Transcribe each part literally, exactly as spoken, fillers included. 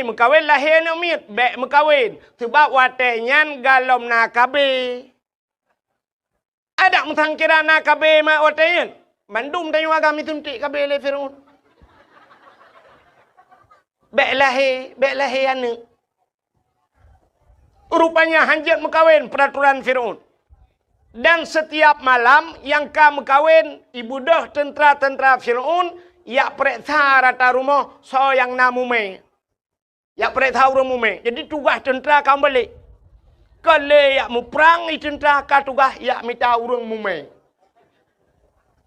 meukawen lahé aneuëk miet, bék meukawen, seubab watée nyan galom na kabée. Adak meusangkira na kabée mak watée nyan, mandum tanyoe agam isuntik kabée lé Fir'aun. Bék lahé, bék lahé aneuëk. Rupanya hanjeuet meukawen peuraturan Fir'aun. Dan setiap malam nyang ka meukawen, ibeudôh teuntra-teuntra Fir'aun yak peureksa rata rumoh soe nyang na mumé. Yak peureksa ureuëng mumé. Jadi tugaih teuntra ka meubalek. Ka lé yak muprang i teuntra ka tugaih yak mita ureuëng mumé.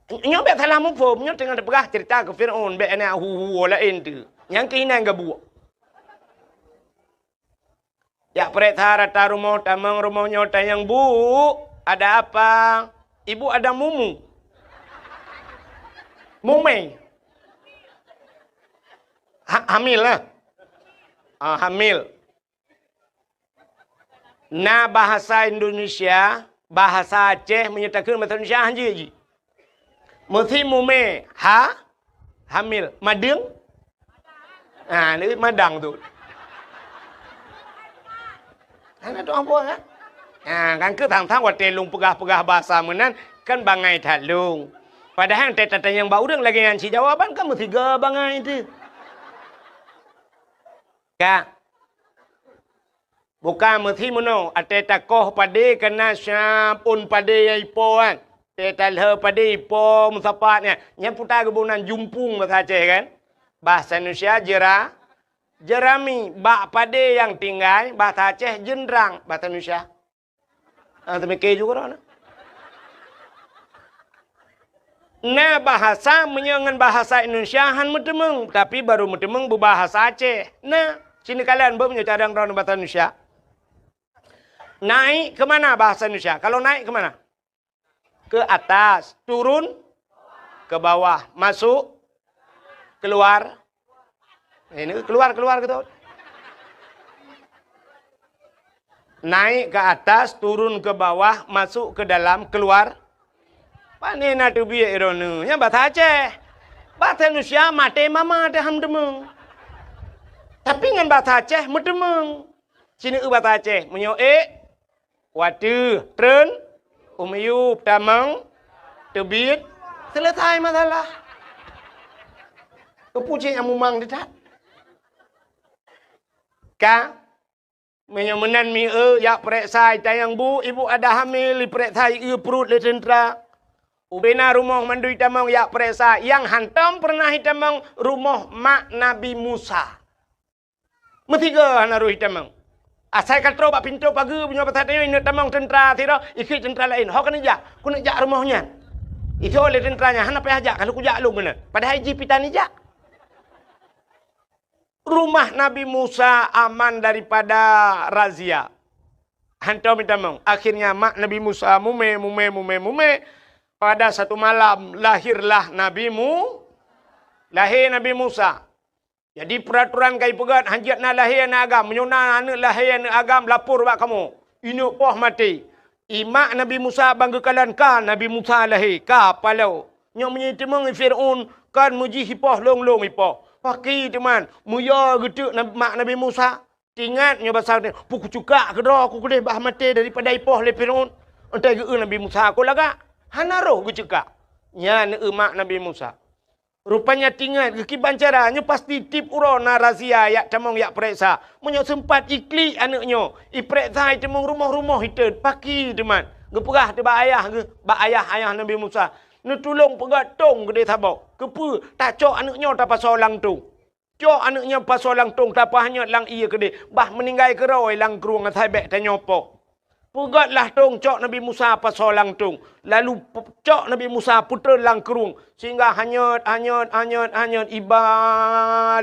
Nyoe bék salah muphom, nyoe teungoh teupeugah ceurita keu Fir'aun, bék na hu-hu laén teuh. Nyang keuh inan gabuek. Yak peureksa rata rumoh, tamong rumoh nyoe tanyong, "Bu, ada apa?" "Ibu ada mumu." Mumé. Ha, hamil lah. Ah, hamil. Na bahasa Indonesia, bahasa Aceh, meunyoe takheun bahasa Indonesia hanjeuet jih. Meusi mumé, ha, hamil, madeueng. Ha, ni madang tu. Hana tu ambo, ha? Ha, kan keu sang-sang watée lôn peugah-peugah bahasa meunan, kan bangai that lôn. Padahai teutatanyong bak ureuëng lagée nyan cit jawaban kan meusiga bangai teuh. Ka. Bukan meusi meunoe, até takoh padé kana siab ôn padé nyang ipo kan. Até talheu padé ipo meusapat nyan. Nyan puta geuboh nan jumpung bahasa Aceh kan. Bahasa Indonesia jera, jerami, bak padé nyang tinggai, bahasa Aceh jeundrang, bahasa Indonesia. Ah, teumike juga dah. Na bahasa meunyoe ngon bahasa Indonesia han meuteumeung, tapi baru meuteumeung beubahasa Aceh. Na, sini kalian beu meunyoe cadang droe bahasa Indonesia. Naik ke mana bahasa Indonesia? Kalau naik ke mana? Ke atas, turun ke bawah, masuk, keluar. Ini keluar, keluar gitu. Naik ke atas, turun ke bawah, masuk ke dalam, keluar. Pane na teubiet droeneuh? Nyan bahasa Aceh. Bahasa Indonesia maté mama teuh han meuteumeung. Tapi ngon bahasa Aceh meuteumeung. Sini eu bahasa Aceh. Meunyoe ék, wateuh, treun, u miyueb, tamong, teubiet, selesai masalah. Keupeue cit nyang mumang teutat? Ka, meunyoe meunan mi eu, jak peureksa i tanyong bu, ibu ada hamil, ipeureksa i eu pruet lé teuntra. Ubena rumoh mandum itamong jak peureksa, nyang hantom peureunah itamong rumoh mak Nabi Musa. Meusigoe hana roh itamong. Asai ka troh bak pintoe pageue, meunyoe bak saát nyoe ineuk tamong teuntra sidroe, ikheun teuntra laén, "Ho keuneuk jak, keuneuk jak rumoh nyan." Itho lé teuntra nyan, "Hana payah jak, ka lôn kujak lôn keunan." Padahai jih pih tan ijak. Rumah Nabi Musa aman daripada razia. Hantom itamong. Akhirnya mak Nabi Musa mumé, mumé, mumé, mumé. Pada satu malam lahirlah Nabi Mu-, lahé Nabi Musa. Jadi peuratoran ka ipeugét, hanjeuet na lahé aneuëk agam. Meunyoe na aneuëk lahé aneuëk agam, lapor bak kamoe. Ineuk poh maté. I mak Nabi Musa ban geukalon ka Nabi Musa lahé, ka paloe. Nyoe meunyoe iteumeung i Fir'aun, kon meujih ipoh lông-lông ipoh. Paki teuma, meuyue geuteuk nab-, mak Nabi Musa. Teuingat nyoe basa, "Peue kucukak keudroe, ku keudeh bah maté daripada ipoh lé Fir'aun." Entai geu-eu Nabi Musa, "Ko lagak?" Hana roh geucukak. Nyan eu mak Nabi Musa. Rupanya teuingat geukiban cara, nyoe pasti tieb uroe na razia jak tamong jak peureksa. Meunyoe seumpat iklik aneuëk nyoe, ipeureksa iteumeung rumoh-rumoh iteun, paki teuma. Geupeugah teuh bak ayah geuh, bak ayah, ayah Nabi Musa, "Neutulông peugét tông keudeh saboh. Keupeue? Tacok aneuëk nyoe tapasoe lam tông." Cok aneuëk nyan pasoe lam tông, tapeuhanyot lam ié keudeh, bah meuninggai keudroe lam krueng asai bék tanyoe poh. Peugétlah tông cok Nabi Musa pasoe lam tông, lalu pe-, cok Nabi Musa peutreun lam krueng, sehingga hanyot, hanyot, hanyot, hanyot, iba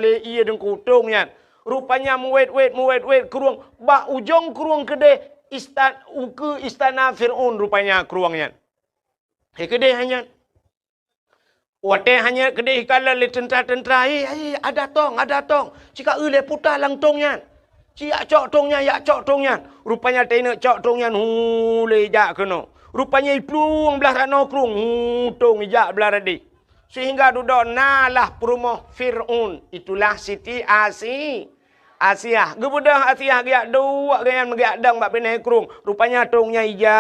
lé ié deungku tông nyan. Rupanya meuwét-wét, meuwét-wét krueng, bak ujong krueng keudeh istan-, ukeue istana Fir'aun rupanya krueng nyan. He keudeh hanyot. Watée hanyot keudeh ikalon lé teuntra-teuntra, "Hei, hei, ada tông, ada tông! Cika eu lé puta lam tông nyan! Ci jak cok tông nyan, jak cok tông nyan!" Rupanya teuingat cok tông nyan, hu, lé ijak keunoe. Rupanya iplueng blaih ranoe krueng, hu, tông ijak blaih radeh. Sehingga dudoe nalah peurumoh Fir'aun, itulah Siti Asi-, Asiah, geubeudôh Asiah geujak duek gobnyan meugeuyak dong bak binéh krueng. Rupanya tông nyan ija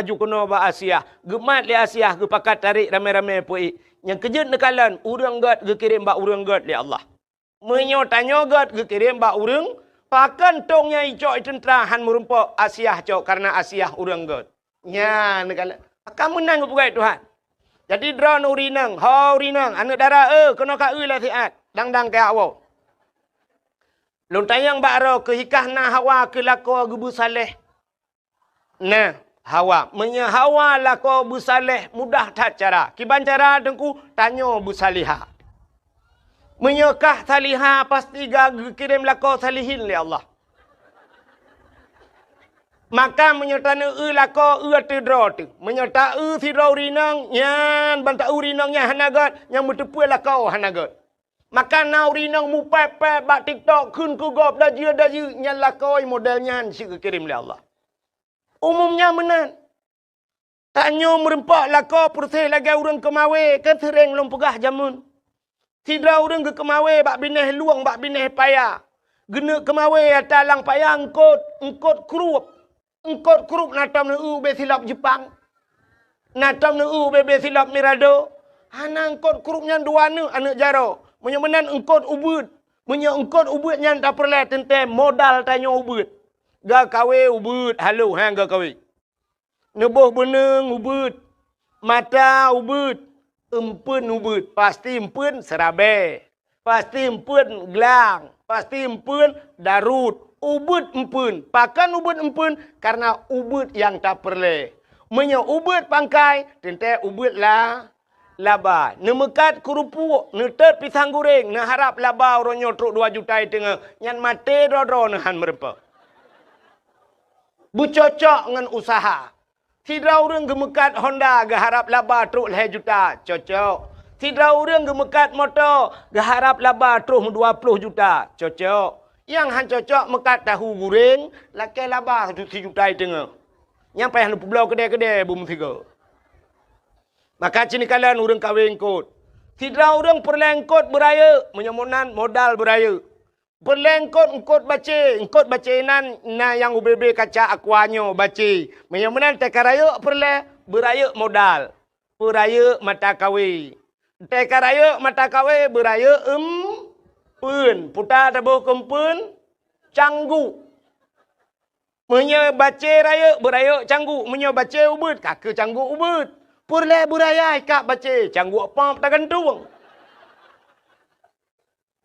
aju keunoe bak Asiah. Geumat lé Asiah geupakat tarék ramé-ramé peuék. Nyang keujeuet neukalon, ureuëng gét geukirém bak ureuëng gét lé Allah. Meunyoe tanyoe gét geukirém bak ureuëng, pakon tông nyan icok i teuntra han meurumpok Asiah cok kareuna Asiah ureuëng gét. Nyan neukalon. Ka meunan geupeugah Tuhan. Jadi droeneuh ureuëng inong, ho ureuëng inong, aneuëk dara, eh, keunoe ka eu lé siat, dang-dang keu awoe. Lôn tanyong bak droe keuh, hikah na Hawa keu lakoe geubeusaléh. Nah, Hawa. Meunyoe Hawa lakoe beusaléh mudah that cara. Kiban cara Teungku, tanyoe beusalihah. Meunyoe kah salihah, pasti ka geukirém lakoe salihin lé Allah. Maka meunyoe taneuk eu lakoe, eu ateueh droe teuh. Meunyoe ta eu sidroe ureuëng inong, nyan ban ta eu ureuëng inong nyan hana gét, nyang meuteupeu lakoe hana gét. Maka na ureuëng inong mupéb-péb bak TikTok kheun keu gob dajeu-dajeu, nyan lakoe model nyan cit geukirém lé Allah. Umum nyan meunan. Tanyoe meurumpok lakoe peureséh lagée ureuëng keumawé, kan seuréng lôn peugah jameun. Sidroe ureuëng geukeumawé bak binéh lueng, bak binéh paya. Geuneuk keumawé ata lam paya eungkot, eungkot krueb. Eungkot krueb na tom neueu ubé silop Jeupang. Na tom neueu ubé-bé silop Mirado. Hana eungkot krueb nyan dua neuk aneuëk jaroe. Meunyoe meunan eungkot ubeuet. Meunyoe eungkot ubeuet nyan tapeureulée teuntée modal tanyoe ubeuet. Gakawé ubeuet, halo, ha, gakawé. Neuboh beuneueng ubeuet, mata ubeuet, eumpeuen ubeuet, pasti eumpeuen seurabée, pasti eumpeuen glang, pasti eumpeuen darut, ubeuet eumpeuen. Pakon ubeuet eumpeuen? Kareuna ubeuet nyang tapeureulée. Meunyoe ubeuet pangkai, teuntée ubeuet la, laba. Neumeukat keurupuek, neutot pisang guréng, neuharab laba uroe nyoe trok dua juta i teungoh, nyan maté droe-droe neuhan meurumpok. Beucocok ngon useuha. Sidroe ureuëng geumeukat Honda geuharab laba trok lhée juta, cocok. Sidroe ureuëng geumeukat moto geuharab laba trok dua ploh juta, cocok. Nyang han cocok meukat tahu guréng lakée laba sijuta i teungoh. Nyang payah neupeubloe keudée-keudée beumeusigoe. Maka cit neukalon ureuëng kawé eungkot. Sidroe ureuëng peureulée eungkot beurayeuk, meunyoe meunan modal beurayeuk. Peureulée eungkot, eungkot bacé, eungkot bacé nan na nyang ubé-bé kaca aqua nyoe bacé. Meunyoe meunan teuka rayeuk peureulée, beurayeuk modal, peurayeuk mata kawé. Teuka rayeuk mata kawé, beurayeuk eumpeuen, puta taboh keu eumpeuen, cangguek. Meunyoe bacé rayeuk, beurayeuk cangguek. Meunyoe bacé ubeuet, ka keu cangguek ubeuet. Peureulée beuraya ikab bacé, cangguek pop tagantung.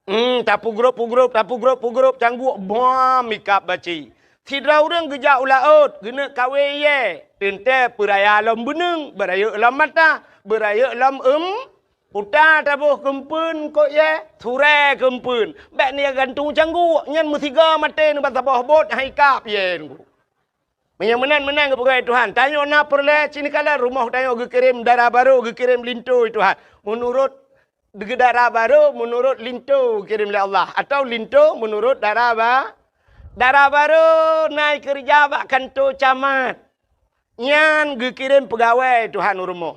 Hmm, tapeugrôp-peugrôp, tapeugrôp-peugrôp, cangguek bom ikab bacé. Sidroe ureuëng geujak u laôt, geuneuk kawé iyée, teuntée peuraya lom beuneueng, beurayeuk lom mata, beurayeuk lom eum, puta taboh keu eumpeuen eungkot iyée, surée keu eumpeuen. Bék neugantung cangguek, nyan meusigoe maté neuban saboh bot hai kab iyée nunggu. Meunyoe meunan, meunan geupeugah Tuhan, tanyoe na peureulée cit neukalon rumoh tanyoe geukirém dara barô, geukirém linto Tuhan. Meunurot dara barô, meunurot linto geukirém lé Allah, atawa linto meunurot dara ba-, dara barô na keureuja bak kanto camat. Nyan geukirém peugawée Tuhan u rumoh.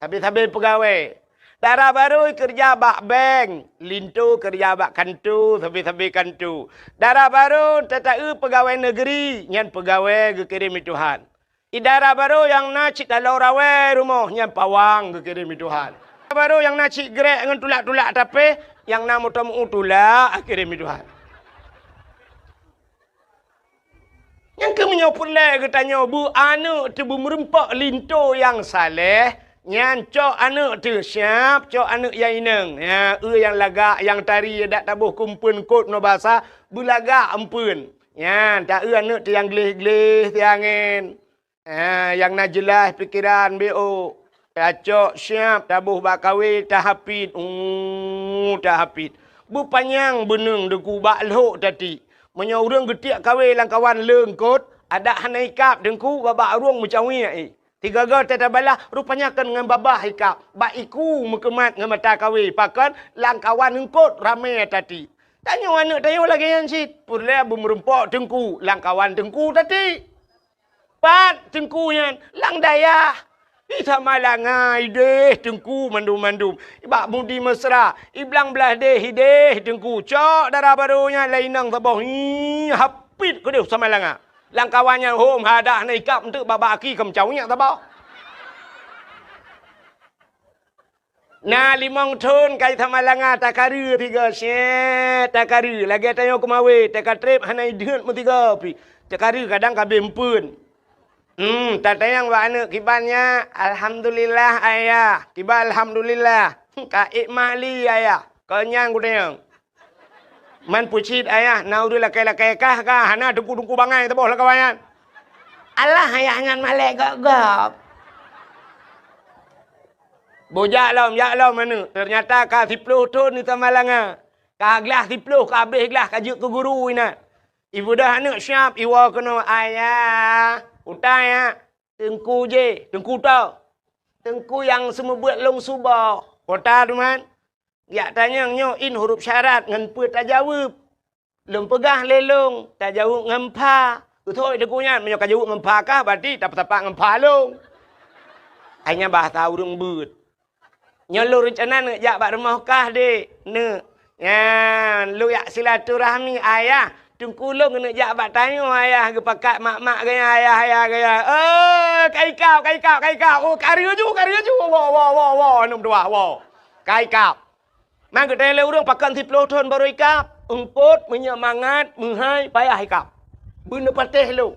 Sabe-sabe peugawée. Dara barô keureuja bak bank, linto keureuja bak kanto, sabe-sabe kanto. Dara barô tata-eu peugawée negeri, nyan peugawée geukirém lé Tuhan. Di dara barô nyang na cit taloe rawée rumoh, nyan pawang geukirém lé Tuhan. Dara barô nyang na cit grék ngon tulak-tulak tapéh, nyang na moto meu tulak geukirém lé Tuhan. Nyang keuh meunyoe peureulée geutanyoe beu aneuëk teuh beumeurumpok linto nyang saléh, nyan cok aneuëk teuh siab, cok aneuëk nyang inong. Nyan, eu nyang lagak, nyang tari, dak taboh keu eumpeuen eungkot ngon basa, beulagak eumpeuen. Nyan, ta eu aneuëk teuh nyang gleh-gleh, siangén. Ha, nyang na jeulaih pikeran B O. Tacok siab, taboh bak kawé, tahapit, uh, tahapit. Beupanyang beuneueng deungon bak lhok tati. Meunyoe ureuëng geutiek kawé lam kawan le eungkot, adak hana ikab deungon bak-bak ureuëng meucawiek, eh. Sigoe-goe teutabalaih, rupanya kon ngon babah ikab, bak iku meukeumat ngon mata kawé, pakon lam kawan eungkot ramé tati. Tanyoe aneuëk tanyoe lagée nyan cit, peureulée beumeurumpok teungku, lam kawan teungku tati. Pat teungku nyan, lam dayah. Di Samalanga ideh teungku mandum-mandum. Bak Mudi Mesra, i Blang Blahdeh ideh teungku. Cok dara barô nyan lé inong saboh. Hi, hapit keudeh Samalanga. Lam kawan nyan hom hadah na ikab enteuk bak-bak aki keu meucaweuek saboh. Na limong thon kai Samalanga takareu tiga, syet takareu. Lagèe tanyoe keumawe, takatreb hana ideuet meusigoe pih. Takareu kadang ka abéh eumpeuen. Hmm, tatanyong bak aneuk kiban nyan, "Alhamdulillah, Ayah." Kiban alhamdulillah. "Ka ék mak li, Ayah?" Kon nyan kutanyong. Man peucit, Ayah, na ureueng lakèe-lakèe kah ka? Hana teungku-teungku bangai saboh lam kawan nyan. Alah, Ayah nyan malèe gob-gob. Boh jak lom, jak lom aneuk. Teunyata ka siploh thon di Samalanga. Ka glah siploh, ka abéh glah, ka jeuet keu guru inan. Ibeudôh aneuk siab, iwoe keunoe, "Ayah, utai, ya." "Teungku jih, teungku toh?" "Teungku nyang seumeubeuet lôn suboh." "Peue teuma?" "Jak tanyong nyoe in huruf syarat ngon peue tajaweueb." "Lôn peugah lé lôn, tajaweueb ngon pha." "Beutôi teungku nyan, meunyoe kajaweueb ngon pha kah, berarti tapeusapat ngon pha lôn." Hai nyan bahasa ureueng beuet. "Nyoe lôn reuncana neuk jak bak rumoh kah, Dek?" "Neuk." "Nyan, lôn jak silaturahmi, Ayah. Teungku lôn keuneuk jak bak tanyoe, Ayah, geupakat mak-mak geuya, Ayah, Ayah geuya." "Oh, ka ikab, ka ikab, ka ikab. Oh, ka reuju, ka reuju. Woe, woe, woe, woe, aneuk meutuwah, woe. Ka ikab." Man geutanyong lé ureueng, "Pakon siploh thon barô ikab?" "Eungkôt, meunyoe mangat, meuhai, payah ikab. Beuneuk patéh lôn."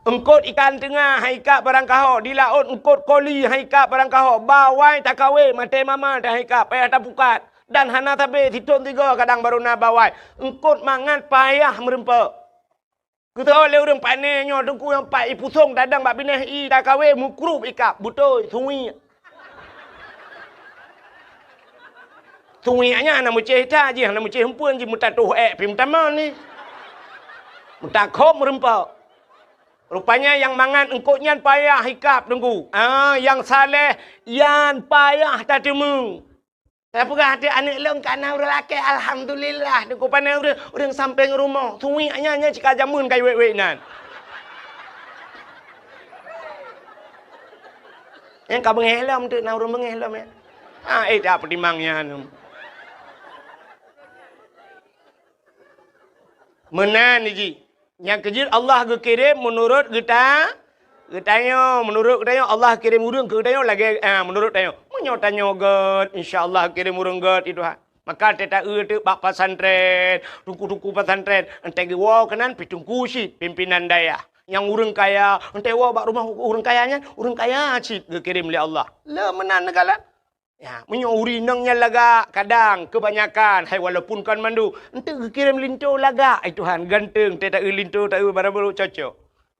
Eungkôt ikan teunga han ikab barangkaho, di laôt eungkôt koli han ikab barangkaho, bawai takawe maté mama han ikab, payah tapukat, dan hana sabe sithon sigoe kadang barô na bawai. Eungkôt mangat payah meurumpok. Keutoe lé ureueng pane nyoe teungku nyang pat ipusong tadong bak binéh ie takawe meukrub ikab, beutôi, suwiek. Suwiek nyan hana meucéh that jih, hana meucéh eumpeuen jih, meutatoh ék pih meutamong ni. Meutakhob meurumpok. Rupanya nyang mangat eungkôt nyan payah ikab teungku. Ah, nyang saleh nyan payah tateumé. Tapeugah até aneuk lôn ka na ureueng lakée, alhamdulillah. Teungku pane ureueng, ureueng sampéng rumoh. Suwiek nyan, nyan cit ka jameun ka iwék-wék nyan. Nyang ka beungéh lom teuk na ureueng beungéh lom nyan. Ah, eh, dak peutimang nyan. Meunan jih. Nyang keujeuet Allah geukirém meunurot geuta-, geutanyoe. Meunurot geutanyoe, Allah kirém ureueng keu geutanyoe lagée, ah, meunurot tanyoe. Meunyoe tanyoe gét, insya Allah kirém ureueng gét, ya Tuhan. Maka teuta-eu teuk bak pesantren, teungku-teungku pesantren, enteuk geuwoe keunan pih teungku cit, pimpinan dayah. Nyang ureueng kaya, enteuk woe bak rumoh ureueng kaya nyan, ureueng kaya cit geukirém lé Allah. Le meunan neukalon. Ya, meunyoe ureueng inong nyan lagak, kadang keubanyakan, hai walaupun kon mandum, enteuk geukirém linto lagak, ai Tuhan, ganteng, teuta-eu linto, ta-eu barang barô cocok.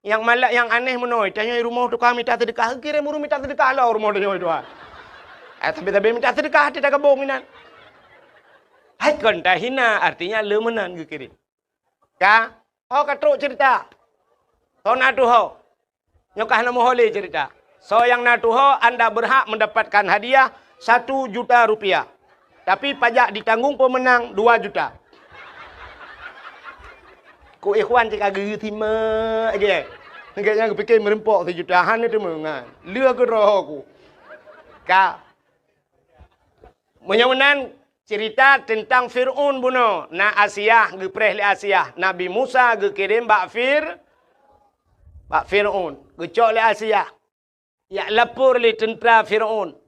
Nyang malak, nyang aneh meunoe, tanyoe rumoh tukang mita seudeukah, geukirém ureueng mita seudeukah lom rumoh tanyoe, ai Tuhan. Eh, tapi-tapi mita seudeukah, até tagabong inan. Hai kon tahina, artinya le meunan geukirém. Ka? Ho ka trok cerita. Ho na tuho. Nyoe ka hana meuho lé cerita. Soe nyang na tuho, anda berhak mendapatkan hadiah satu juta rupiah. Tapi pajak ditanggung pemenang dua juta. Ku Ikhwan cit ka geusimak lagée nyan. Gét nyan geupike meureumpok sijuta, hana teumeungan. Lheueh keudroe ku. Ka. Meunyoe meunan, cerita teuntang Fir'aun bunoe, na Asiah, geupreh lé Asiah. Nabi Musa geukirém bak Fir-, bak Fir'aun. Geucok lé Asiah. Jak lapor lé teuntra Fir'aun.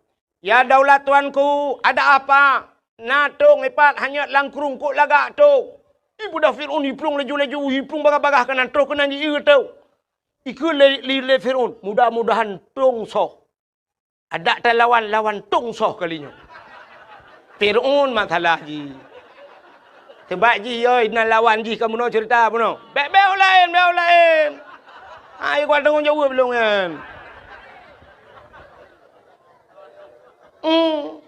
"Ya daulat tuanku, ada apa? Na tong ipat hanyot lam krueng, kok lagak tong?" Ibeudôh Fir'aun iplueng laju-laju, iplueng bagah-bagah keunan, troh keunan jieu tong. Ikheun lé, lé, lé Fir'aun, "Mudah-mudahan tong soh." Adak talawan, lawan tong soh kali nyoe. Fir'aun masalah jih. Sebab jih, yoi, na lawan jih ka bunoe cerita bunoe. Bék, bék laén, bék laén. Hai, kuat tanggong jaweueb lôn nyan. Hmm.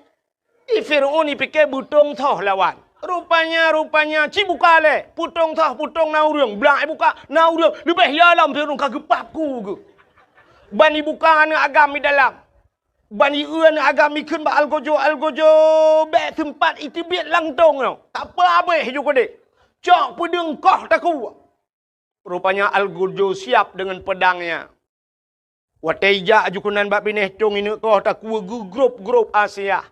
Di Fir'aun ipike beutong soh lawan. Rupanya, rupanya, ci buka lé. Peutong soh, peutong na ureueng. Blak ibuka, na ureueng. Leubeh ya lom Fir'aun ka geupap ku geuh. Ban ibuka aneuk agam di dalam. Ban ieu aneuk agam ikheun bak algojo-algojo, bék seumpat iteubiet lam tong nyoe. Tapeuabéh ju keudeh. Cok peudeueng koh takue. Rupanya algojo siap deungon peudangnya. Watée ijak aju keunan bak binéh tông ineuk koh takue geugrôp-grôp Asiah.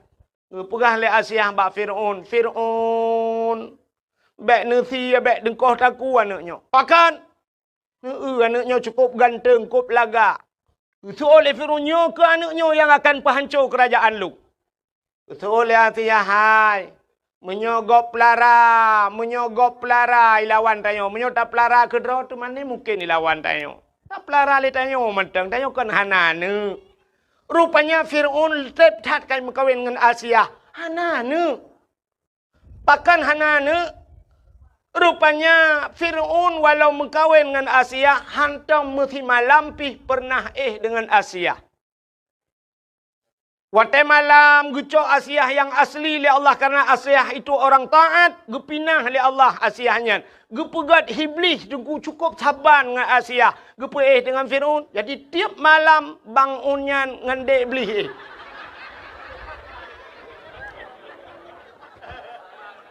Geupeugah lé Asiah bak Fir'aun, "Fir'aun, bék neusie, bék deungkoh takue aneuk nyoe. Pakon? Neu-eu aneuk nyoe cukôp ganteng, kôp lagak. Geuseuôt lé Fir'aun nyoe keuh aneuk nyoe nyang akan peuhanco keurajaan lôn." Geuseuôt lé Asiah, "Hai, meunyoe gob peulara, meunyoe gob peulara ilawan tanyoe, meunyoe tapeulara keudroe teuma mungken ilawan tanyoe. Tapeulara lé tanyoe mantong, tanyoe kon hana aneuk." Rupanya Fir'aun treb that ka meukawen ngon Asiah, hana aneuk. Pakon hana aneuk? Rupanya Fir'aun walau meukawen ngon Asiah, hantom meusimalam pih peureunah éh deungon Asiah. Watée malam geucok Asiah nyang asli lé Allah, karena Asiah itu orang taat, geupinah lé Allah Asiah nyan. Geupeugét Iblih teungku cukôp saban ngon Asiah, geupeuéh deungon Fir'aun. Jadi tieb malam bang un nyan ngon dék Iblih éh.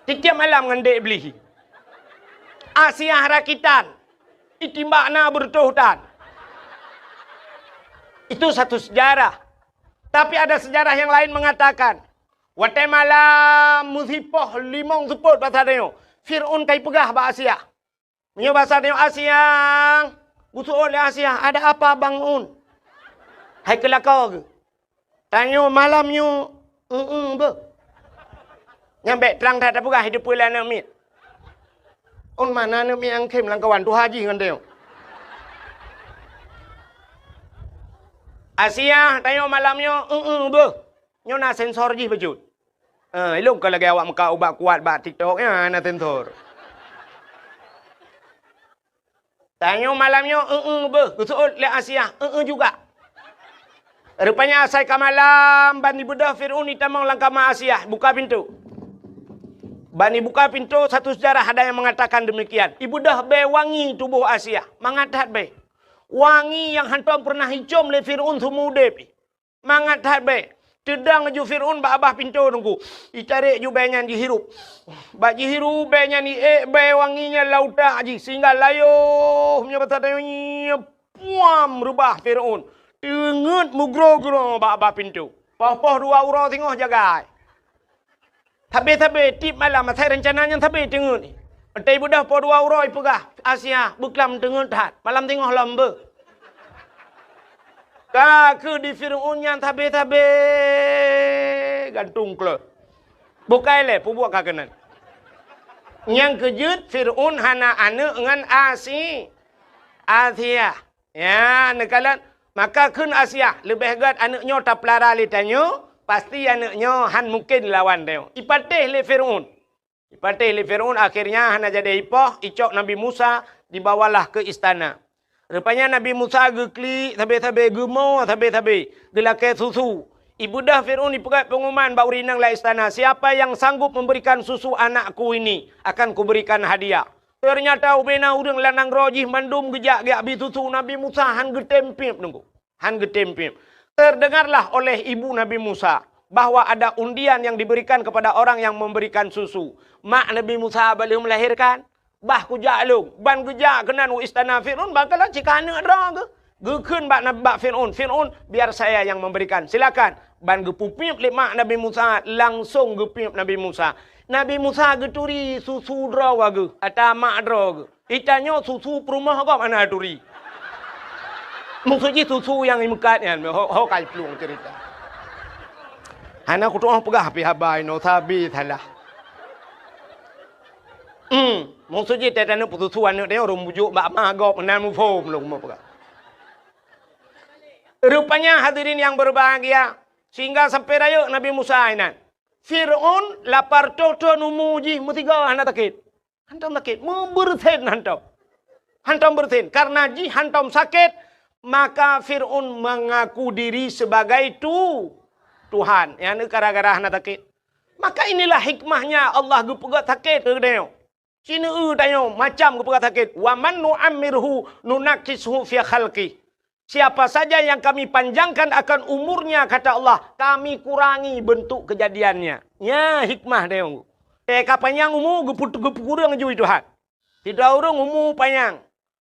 Tieb-tieb malam ngon dék Iblih. Asiah rakitan, itimbak na beureutoh tan. Itu satu sejarah. Tapi ada sejarah yang lain mengatakan, watée malam meusipoh limong seupôt basa tanyoe, Fir'aun ka ipeugah bak Asiah. Meunyoe basa tanyoe Asiah, geuseuôt lé Asiah, "Ada apa bang un?" Hai keu lakoe geuh. Tanyoe malam nyoe, eu-eu beuh. Nyan bék trang that tapeugah, hideue peue lé aneuk miet. Un mana aneuk miet nyang khém lam kawan tuha jih ngon tanyoe. Asiah, tanyoe malam nyoe, eu-eu beuh. Nyoe na sensor jih bacut. Eh, ilôn ka lagée awak meukat ubat kuat bak TikTok nyan na sensor. Tanyoe malam nyoe, eu-eu beuh, geuseuôt lé Asiah, eu-eu juga. Rupanya asai ka malam, ban ibeudôh Fir'aun itamong lam kama Asiah, buka pintoe. Ban ibuka pintoe, satu sejarah ada yang mengatakan demikian. Ibeudôh bée wangi tuboh Asiah, mangat that bée. Wangi nyang hantom peureunah icôm lé Fir'aun seumeu udeb. Mangat that bée. Teudong laju Fir'aun bak babah pintoe teungku. Itarek ju bée nyan jihirup. Bak jihirup bée nyan iék bée wangi nyan lam utak jih sehingga layoh meunyoe basa tanyoe nyoe puam reubah Fir'aun. Teungeut meugroe-groe bak babah pintoe. Poh-poh dua uroe singoh jagai. Sabe-sabe tieb malam asai reuncana nyan sabe teungeut. Watée ibeudôh poh dua uroe ipeugah, "Asiah, beuklam teungeut that, malam singoh lom beuh." Ka kheueh di Fir'aun nyan sabe-sabe gantung kleuh. Bukai lé peubuet ka keunan. Nyang keujeuet Fir'aun hana aneuk ngon Asi-, Asiah. Ya, neukalon. Maka kheun Asiah, "Leubeh gét aneuk nyoe tapeulara lé tanyoe, pasti aneuk nyoe han mungken lawan tanyoe." Ipatéh lé Fir'aun. Ipatéh lé Fir'aun, akhirnya hana jadi ipoh, icok Nabi Musa, dibawalah ke istana. Rupanya Nabi Musa geuklik sabe-sabe, geumo sabe-sabe, geulakée susu. Ibeudôh Fir'aun ipeugét peungumuman bak ureuëng inong lam istana, "Siapa yang sanggup memberikan susu anakku ini, akan kuberikan hadiah." Teunyata ubena ureuëng lam nanggroe jih mandum geujak geubri susu, Nabi Musa han geutem piep teungku. Han geutem piep. Terdengarlah oleh ibu Nabi Musa bahwa ada undian yang diberikan kepada orang yang memberikan susu. Mak Nabi Musa bak lheueh melahirkan, "Bah kujak lôn." Ban geujak keunan u istana Fir'aun, ban kalon cit ka aneuk droe geuh. Geukheun bak Nab-, bak Fir'aun, "Fir'aun, biar saya yang memberikan. Silakan." Ban geupeupiep lé mak Nabi Musa, langsong geupiep Nabi Musa. Nabi Musa geuturi susu droe geuh, ata mak droe geuh. Itanyoe susu peurumoh gob hana turi. Maksud jih susu nyang imeukat nyan, ho, ho ka iplueng cerita. Hana kutu'oh peugah pih haba inoe sabe salah. Hmm, maksud jih teutanyoe peususu aneuk tanyoe ureuëng bujôk bak ma gob meunan muphom lôn peugah. Rupanya hadirin yang berbahagia, sehingga sampai rayeuk Nabi Musa inan. Fir'aun lapar toh-toh numu jih meusigoe hana sakét. Hantom sakét, meubeureusen hantom. Hantom beureusen, karena jih hantom sakét, maka Fir'aun mengaku diri sebagai tu-, Tuhan. Nyang gara-gara hana sakét. Maka inilah hikmahnya Allah geupeugét sakét keu tanyoe. Sineue tanyoe macam geupeugét sakét. "Wa man nu'ammirhu nunakkishu fi khalqih." Siapa saja yang Kami panjangkan akan umurnya, kata Allah, Kami kurangi bentuk kejadiannya. Nya hikmah tanyoe. Eh, ka panyang umu geupeu-, geupeukureueng ju Tuhan. Sidroe ureuëng umu panyang.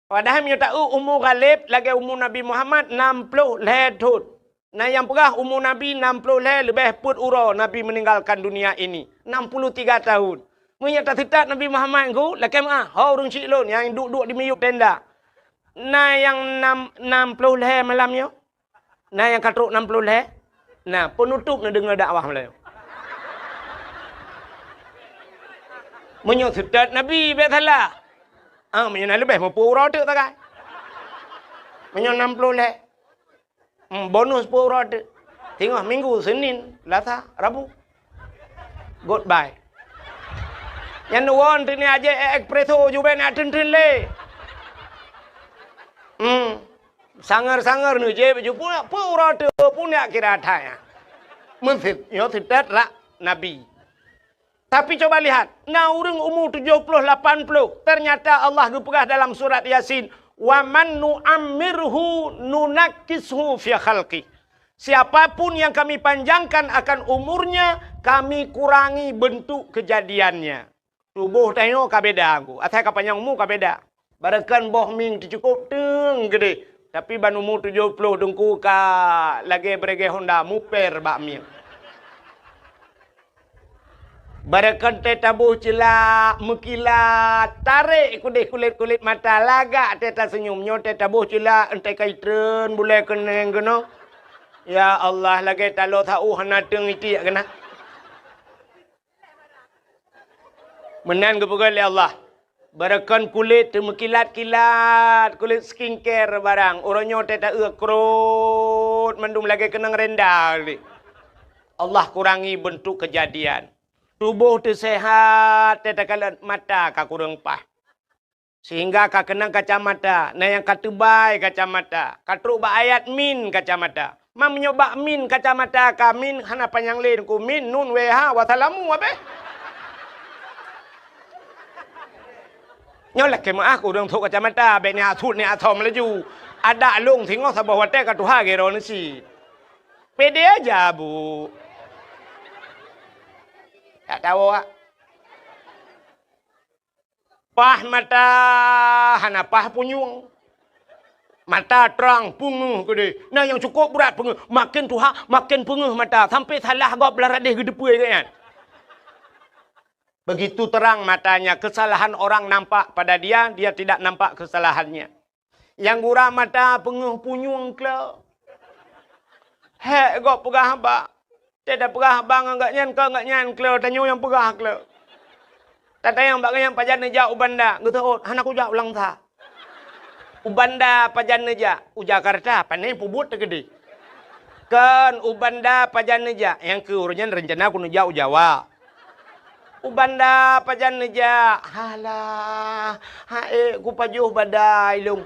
Padahai meunyoe ta-eu umu ghaleb lagée umu Nabi Muhammad nam ploh lhée thon. Na nyang peugah umu Nabi nam ploh lhée leubeh peuet uroe Nabi meninggalkan dunia ini, enam puluh tiga tahun. Meunyoe taseutat Nabi Muhammad ngon lakée meu'ah, ho ureuëng syiek lôn nyang duek-duek di miyueb tenda. Na nyang nam, nam ploh lhée malam nyoe? Na nyang ka trok nam ploh lhée? Na, peunutôb neudeungoe dakwah meulayeue. Meunyoe seutat Nabi bék salah. Ah, meunyoe na leubeh meupeu uroe teuk tagai. Meunyoe nam ploh lhée. Hmm, bonus peuet uroe teuk. Singoh Minggu, Senin, Selasa, Rabu. Goodbye. Nyan nuwon teuk ni aje espresso jubek nak teun-teun lé. Hmm. Sanger-sanger neujép ju pun, peuet uroe teuk pun jak kira that nyan. Meuseutat, nyoe seutat rak Nabi. Tapi coba lihat, na ureuëng umu tujoh ploh lapan ploh, ternyata Allah geupeugah dalam surat Yasin, "Wa man nu'ammirhu nunakkishu fi khalqih." Siapapun yang Kami panjangkan akan umurnya, Kami kurangi bentuk kejadiannya. Tuboh tanyoe ka beda, Teungku. Asai ka panyang umu ka beda. Barangkan boh mieng teucukôb teung geudeh, tapi ban umu tujoh ploh Teungku ka lagée beureuguih honda muper bak mieng. Barangkan tée taboh ceulak, meukilat, tarek keudeh kulét-kulét mata, lagak tée taseunyum. Nyoe tée taboh ceulak, enteuk ka itreun bulée keuneng keunoe. Ya Allah, lagée taloe sa-ueh hana teung itiek keunan. Meunan geupeugah lé Allah, "Barangkan kulét teumeukilat-kilat, kulét skincare barang, uroe nyoe tée ta-eu krot mandum lagée keunong renda lé." Allah kurangi bentuk kejadian. Tuboh teusehat, tée takalon mata ka kureueng paih. Sehingga ka keunong kacamata, na nyang ka teubai kacamata, ka trok bak ayat min kacamata. Ma meunyoe bak min kacamata ka min hana panyang lé Teungku, min, nun, weh, ha, wassalamu, abéh. Nyoe lakée meu'ah keu ureuëng trok kacamata, bék ni asut ni asom laju. Adak lông singoh saboh watée ka tuha gero neusi. Pede aja, Bu. Tak tahu, Wak. Paih mata hana paih punyueng. Mata trang peungeuh keudeh. Na nyang cukôp brat peungeuh. Maken tuha, maken peungeuh mata. Sampai salah gob lam radeh geuteupeue gobnyan. Begitu terang matanya, kesalahan orang nampak pada dia, dia tidak nampak kesalahannya. Nyang gura mata peungeuh punyueng kle. Hék gob peugah haba. Teuh tapeugah haba ngon gobnyan, keu gobnyan kle, tanyoe nyang peugah kle. Tatanyong bak gobnyan, "Pajan neujak u Banda?" Geuteuôt, "Hana kujak u Langsa." "U Banda pajan neujak?" "U Jakarta, pane peubuet teukeudeh." "Kon, u Banda pajan neujak?" "Nyang keu uroe nyan reuncana kuneuk jak u Jawa." "U Banda pajan neujak?" "Halah, ha'ék kupajoh badai lôn."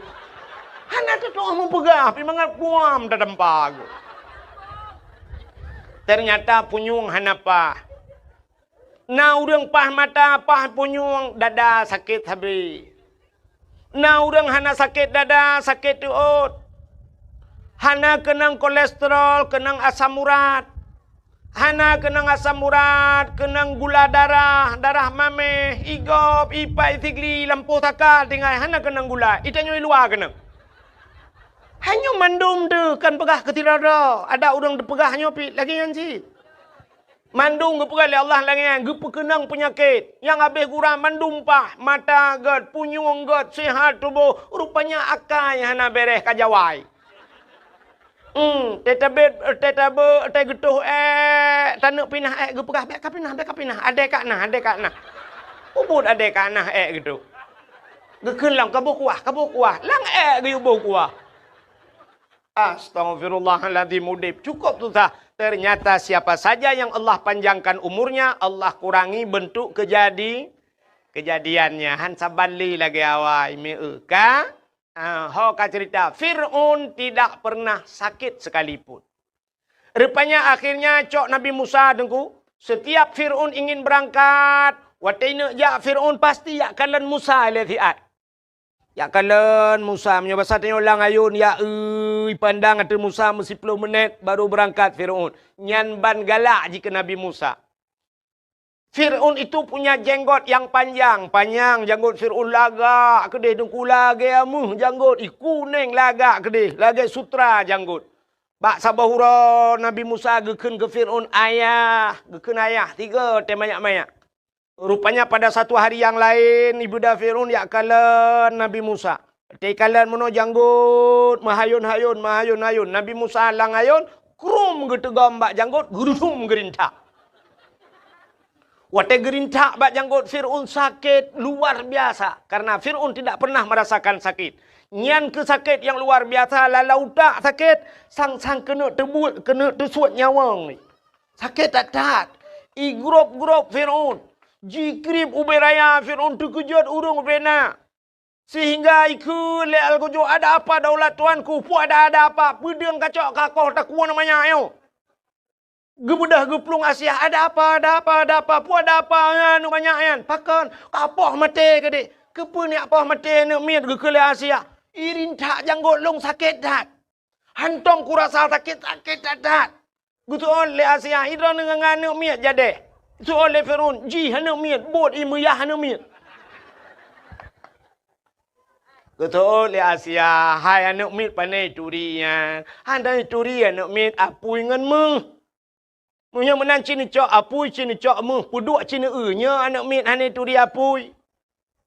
Hana teutoh meupeugah, pih mangat puam tatampa geuh. Ternyata punyueng hana paih. Na ureuëng paih mata, paih punyueng, dada sakét sabe. Na ureuëng hana sakét dada, sakét teuôt. Hana keunong kolesterol, keunong asam urat. Hana keunong asam urat, keunong gula darah, darah maméh, igob, ipai, sigli, lampôh saka, tinggai hana keunong gula. Itanyoe luwa keunong. Hanyoe mandum teuh kan peugah keu sidroe-droe. Ada ureuëng teupeugah nyoe pih lagée nyan cit. Mandum geupeugah lé Allah lagée nyan, geupeukeunong peunyakét. Nyang habéh gura mandum paih, mata gét, punyueng gét, seuhat tuboh, rupanya akai hana béréh ka jawai. Hmm, teutabét, teutabé, teugeutôh ék, taneuk pinah ék, geupeugah, "Bék ka pinah, bék ka pinah, adé ka na, adé ka na." Ubit adé ka na ék geutoh. Geukheun lom, "Ka boh kuah, ka boh kuah." Lam ék geuyue boh kuah. Astaghfirullahaladzim, udeb cukup susah. Ternyata siapa saja yang Allah panjangkan umurnya, Allah kurangi bentuk kejadi-, kejadiannya. Han saban lé lagée awai, meu ka, ah, ho ka cerita, Fir'aun tidak pernah sakit sekalipun. Rupanya akhirnya cok Nabi Musa, Teungku, setiap Fir'aun ingin berangkat, watée neuk jak Fir'aun pasti jak kalon Musa lé siat. Jak kalon Musa, meunyoe basa tanyoe lam ayôn, jak eu, ipandang ateueh Musa meusiplôh meunét baru beurangkat Fir'aun. Nyan ban galak jih keu Nabi Musa. Fir'aun itu punya jenggot yang panjang, panjang janggot Fir'aun, lagak keudeh, Teungku, lagèe ameuh janggot, i kuneng lagak keudeh, lagèe sutra janggot. Bak saboh uroe Nabi Musa geukheun keu Fir'aun, "Ayah," geukheun ayah, tiga teuh manyak-manyak. Rupanya pada satu hari yang lain, ibeudôh Fir'aun jak kalon Nabi Musa. Watèe kalon meunoe janggot, meuhayôn-hayôn, meuhayôn-hayôn. Nabi Musa lam hayôn, krum geuteugom bak janggot, geurudum geurintak. Watèe geurintak bak janggot Fir'aun sakét luar biasa, karena Fir'aun tidak pernah merasakan sakit. Nyan keuh sakét nyang luar biasa, lam utak sakét, sang-sang keuneuk teubuet, keuneuk teusuet nyawöng. Sakét that-that. Igrôp-grôp Fir'aun. Jikrieb ubé raya, Fir'aun teukeujot ureueng ubé na. Sehingga ikheun lé Algojo, "Ada apa daulat tuanku? Peue ada, ada apa? Peudeueng kacok kakoh takue aneuk manyak nyoe?" Geubeudôh geuplueng Asia, "Ada apa, ada apa, ada apa? Peue ada apa, aneuk manyak nyan? Pakon? Kapoh maté keudeh." "Keupeue neujak poh maté aneuk miet?" geukheun lé Asia. "Irintak janggot lôn sakét that." "Hantom kurasa sakét, sakét that-that." Geuseuôt lé Asia, "Idroe ngon aneuk miet jadeh?" Seuôt lé Fir'aun, "Jih aneuk miet, buet ie meuyah aneuk miet." Geuseuôt lé Asia, "Hai aneuk miet, pané turi nyan? Hana turi aneuk miet, apui ngon méuh. Meunyoe meunan ci neucok apui, ci neucok méuh, peuduek ci neueu. Nyoe aneuk miet hana turi apui."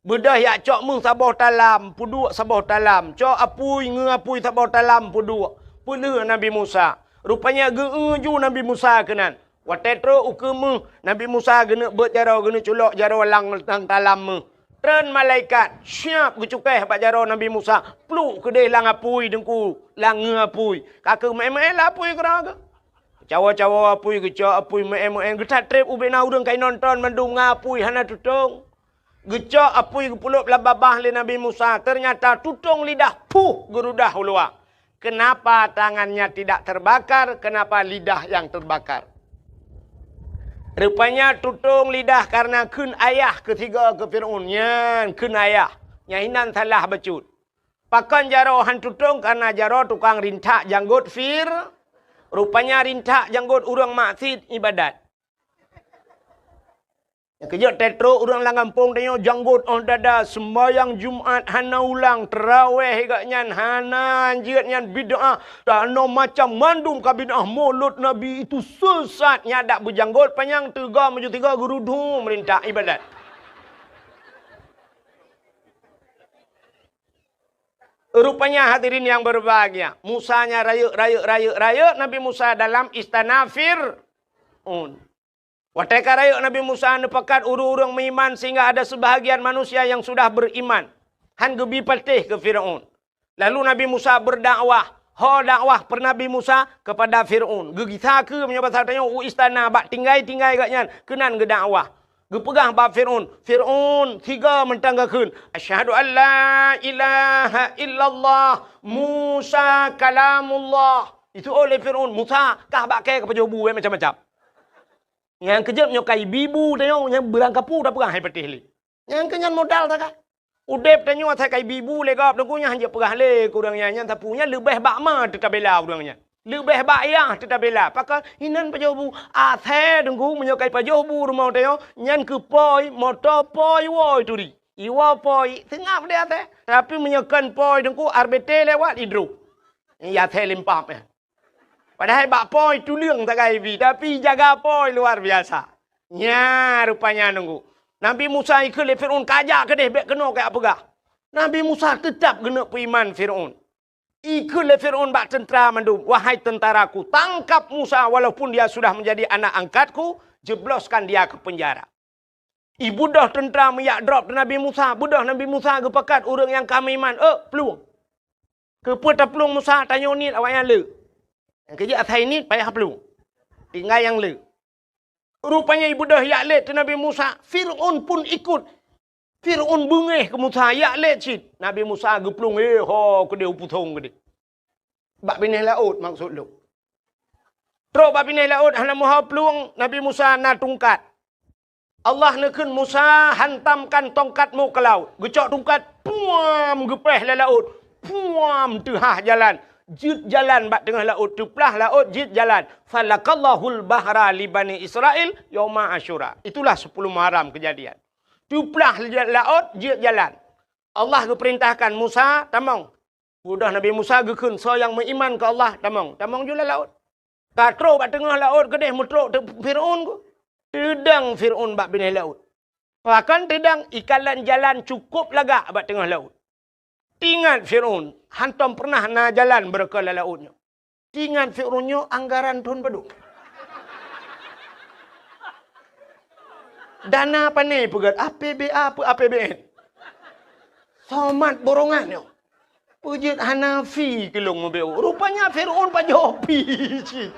Beudôh jak cok méuh saboh talam, peuduek saboh talam. Cok apui, ngeu apui saboh talam, peuduek. Peulheueh Nabi Musa. Rupanya geu-eu ju Nabi Musa keunan. Watèe trok ukeue méuh, Nabi Musa geuneuk beuet jaroe, geuneuk culok jaroe lam, lam talam méuh. Treun malaikat, siap geucukéh bak jaroe Nabi Musa. Pluek keudeh lam apui Teungku, lam ngeu apui. Ka keuh meu'én-meu'én lam apui keudroe geuh. Cawoe-cawoe apui, geucok apui, meu'én-meu'én. Geuthat trép ubé na ureueng ka inonton mandum ngon apui, hana tutong. Geucok apui geupulop lam babah lé Nabi Musa, ternyata tutong lidah, puh, geurudah u luwa. Kenapa tangannya tidak terbakar? Kenapa lidah yang terbakar? Rupanya tutong lidah karena kheun ayah keu tiga keu Fir'aun. Nyan kheun ayah. Nyan inan salah bacut. Pakon jaroe han tutong? Karena jaroe tukang rintak janggot Fir-, rupanya rintak janggot ureueng maksiet ibadat. Nyang keujeuet trok ureueng lam gampông tanyoe janggot óh dada, seumbahyang Jumat hana ulang, teurawéh gobnyan hana, jeuet nyan bid'ah, tanoh macam mandum ka bid'ah, Maulud Nabi itu sesat, nyan dak beujanggot panyang teuga meujeuet tiga geurudum rintak ibadat. Rupanya hadirin yang berbahagia, Musa nyan rayeuk, rayeuk, rayeuk, rayeuk Nabi Musa dalam istana Fir'aun. Watèe ka rayeuk Nabi Musa neupakat ureueng-ureueng meuiman sehingga ada sebahagian manusia yang sudah beriman. Han geubi patéh keu Fir'aun. Lalu Nabi Musa berdakwah. Ho dakwah per Nabi Musa kepada Fir'aun. Geugisa keu meunyoe basa tanyoe u istana bak tinggai-tinggai gobnyan keunan geudakwah. Geupeugah bak Fir'aun, "Fir'aun, tiga mantong geukheun, 'Asyhadu an la ilaha illallah, Musa kalamullah.'" Itu oleh Fir'aun, "Musa, kah bak kèe ka pajoh bu, eh, macam-macam." Nyang keujeuet nyoe ka ibi bu tanyoe, nyang beurangkapeue tapeugah hai patéh lé. Nyang keu nyan modal that ka. Udép tanyoe asai ka ibi bu lé gob, Teungku, nyan hanjeuet peugah lé keu ureueng nyan, nyan sapeue nyan leubeh bak ma teutabela ureueng nyan. Leubeh bak yah teutabela. Pakon inan pajoh bu? Asai Teungku, meunyoe ka ipajoh bu rumoh tanyoe, nyan keu pôi, moto pôi woe turi. Iwoe pôi, seungab deh asai. Tapi meunyoe kon pôi Teungku, R B T lewat idrop. Iya asai limpap nyan. Padahai bak pôi tuleueng sagai ibi, tapi jaga pôi luar biasa. Nyan rupanya Teungku. Nabi Musa ikheun lé Fir'aun, "Kajak keudeh, bèk keunoe kajak peugah." Nabi Musa teutab geuneuk peuiman Fir'aun. Ikheun lé Fir'aun bak teuntra mandum, "Wahai tentaraku, tangkap Musa walaupun dia sudah menjadi anak angkatku, jebloskan dia ke penjara." Ibeudôh teuntra meujak drop Nabi Musa, beudôh Nabi Musa geupakat ureueng nyang ka meuiman, "Ôk, plueng." Keupeue taplueng Musa? Tanyoe niet awaknyan le. Nyang keujeuet asai niet payah plueng. Tinggai nyang le. Rupanya ibeudôh jak lét teuk Nabi Musa, Fir'aun pun ikut. Fir'aun beungéh keu Musa, jak lét cit. Nabi Musa geuplueng, eh, ho keudeh u pusong keudeh. Bak binéh laôt maksud lôn. Trok bak binéh laôt hana meuho plueng, Nabi Musa na tungkat. Allah neukheun, "Musa, hantamkan tongkatmu ke laut." Geucok tungkat, puam, geupéh lam laôt. Puam, teuhah jalan. jeuet jalan bak teungoh laôt, teuplah laôt jeuet jalan. Falakallahul bahra li Bani Israil yauma Asyura. Itulah sepuluh Muharram kejadian. Teuplah laôt jeuet jalan. Allah geupeurintahkan Musa, "Tamong." Beudôh Nabi Musa geukheun, "Soe nyang meuiman keu Allah, tamong." Tamong ju lam laôt. Ka trok bak teungoh laôt keudeh meutrok teuk Fir'aun ku. Teudong Fir'aun bak binéh laôt. Pakon teudong, ikalon jalan cukôp lagak bak teungoh laôt. Teuingat Fir'aun, hantom peureunah na jalan beureukoh lam laôt nyoe. Teuingat Fir'aun nyoe anggaran thôn padum. Dana pané peugét, A P B A peu A P B N. Somat borongan nyoe. Peujeuet hana fi keu lôn meubeuet. Rupanya Fir'aun pajoh fi cit.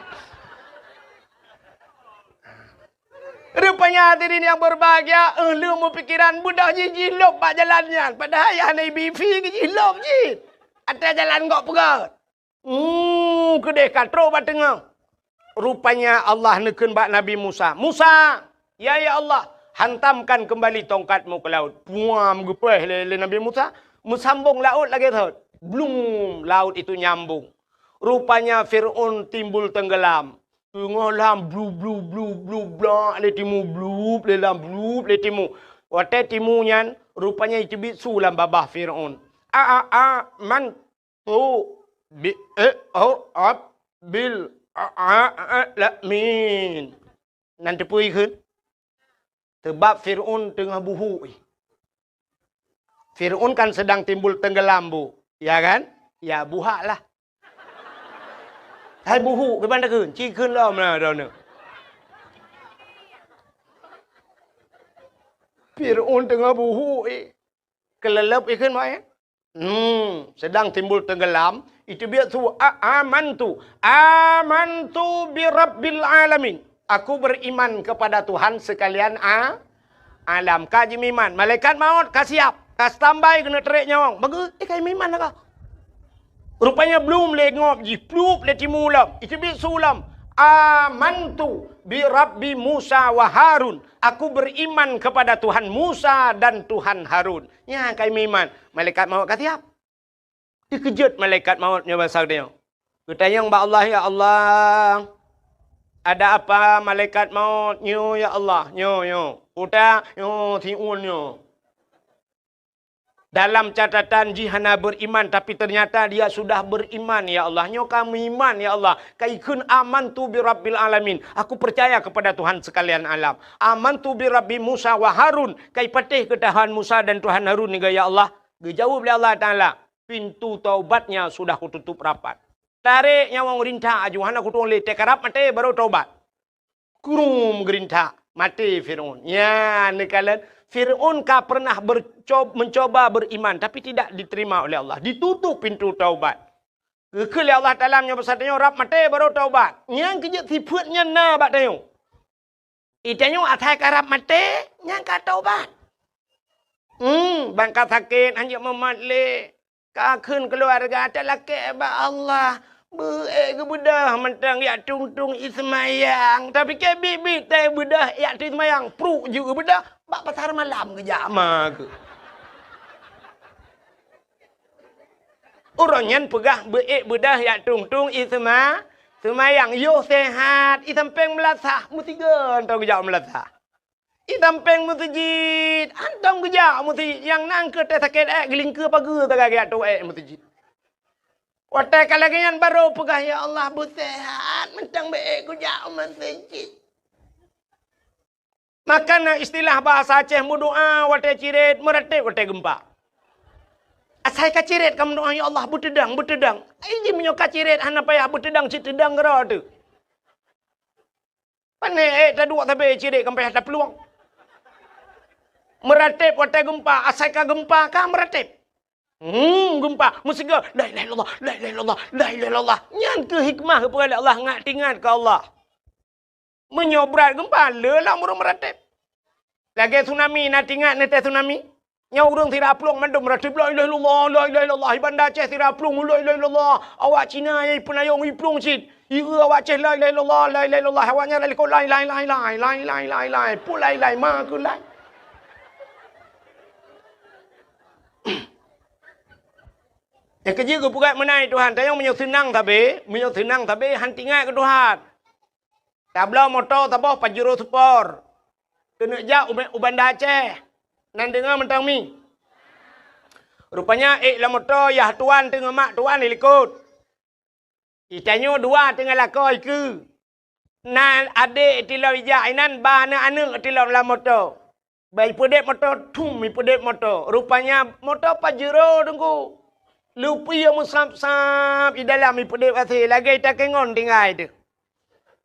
Rupanya hadirin yang berbahagia, eh, lôn meupikiran beudôh jih jilôb bak jalan nyan. Padahai hana ibi fi keu jilôb jih. Até jalan gok peugét. Hmm, keudeh ka trok bak teungoh. Rupanya Allah neukheun bak Nabi Musa, "Musa, ya, ya Allah, hantamkan kembali tongkatmu ke laut." Puam geupéh lé, lé Nabi Musa, meusambong laôt lagée thot. Blum, laut itu nyambung. Rupanya Fir'aun timbul tenggelam. Teungoh lam blu, blu, blu, blu, blak lé timu, blup lé lam, blup lé timu. Watée timu nyan, rupanya iteubiet su lam babah Fir'aun. A, a, a, man tu bi, eh, oh, ab, bil, a, a, a, la, min. Nan teupeue kheun? Teubab Fir'aun teungoh buhuk. Fir'aun kan sedang timbul tenggelam, Bu. Ya kan? Ya, buhak lah. Hai buhuk, kiban takheun? Ci kheun lom lah droeneuh. Fir'aun teungoh buhuk, eh. Keuleuleub ikheun, Mak, eh. Hmm, sedang timbul tenggelam, iteubiet su, a, amantu, amantu bi rabbil alamin. Aku beriman kepada Tuhan sekalian a, alam. Ka jimeuiman, malaikat maut ka siap, ka standby keuneuk trek nyawöng. Bagus, eh, ka jimeuiman dah ka. Rupanya blum lé ngop jih, plup lé timu lom, iteubiet su lom. Amantu bi rabbi Musa wa Harun. Aku beriman kepada Tuhan Musa dan Tuhan Harun. Nyan ka jimeuiman, malaikat maut ka siap. Dikeujot malaikat maut nyoe basa geutanyoe. Geutanyong bak Allah, "Ya Allah, ada apa malaikat maut nyoe, ya Allah?" Nyoe, nyoe. Utak, nyoe, siun nyoe. Dalam catatan jih hana beriman, tapi ternyata dia sudah beriman, ya Allah. Nyoe ka meuiman, ya Allah. Ka ikheun, "Amantu bi rabbil alamin." Aku percaya kepada Tuhan sekalian alam. "Amantu bi rabbi Musa wa Harun." Ka ipatéh keu Tuhan Musa dan Tuhan Harun nyoe, ya Allah. Geujaweueb lé Allah Taala, "Pintu taubatnya sudah kututup rapat." Tarek nyawöng rintak aju, hana kutueng lé, teukarab maté baru taubat. Krum geurintak, maté Fir'aun. Nyan neukalon, Fir'aun ka pernah berco-, mencoba beriman, tapi tidak diterima oleh Allah. Ditutup pintu taubat. Geukheun lé Allah Taala nyoe basa tanyoe, "Rab maté baru taubat." Nyan keujeuet sifeuet nyan na bak tanyoe. Itanyoe asai karab maté, nyan ka taubat. Hmm, ban ka sakét, hanjeuet mumat lé. Ka kheun keuluwarga, talakée bak Allah. Beu-ék geubeudôh mantong jak tueng-tueng ie seumayang. Tapike biet-biet tée beudôh jak tueng seumayang. Pruek jeuet geubeudôh, bak pasar malam geujak ma keuh. Uroe nyan peugah beu-ék beudôh jak tueng-tueng ie seuma-, seumayang. Yoh sehat, ie sampéng meulasah, meusigoe mantong geujak meulasah. Ie sampéng meuseujid, mantong geujak meuseujid. Nyang na keuh tée sakét ék, geulingkeue pageue sagai geujak tueng ék meuseujid. Watée ka lagée nyan barô peugah, "Ya Allah, beu sehat, mantong beu-ék geujak meuseujid." Maka na istilah bahasa Aceh meudoá watée cirét, meuratéb watée geumpa. Asai ka cirét ka meudoá, "Ya Allah, beuteudong, beuteudong." Ai jih meunyoe ka cirét hana payah beuteudong, cit teudong keudroe teuh. Pané ék taduek sabe cirét ka payah taplueng. Meuratéb watée geumpa, asai ka geumpa ka meuratéb. Hmm, geumpa, meusigoe, "La ilaha illallah, la ilaha illallah, la ilaha illallah." Nyan keuh hikmah geupeugah lé Allah, ngat teuingat keu Allah. Meunyoe brat geumpa, le lam ureuëng meuratéb. Lagée tsunami, na teuingat neutée tsunami? Nyoe ureuëng sira plueng mandum meuratéb, "La ilaha illallah, la ilaha illallah." Di Banda Aceh sira plueng, "La ilaha illallah." Awak Cina nyang ipeunayong, iplueng cit. Ieu awak Aceh, "La ilaha illallah, la ilaha illallah." Awak nyan lakoe, "Lai, lai, lai, lai." Peue lai, lai, ma keuh lai. Nyang keujeuet geupeugah meunan Tuhan, tanyoe meunyoe seunang sabe, meunyoe seunang sabe, han teuingat keu Tuhan. Tabloe moto saboh Pajero Sport. Keuneuk jak u, u Banda Aceh. Nan deungoe mantong mi. Rupanya ék lam moto, yah tuan teungoh mak tuan dilikot. Di tanyoe dua teungoh lakoe ikeue. Na adék tilom ijak inan, ba aneuk-aneuk tilom lam moto. Ba ipeudeb moto, thum, ipeudeb moto. Rupanya moto Pajero teungku. Lupi meusab-sab di dalam ipeudeb asée lagée takengon tinggai teuh.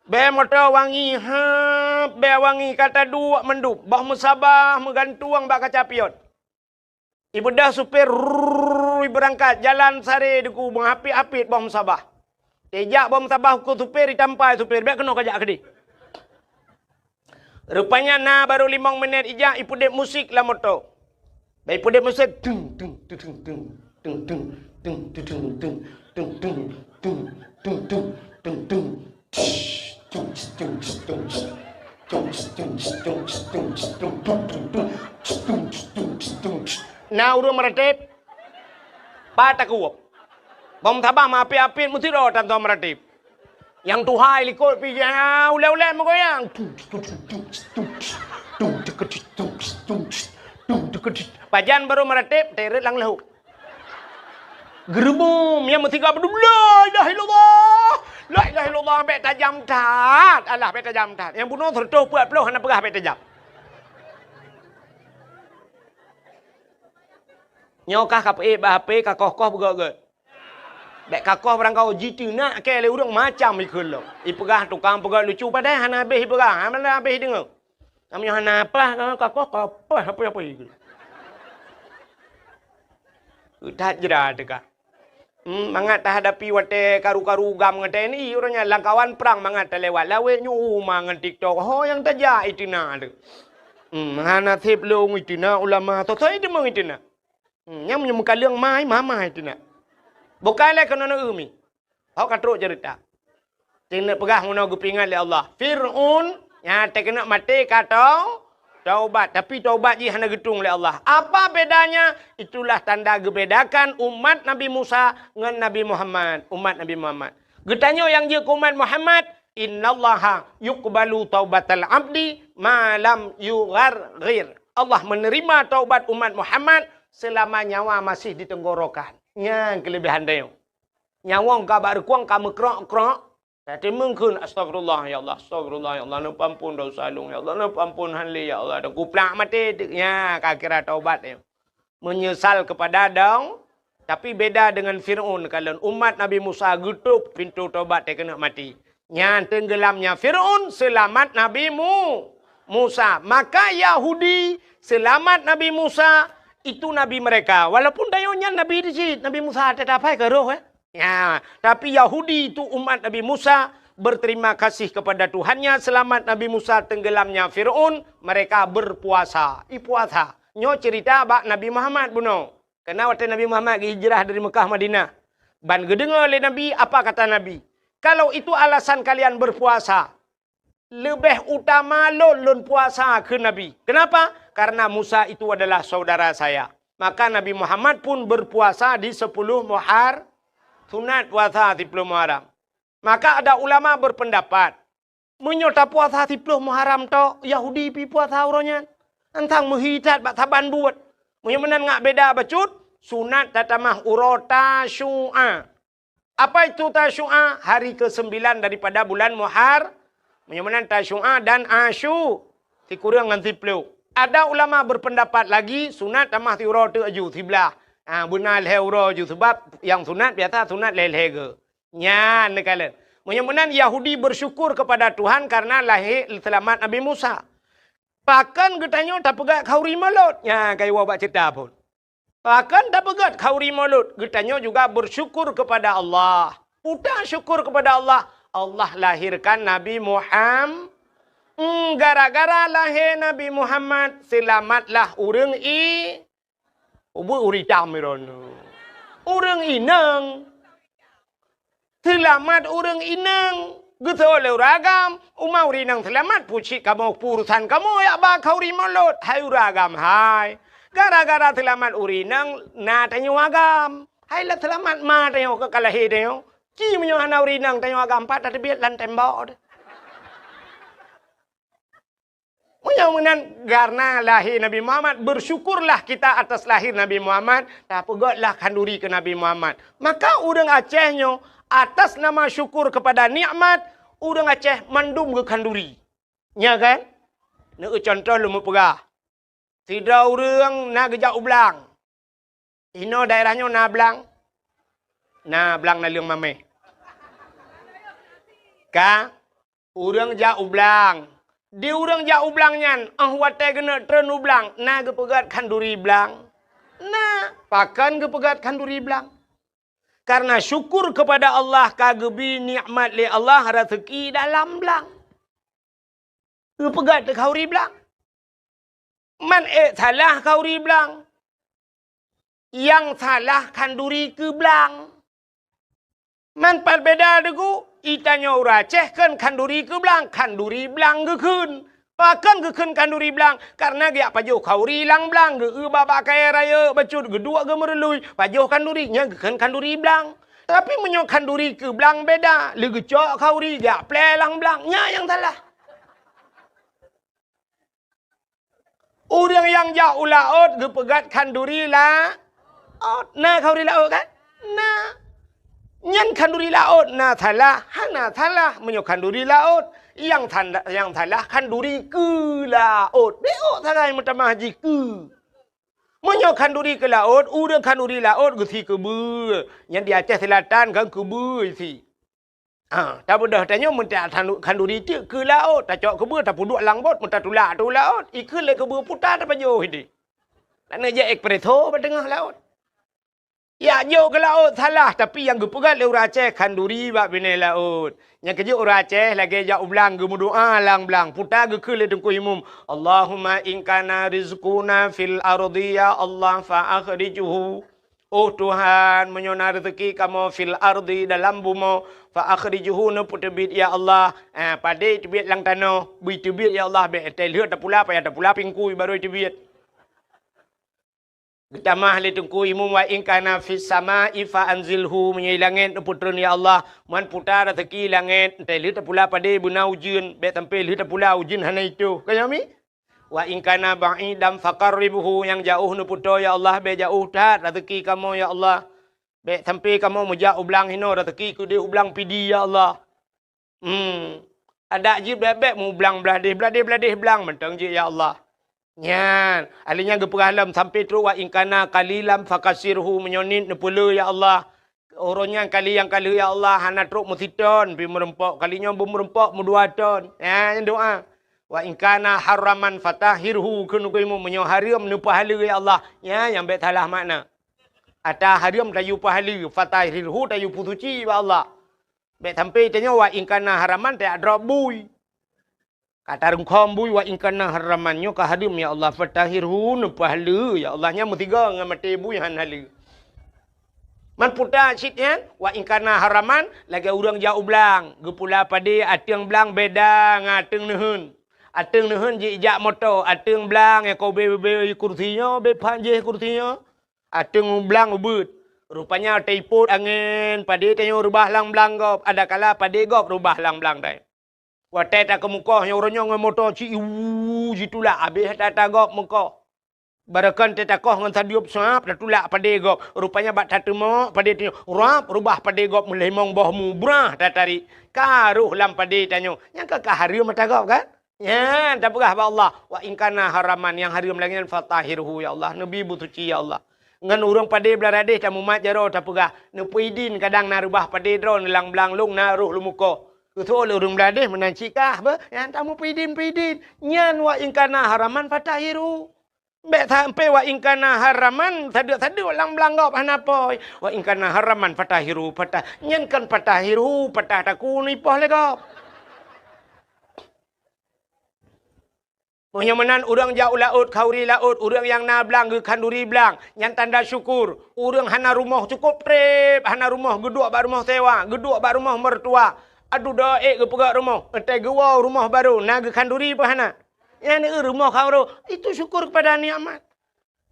Bée moto wangi, hab, bée wangi ka taduek mandum. Boh meusabah meugantueng bak kaca pion. Ibeudôh supir, rrrr, ibeurangkat, jalan sare teungku, meuapit-apit boh meusabah. Tejak boh meusabah keu supir, itampai supir, bék keunoe kajak keudeh. Rupanya na barô limong minét ijak, ipeudeb musik lam moto. Bék ipeudeb musik, tung, tung, tung, tung, tung, tung, tung, tung, tung, tung, tung, tung, tung, tung, tung, tung, tung, tung. Na ureuëng meuratéb? Pat takue. Bom sabah meuapit-apit meusidroe tan soe meuratéb. Nyang tuha likot pih ulée-ulée meugoyang. Pajan barô meuratéb, teret lam leuhok. Geureuboh, nyang meusigoe beudum, "La ilaha illallah! La ilaha illallah!" Bék tajam that. Alah, bék tajam that. Nyang bunoe sireutôh peuet ploh hana peugah bék tajam. Nyoe kah ka peuék bak H P, ka koh-koh beugét-gét. Bék ka koh barangkaho jiteunak kée lé ureuëng macam ikheun lom. Ipeugah tukang peugét lucu, padahai hana habéh ipeugah, hana habéh ideungoe. Kamoe hana apah, ka koh, ka apah, apah, apah. That jra teuka. Hmm, mangat tahadapi watée karu-karu GAM ngon T N I, uroe nyan lam kawan prang mangat talewat. Lawét nyoe uma ngon TikTok. Ho nyang tajak iteunak teuh. Hmm, hana sép lôn iteunak ulama. Soe-soe deungoe iteunak. Hmm, nyang meunyoe meukaleueng mai, mamai teunak. Bukai lé keunoe neu mi. Hok ka trok ceurita. Teuneuk peugah meunoe geupeuingat lé Allah. Fir'aun nyang teukeunok maté ka tau-, taubat, tapi taubat jih hana geutueng lé Allah. Apa bedanya? Itulah tanda geubedakan umat Nabi Musa ngon Nabi Muhammad, umat Nabi Muhammad. Geutanyoe nyang jeuet keu umat Muhammad, "Innallaha yuqbalu taubatal abdi ma lam yugharghir." Allah menerima taubat umat Muhammad selama nyawa masih di tenggorokan. Nyan keulebihan tanyoe. Nyawöng ka bak reukueng ka meukrok-krok, ka teumeung kheun, "Astagfirullah, ya Allah, astagfirullah, ya Allah, neupeuampon desya lôn, ya Allah, neupeuampon." Han lé, "Ya Allah, dan kuplak maté." Nya ka kira taubat nyoe. Menyesal kepada dong, tapi beda dengan Fir'aun. Kalau umat Nabi Musa geutôp pintoe taubat teukeunok maté. Nyan teunggeulamnya Fir'aun, seulamat Nabi Mu-, Musa. Maka Yahudi seulamat Nabi Musa, itu nabi mereka. Walaupun tanyoe nyan nabi di cit, Nabi Musa teutab hai ka roh, eh. Ya, tapi Yahudi itu umat Nabi Musa berterima kasih kepada Tuhannya, selamat Nabi Musa tenggelamnya Fir'aun, mereka berpuasa. I puasa. Nyoe cerita bak Nabi Muhammad bunoe. Karena watée Nabi Muhammad geuhijrah dari Mekah Madinah. Ban geudeungoe lé Nabi, apa kata Nabi? "Kalau itu alasan kalian berpuasa, leubeh utama lôn, lôn puasa," kheun Nabi. Kenapa? "Karena Musa itu adalah saudara saya." Maka Nabi Muhammad pun berpuasa di sepuluh Muhar-, sunat puasa sepuluh Muharram. Maka ada ulama berpendapat, meunyoe tapuasa siploh Muharram tok, Yahudi pi puasa uroe nyan. Antang meuhi that bak saban buet. Meunyoe meunan ngat beda bacut, sunat tatamah uroe Tasyu'a. Apa itu Tasyu'a? Hari kesembilan daripada bulan Muhar-, meunyoe meunan Tasyu'a dan Asyu, sikureueng ngon siploh. Ada ulama berpendapat lagi, sunat tamah siuroe teuk aju, siblah. Ha, beuna lhée uroe aju, sebab nyang sunat biasa sunat lhée-lhée geu. Nyan neukalon. Meunyoe meunan Yahudi bersyukur kepada Tuhan karena lahé seulamat Nabi Musa. Pakon geutanyoe tapeugét khauri Maulud? Nyan ka iwoe bak ceurita phon. Pakon tapeugét khauri Maulud? Geutanyoe juga bersyukur kepada Allah. Peue syukur kepada Allah? Allah lahirkan Nabi Muham-, hmm, gara-gara lahé Nabi Muhammad, seulamatlah ureuëng i-, Ubeuet ureuëng itam droeneuh. Ureuëng inong. Seulamat ureuëng inong. Geusoe lé ureuëng agam. Uma ureuëng inong seulamat, peue cit kamoe, peue urusan kamoe jak ba khauri Maulud. Hai ureuëng agam, hai. Gara-gara seulamat ureuëng inong, na tanyoe agam. Hai lam seulamat ma tanyoe ka lahé tanyoe. Ci meunyoe hana ureueng inong tanyoe agam pat tateubiet lam tembok. Meunyoe meunan, karena lahé Nabi Muhammad, bersyukurlah kita atas lahir Nabi Muhammad, tapeugötlah khanduri keu Nabi Muhammad. Maka ureueng Aceh nyoe, atas nama syukur kepada nikmat, ureueng Aceh mandum geukhanduri. Nya kan? Neueu contoh lôn meupeugah. Sidroe ureueng na geujak u blang. Inoe daerah nyoe na blang? Na blang Naleueng Mamèh. Ka, ureueng jak u blang. Di ureueng jak u blang nyan, 'oh watèe geuneuk treun u blang, na geupeugöt khanduri blang? Na. Pakon geupeugöt khanduri blang? Karena syukur kepada Allah ka geubri nikmat lé Allah raseuki dalam blang. Geupeugöt khanduri blang. Man ék salah khanduri blang. Nyang salah khanduri keu blang. Man pat beda deungon geutanyoe ureueng Aceh kheun khanduri keu blang, khanduri blang geukheun. Pakon geukheun khanduri blang? Karena geujak pajoh khanduri lam blang, geu-eu bak-bak kayèe rayeuk bacut, geuduek geumeurului, pajoh khanduri, nyan geukheun khanduri blang. Tapi meunyoe khanduri keu blang beda, lé geucok khanduri, geujak plè lam blang, nyan nyang salah. Ureueng nyang jak u laôt geupeugöt khanduri laôt. Na khanduri laôt kan? Na. Nyan khanduri laôt na salah? Hana salah meunyoe khanduri laôt. Nyang sanda-, nyang salah khanduri keu laôt. Beuôt sagai meutamah jih keu. Meunyoe khanduri keu laôt, ureueng khanduri laôt geusi keubeue. Nyan di Aceh Selatan kan keubeue isi. Ha, tabeudôh tanyoe meuntak khanduri teuk keu laôt, tacok keubeue tapeuduek lam bot, meutatulak ateueh laôt, ikheun lé keubeue puta tapajoh idéh. Taneuk jak espresso bak teungoh laôt. Jak jok keu laôt salah, tapi nyang geupeugöt lé ureueng Aceh khanduri bak binéh laôt. Nyang keujeuet ureueng Aceh lagèe jak u blang geumeudoa lam blang, puta geukheun lé Teungku Imum, "Allahumma in kana rizquna fil ardi ya Allah fa akhrijhu." Oh Tuhan, meunyoe na reuzeuki kamoe fil ardi, dalam bumoe, fa akhrijhu, neupeuteubiet ya Allah. Ah, padé teubiet lam tanoh, bri teubiet ya Allah, bèk teuh lheueh tapula, payah tapula pingkui barô teubiet. Geutamah lé Teungku Imum, wa in kana fis sama'i fa anzilhu, meunyoe langèt neupeutreun ya Allah, man puta reuzeuki langèt, teuh lheueh tapula padé beuna ujeuen, bèk sampai lheueh tapula ujeuen hana itôh. Ka nyan mi? Wa in kana ba'idan faqarribhu, nyang jaoh neupeutoe ya Allah, bèk jaoh that reuzeuki kamoe ya Allah. Bèk sampai kamoe meujak u blang hinoe, reuzeuki keudéh u blang Pidie ya Allah. Hmm. Adak jih bèk-bèk mu blang blah déh, blah déh, blah déh blang mantong jih ya Allah. Nyan, ahli nyan geupeugah lom sampai trok wa in kana qalilan fakatsirhu, meunyoe niet neupeule ya Allah. Uroe nyan kali nyang ka lheueh ya Allah hana trok meusiton pih meureumpok, kali nyoe beumeureumpok meudua ton. Ya, nyan doa. Wa in kana haraman fatahhirhu, kheun Teungku Imum, meunyoe hareuem neupeuhaleue ya Allah. Ya, nyang bèk salah makna. Ata hareuem tayue peuhaleue, fatahhirhu tayue peusuci bak Allah. Bèk sampai tanyoe wa in kana haraman tajak drob bui. Ka tarungkhom bui, wa in kana haraman, nyoe ka hareuem ya Allah, fatahhirhu, neupeuhaleue ya Allah, nyan meusigoe ngon maté bui han haleue. Man puta cit nyan, wa in kana haraman, lagèe ureueng jak u blang, geupula padé ateueng blang beda ngon ateueng neuheun. Ateueng neuheun jih jak moto, ateueng blang nyang ka ubé-ubé kursi nyoe, ubé phan jih kursi nyoe. Ateueng blang ubeuet. Rupanya teupot angén, padé tanyoe reubah lam blang gob, adakala padé gob reubah lam blang dai. Watèe takeumeukoh nyoe uroe nyoe ngon moto ci-u jitulak, abéh that-that gob meukoh. Barokon teuh takoh ngon sadeueb suab tatulak padé gob. Rupanya bak tateumok padé tanyoe, rab reubah padé gob meulimong boh mu brah tatarék. Ka roh lam padé tanyoe. Nyang ka, ka hareuem ata gob kan? Nyan tapeugah bak Allah, wa in kana haraman, nyang hareuem lagèe nyan fatahhirhu ya Allah, neubri beusuci ya Allah. Ngon ureueng padé blang radéh tamumat jaroe tapeugah, neupeuidin kadang na reubah padé droeneuh lam blang lôn na roh lôn meukoh. Keusoe lé ureueng blang radéh meunan cit kah beuh, nyan tamupeidin-peidin. Nyan wa in kana haraman fatahhirhu. Bèk sampai wa in kana haraman, sadeuk-sadeuk lam blang gob hana poi. Wa in kana haraman fatahhirhu, patah. Nyan kon fatahhirhu, patah takue neuipoh lé gob. Meunyoe meunan ureueng jak u laôt, khanduri laôt, ureueng nyang na blang geukhanduri blang, nyan tanda syukur. Ureueng hana rumoh cukôp trép, hana rumoh geuduek bak rumoh sewa, geuduek bak rumoh mertua. Aduh, do ék geupeugöt rumoh, 'oh watèe geuwoe rumoh barô, na geukhanduri peu hana? Nyan rumoh khanduri, itu syukur kepada nikmat.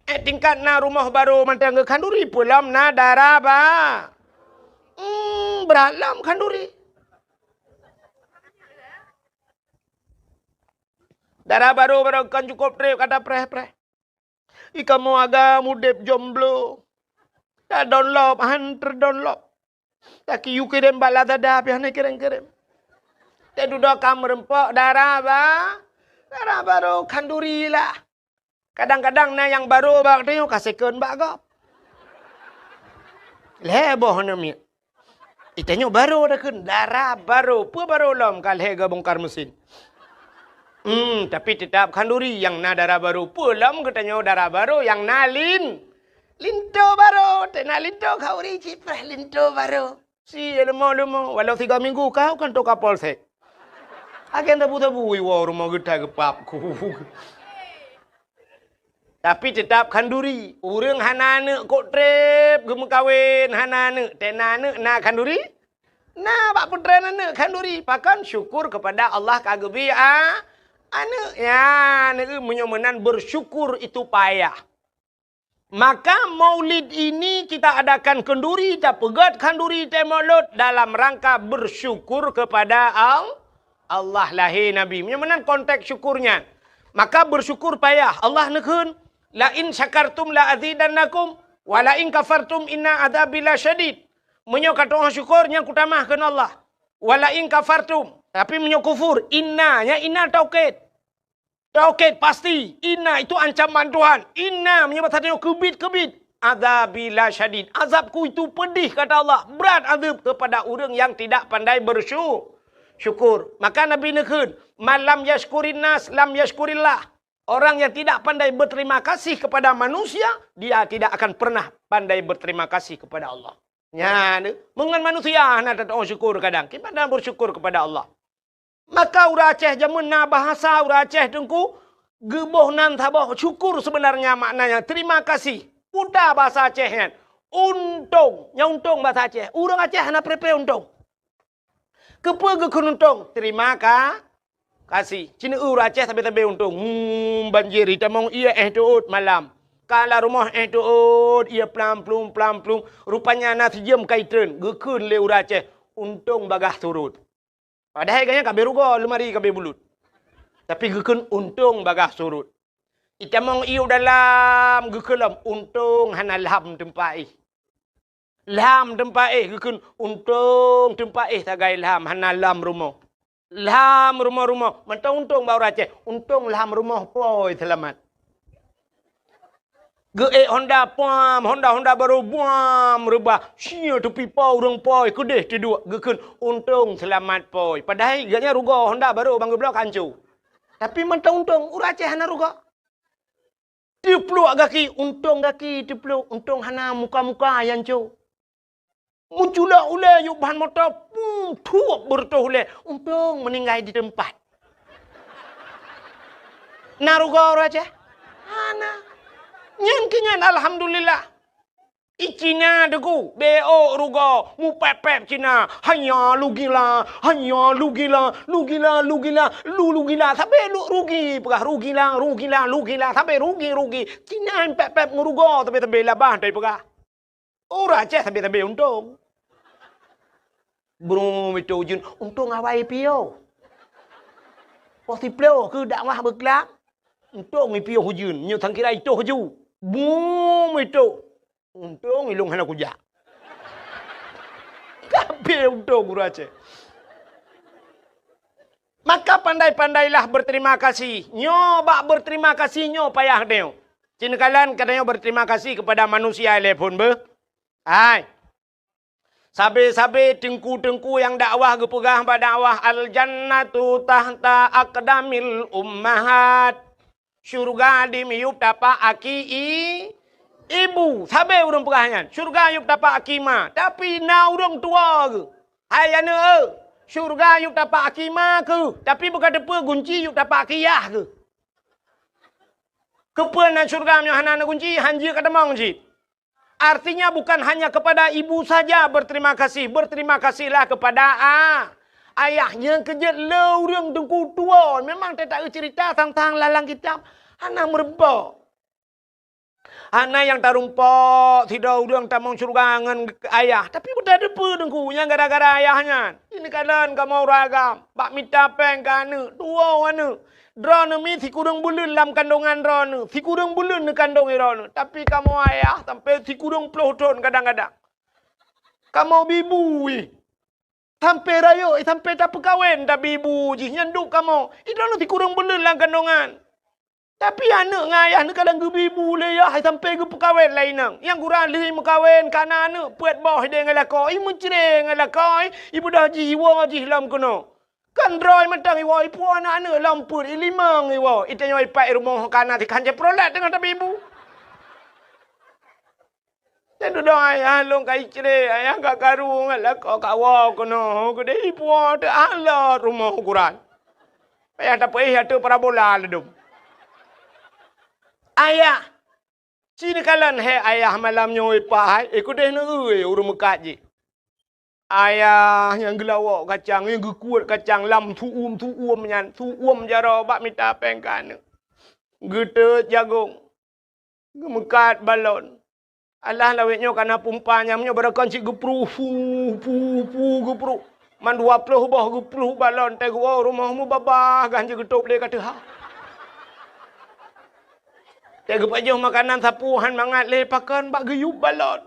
Eh, tingkat na rumoh barô mantong geukhanduri, peue lom na dara ba-, hmm, brat lom khanduri. Dara barô, barô kon cukôp trép ka tapreh-preh. Ih, kamoe agam udép jomblo. Tadonlop, han teudonlop. Taki yue kirém bak Lazada, pih hana kirém-kirém. Teududoe ka meureumpok dara ba-, dara barô khanduri lah. Kadang-kadang na nyang barô bak tanyoe ka second bak gob. Lhèe boh aneuk miet. Itanyoe barô takheun, dara barô. Peue barô lom ka lhèe geubongkar mesin. Hmm, tapi teutap khanduri nyang na dara barô. Peue lom geutanyoe dara barô nyang na lin-, linto barô. Teuna linto khanduri cit preh linto barô. Si leumo-leumo, walau tiga minggu kau kan toka polsek. Agen tabu-tabu iwoe rumoh geuta geupap ku. Tapi teutap khanduri. Ureuëng hana aneuk kok trép geumeukawen, hana aneuk. Teuna aneuk na khanduri? Na bak peutrön aneuk khanduri. Pakon? Syukur kepada Allah ka geubri a-, aneuk. Ya, aneuk meunyoe meunan bersyukur itu payah. Maka maulid ini kita adakan khanduri, tapeugét khanduri teumaulud dalam rangka bersyukur kepada Al-, Allah lahé Nabi. Meunyoe meunan konteks syukur nyan. Maka bersyukur payah. Allah neukheun, "La in syakartum la azidannakum, wa la in kafartum inna adzabi lasyadid." Meunyoe ka tu'oh syukur, nyan kutamah kheun Allah. "Wa la in kafartum." Tapi meunyoe kufur, inna, nyan inna taukid. Taukid pasti, inna itu ancaman Tuhan. Inna meunyoe bahasa tanyoe keubiet-keubiet. Adzabi lasyadid. Azabku itu pedih, kata Allah. Berat azab kepada ureuëng yang tidak pandai bersyu-, syukur. Maka Nabi neukheun, "Man lam yashkurin nas, lam yashkurillah." Orang yang tidak pandai berterima kasih kepada manusia, dia tidak akan pernah pandai berterima kasih kepada Allah. Nyan, meungon manusia hana tatu'oh syukur kadang. Kiban na bersyukur kepada Allah. Maka ureuëng Aceh jameun na bahasa ureuëng Aceh teungku, geuboh nan saboh syukur sebenarnya maknanya, terima kasih. Puta bahasa Aceh nyan. Untông, nyan untông bahasa Aceh. Ureuëng Aceh hana preh-preh untông. Keupeue geukheun untông? Terima ka-, kasih. Ci neu ureuëng Aceh sabe-sabe untông. Hmm, banjir, itamong ié éh teuôt malam. Ka lam rumoh éh teuôt, ié plam-plum, plam-plum. Rupanya na sijeuem ka itreun, geukheun lé ureuëng Aceh, untông bagaih surut. Padahai gobnyan ka abéh rugoe, leumari ka abéh bulut. Tapi geukheun untông bagaih surut. Itamong ié u dalam, geukheun lom, untông hana lham teumpat éh. Lham teumpat éh, geukheun untông teumpat éh sagai lham, hana lham rumoh. Lham rumoh-rumoh, mantong untông bak ureuëng Aceh, untông lham rumoh pôi seulamat. Geuék honda puam, honda-honda barô buam reubah. Sia teupipa ureuëng pôi keudeh teuduek geukheun untông seulamat pôi. Padahai gobnyan rugoe honda barô ban geubloe ka ancô. Tapi mantong untông, ureuëng Aceh hana rugoe. Teupluek gaki, untông gaki teupluek, untông hana muka-muka nyang ancô. Meuculok ulée yub ban moto, pum, thuep beureutoh ulée. Untông meuninggai di teumpat. Na rugoe ureuëng Aceh? Hana. Nyan keuh nyan alhamdulillah. I Cina teungku, béok rugoe, mupép-pép Cina. Hanya lugila, hanya lugila, lugila, lugila, lu lugila. Sabe lu rugi, peugah rugila, rugila, lugila, sabe rugi, rugi. Cina pép-pép ngon rugoe, sabe-sabe labah tai peugah. Ureuëng Aceh sabe-sabe untông. Brum itu ujeuen, untông awai piôh. Poh siplôh keu dakwah beuklam, untông piôh ujeuen, nyoe sangkira itoh ju. Brum itu, untông ilông hana kujak. Tapi untông ureuëng Aceh. Maka pandai-pandailah berterima kasih. Nyoe bak berterima kasih nyoe payah deuh. Cin kalan katanya berterima kasih kepada manusia lé phon beuh. Hai. Sabe-sabe teungku-teungku nyang dakwah geupeugah bak dakwah, "Al-jannatu tahta aqdamil ummahat." Syurga di miyueb tapak aki i-, ibu. Sabe ureuëng peugah nyan, syurga yueb tapak aki ma. Tapi na ureuëng tuwoe geuh. Hai aneuk, syurga yueb tapak aki ma keuh. Tapi beuka teupeue gunci yueb tapak aki yah keuh. Keupeue na syurga meunyoe hana na gunci, hanjeuet ka tamong cit. Artinya bukan hanya kepada ibu saja berterima kasih, berterima kasihlah kepada a-, ayah. Nyang keujeuet le ureuëng teungku tuwoe. Memang teuta cerita tentang lalang kitab hana meureubok. Hana nyang tarumpok sidroe ureuëng tamong syeuruga ngon ayah, tapi beuteupeue teungku nyang gara-gara ayah nyan. Ini kalon kamoe ureuëng agam, bak mita péng keu aneuëk, tuwoe aneuëk. Droeneuh mi sikureueng buleuen lam kandongan droeneuh, sikureueng buleuen neukandong droeneuh, tapi kamoe ayah sampai sikureueng ploh thon kadang-kadang. Kamoe bibu ih. Sampai rayeuk, sampai tapeukawen tabibu jih nyan duek kamoe. Droeneuh sikureueng buleuen lam kandongan. Tapi aneuëk ngon ayah neukalon geubibu lé yah, sampai geupeukawen lé inong. Nyang gura lheueh meukawen kana aneuëk peuet boh ideh ngon lakoe, i meucre ngon lakoe, i beudoh jih iwoe jih lom keunoe. Kan droe mantong iwoe, ipuwoe aneuëk-aneuëk lom peuet, i limong iwoe, i tanyoe ipat i rumoh kana tikhan jeuet peurolat teungoh tabibu. Nyan dudoe ayah lôn ka icre, ayah ka karu ngon lakoe kawoe keunoe, keudeh ipuwoe teuh alot rumoh ukuran. Payah tapeuéh ateueh parabola ladom. Ayah, ci neukalon hé ayah malam nyoe ipat hai, eh keudeh neueu ureuëng meukat jih. Ayah nyang geulawok kacang, nyang geukuet kacang lam su'uem-su'uem nyan, su'uem jaroe bak mita péng keu aneuëk. Geuteut jagong. Geumeukat balon. Alah lawét nyoe kana pumpa nyang nyoe barokon cit geupruh, pu, pu, pu, geupruh. Man dua ploh boh geupruh balon, teuh geuwoe rumoh mubabah gan jeuet geutôb lé ka teuha. Teuh geupajoh makanan sapeue han mangat lé pakon bak geuyub balon.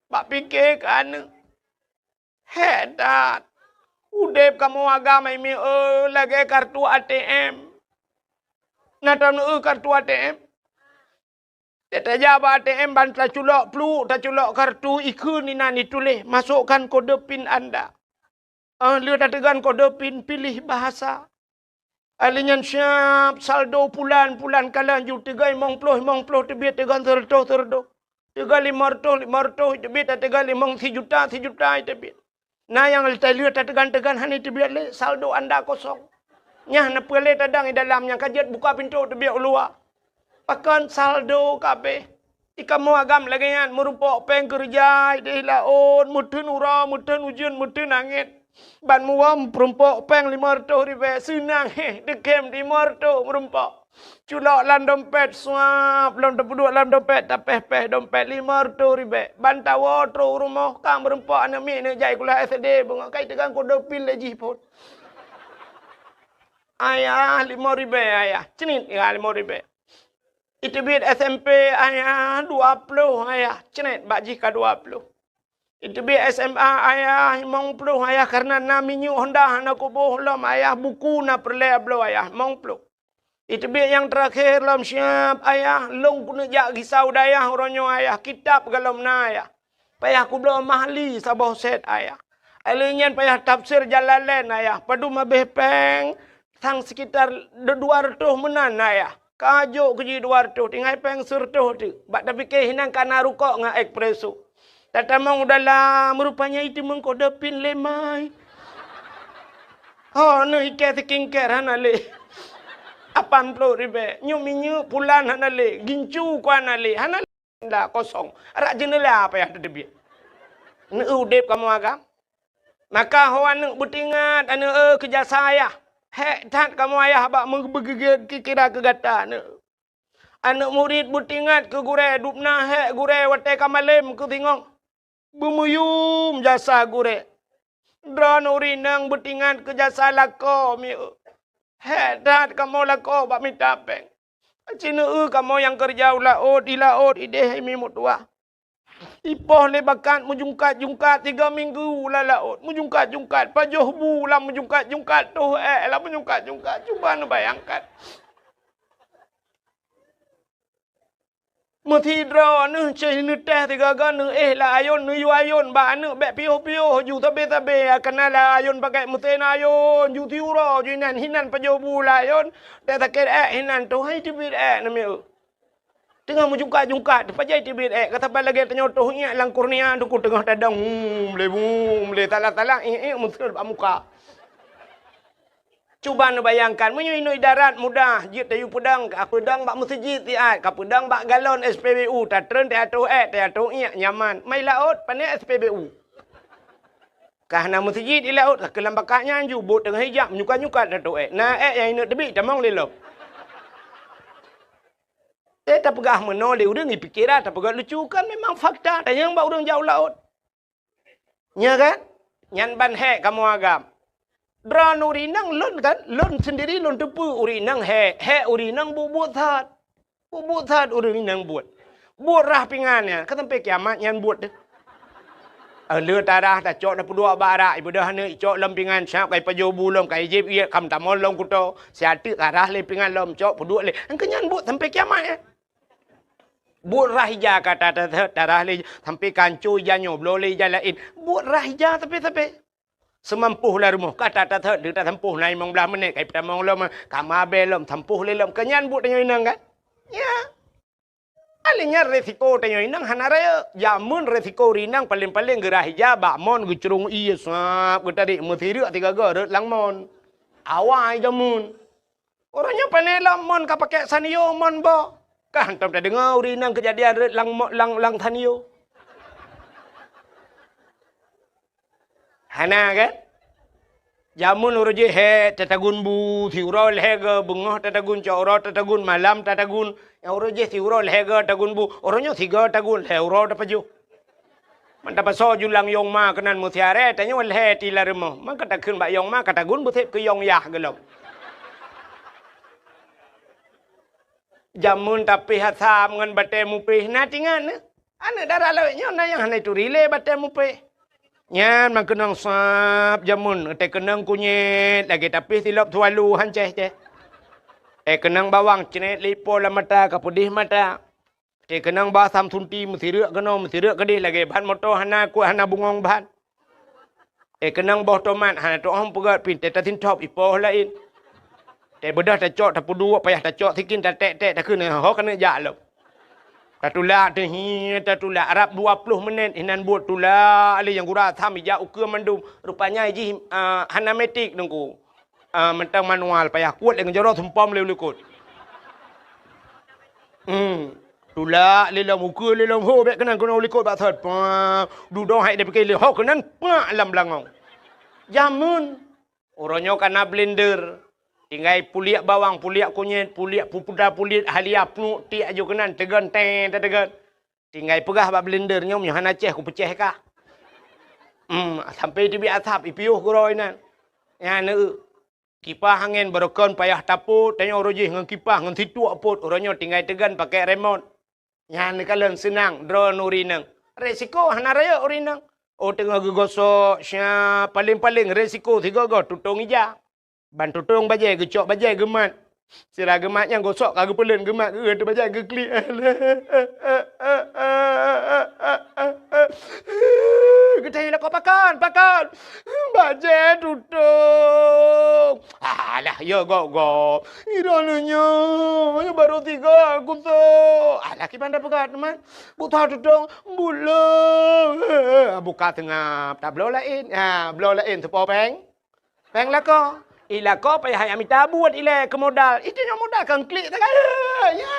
Bak pike keu aneuëk. Hék that! Udeb kamoe agam hai mieu lagée kartu A T M. Na taneueu kartu A T M? Tajak bak A T M ban taculok pluek, taculok kartu, ikheun inan ituléh, "Masukkan kode pin Anda." Ah, lheueh tateugon kode pin, pilih bahasa. Alheuh nyan siab saldo pulan, pulan kalon ju teugon limong ploh, limong ploh teubiet teugon seureutôh, seureutôh. Teugon limong reutôh, limong reutôh teubiet, teugon limong sijuta, sijuta teubiet. Na nyang lheueh tateugon-teugon hana teubiet lé, saldo anda kosong. Nyan na peue lé tadong i dalam nyang ka jeuet buka pintoe teubiet u luwa. Pakon saldo ka abéh. Di kamoe agam lagée nyan, meurumpok péng keureuja ideh laôt, meuteun uroe, meuteun ujeuen, meuteun angén. Ban muwöm peurumpok péng limong reutôh ribée, seunang héh, teukem limong reutôh meurumpok. Culok lam dompet, suap, lom tapeuduek lam dompet, tapéh-péh dompet limong reutôh ribée. Ban tawoe trok u rumoh, ka meurumpok aneuk miet neuk jai sikula S D, beungoh kai teugang kode pin lé jih phon. Ayah, limong ribée, ayah. Cnit, ya, limong ribée. Iteubiet S M P, ayah, dua ploh, ayah. Cnit, bak jih ka dua ploh. Iteubiet S M A, ayah, limong ploh, ayah, karena na minyeuk Honda hana kuboh lom, ayah, buku na peureulée bloe, ayah, limong ploh. Iteubiet nyang teurakhé lom siab, ayah, lôn keuneuk jak gisa u dayah uroe nyoe, ayah, kitab galom na, ayah. Payah kubloe mahli saboh set, ayah. Alheuh nyan payah tafsir Jalalain, ayah. Padum abéh péng, sang sekitar dua reutôh meunan, ayah. Ka jok keu jih dua reutôh, tinggai péng seureutôh teuk. Bak tapike hinan kana rukok ngon espresso. Tatamong u dalam, rupanya iteumeung kode pin lé mai. Ho, neuh ikée skincare hana lé. Lapan ploh ribée. Nyoe minyeuk pulan hana lé. Gincu ku hana lé. Hana lé. Dah kosong. Arak jeuneula payah teuteubiet. Neueu udeb kamoe agam. Maka ho aneuk beutingat, aneuk, eh, keu jasa ayah. Hék that kamoe ayah bak meubeugeugét kira keu gata, aneuk. Aneuk murit beutingat keu gurée, dubna hék gurée watée ka malém keu singoh. Beumuyum jasa gurée. Droeneuh ureuëng inong beutingat keu jasa lakoe mieu. Hék that kamoe lakoe bak mita péng. Aci neueu kamoe nyang keureuja u laôt, di laôt ideh hai mi meutuwah. Ipoh lé bakat meujungkat-jungkat tiga minggu lam laôt, meujungkat-jungkat, pajoh bu lam meujungkat-jungkat, toh ék lam meujungkat-jungkat. Cuba neubayangkan. Meusidroe neuh ceh neutéh sigaga neuéh lam ayôn, neuyue ayôn bak aneuk bék piôh-piôh ju sabé-sabé, kana lam ayôn pakai meusén ayôn, ju siuroe ju inan hinan pajoh bu lam ayôn, teuh sakét ék hinan, toh hai teubiet ék namiet. Teungoh meujungkat-jungkat, teupajoh teubiet ék, ka saban lagée tanyoe toh iék lam kornea, teungku teungoh tadong, hum, lé, hum, lé, salah-salah, iék-iék meuseuet bak muka. Cuba neubayangkan, meunyoe inoe idarat mudah, jeuet tayue peudong, ka peudong bak meuseujid siat, ka peudong bak galon S P B U, tatreun teuatoh ék, teuatoh iék, nyaman. Mai laôt, pané S P B U. Ka hana meuseujid di laôt, ka keu lam bakat nyan ju, bot teungoh ijak, menyukat-nyukat teuatoh ék. Na ék nyang ineuk teubiet, tamong lé lom. Teupeugah meunoe lé ureuëng, ipike ra, tapeugah lucu, kan memang fakta, tanyong bak ureuëng jak u laôt. Nya kan? Nyan ban hék kamoe agam. Droeneuh ureuëng inong lôn kan, lôn sendiri lôn teupeue ureuëng inong hék, hék ureuëng inong buet-buet that. Buet-buet that ureuëng inong buet. Buet rhah pingan nyan, ka sampai kiamat nyan buet deh. Eh, le tarhah tacok tapeuduek bak arak, ibeudôh aneuk icok lom pingan, siap ka ipajoh bu lom, ka ijieb ié, kam tamong lom kuto, siat teuk tarhah lé pingan lom, cok peuduek lé. Engkeu nyan buet sampai kiamat nyan. Buet rhah ija ka ta-, ta-, ta-, tarhah lé, sampai kanco ija nyoe, bloe lé ija laén. Buet rhah ija tapi-tapi. Seumampoh lam rumoh, ka ta-, ta-, ta-, tasampoh na limong blaih menit, ka ipeutamong lom, ka mabée lom, sampoh lé lom. Keu nyan buet tanyoe inong kan? Ya. Akhirnya resiko tanyoe inong hana rayeuk. Jameun resiko ureuëng inong paléng-paléng geurhah ija bak mon geucurong ié sab geutarék meusireuk sigoe-goe rot lam mon. Awai jameun. Uroe nyoe pane lom mon ka pakai Sanyo mon boh. Ka hantom tadeungoe ureuëng inong keujadian rot lam mo-, lam, lam Sanyo. Hana kan? Jameun uroe jih hék tatagun bu, siuroe lhée goe, beungoh tatagun, cok uroe tatagun, malam tatagun. Nyang uroe jih siuroe lhée goe tagun bu, uroe nyoe sigoe tagun, lhée uroe tapajoh. Man tapasoe julang yong ma keunan meusiaré, tanyoe lhée ti lam rumoh. Man ka takheun bak yong ma, ka tagun beuséb keu yong yah geulom. Jameun tapéh asam ngon batée mupéh na tingat nyoe. Aneuk dara lawét nyoe na nyang hana ituri lé batée mupéh. Nyan meukeunong sab jameun, teukeunong kunyét lagée tapéh silop sualu hancéh céh. Teukeunong bawang cret lipo lam mata ka peudeh mata. Teukeunong ba asam sunti meusireuk keunoe meusireuk keudeh lagée ban moto hana kuek hana bungong ban. Eh, keunong boh tomat hana tu'oh peugét pih teuh tasintop ipoh laén. Teubeudôh tacok tapeuduek payah tacok sikin taték-ték takheun ho keuneuk jak lom. Tatulak teuh hi tatulak rab dua ploh menit inan buet tulak lé nyang gura asam ijak ukeue mandum. Rupanya jih, ah, hana metik teungku. Ah, mantong manual payah kuet lé ngon jaroe sumpom lé u likot. Hmm. Tulak lé lom ukeue lé lom ho bék keunan keunoe u likot bak thot. Pah, dudoe hai dipike lé ho keunan pak lam beulangong. Jameun. Uroe nyoe kana blender. Tinggai puliek bawang, puliek kunyét, puliek pupuda, puliek halia, pnuek tiek aju keunan teugon teng teugon. Tinggai peugah bak blender nyoe meunyoe hana céh kupeucéh kah. Hmm, sampai teubiet asap ipiôh keudroe inan. Nyan eu. Kipah angén barokon payah tapot, tanyoe uroe jih ngon kipah ngon situek pot, uroe nyoe tinggai teugon pakai remot. Nyan neukalon seunang droeneuh ureuëng inong. Resiko hana rayeuk ureuëng inong. Oh teungoh geugosok, sya, paléng-paléng resiko sigoe-goe tutong ija. Ban tutong bajée geucok bajée geumat. Sira geumat nyang gosok ka geupeuleuet geumat geueu teubajée geuklik. Geutanyong lakoe pakon, pakon. Bajée tutong. Alah, ya gop-gop. Droeneuh nyoe, nyoe barô tiga kusok. Alah, kiban tapeugah teuma. Buta tutong, buleue. Buka seungab, tabloe laén. Ha, bloe laén teupo péng. Péng lakoe. I lakoe payah hai mita buet ilée keu modal. Itu nyoe modal kang klik sagai. Ya.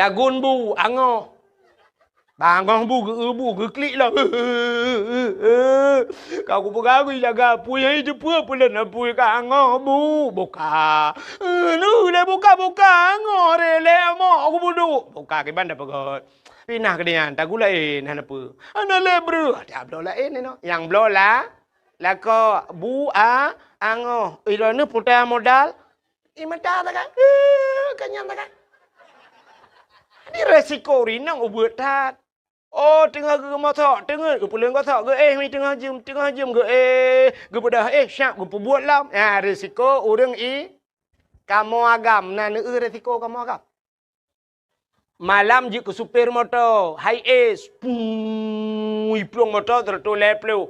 Tagun bu, angoh. Bangoh bu, geu bu, geuklik lom. Ka kupeugah gui jaga apui, hai teupeue peuleuet apui ka angoh bu, buka. Nu lé buka-buka, angoh rélé amok kubudu. Buka kiban tapeugét. Pinah keudeh nyan, tagun laén hana peue. Hana lé breuh, tabloe laén inoe. Nyang bloe la, lakoe bu a angoh. Ilôn neuh puta modal. I mata takai. Kanyang takai. Di resiko rinong ubeut that. Oh, teungoh geumosok, teungeut geupeuleueng gosok, geuéh mi teungoh jeuem, teungoh jeuem geuéh, geubeudôh éh syab geupeubuet lom. Nyan risiko ureuëng i kamoe agam, na neueu risiko kamoe agam. Malam jeuet keu supir moto, hai es, pui plueng moto seratus lhèe ploh.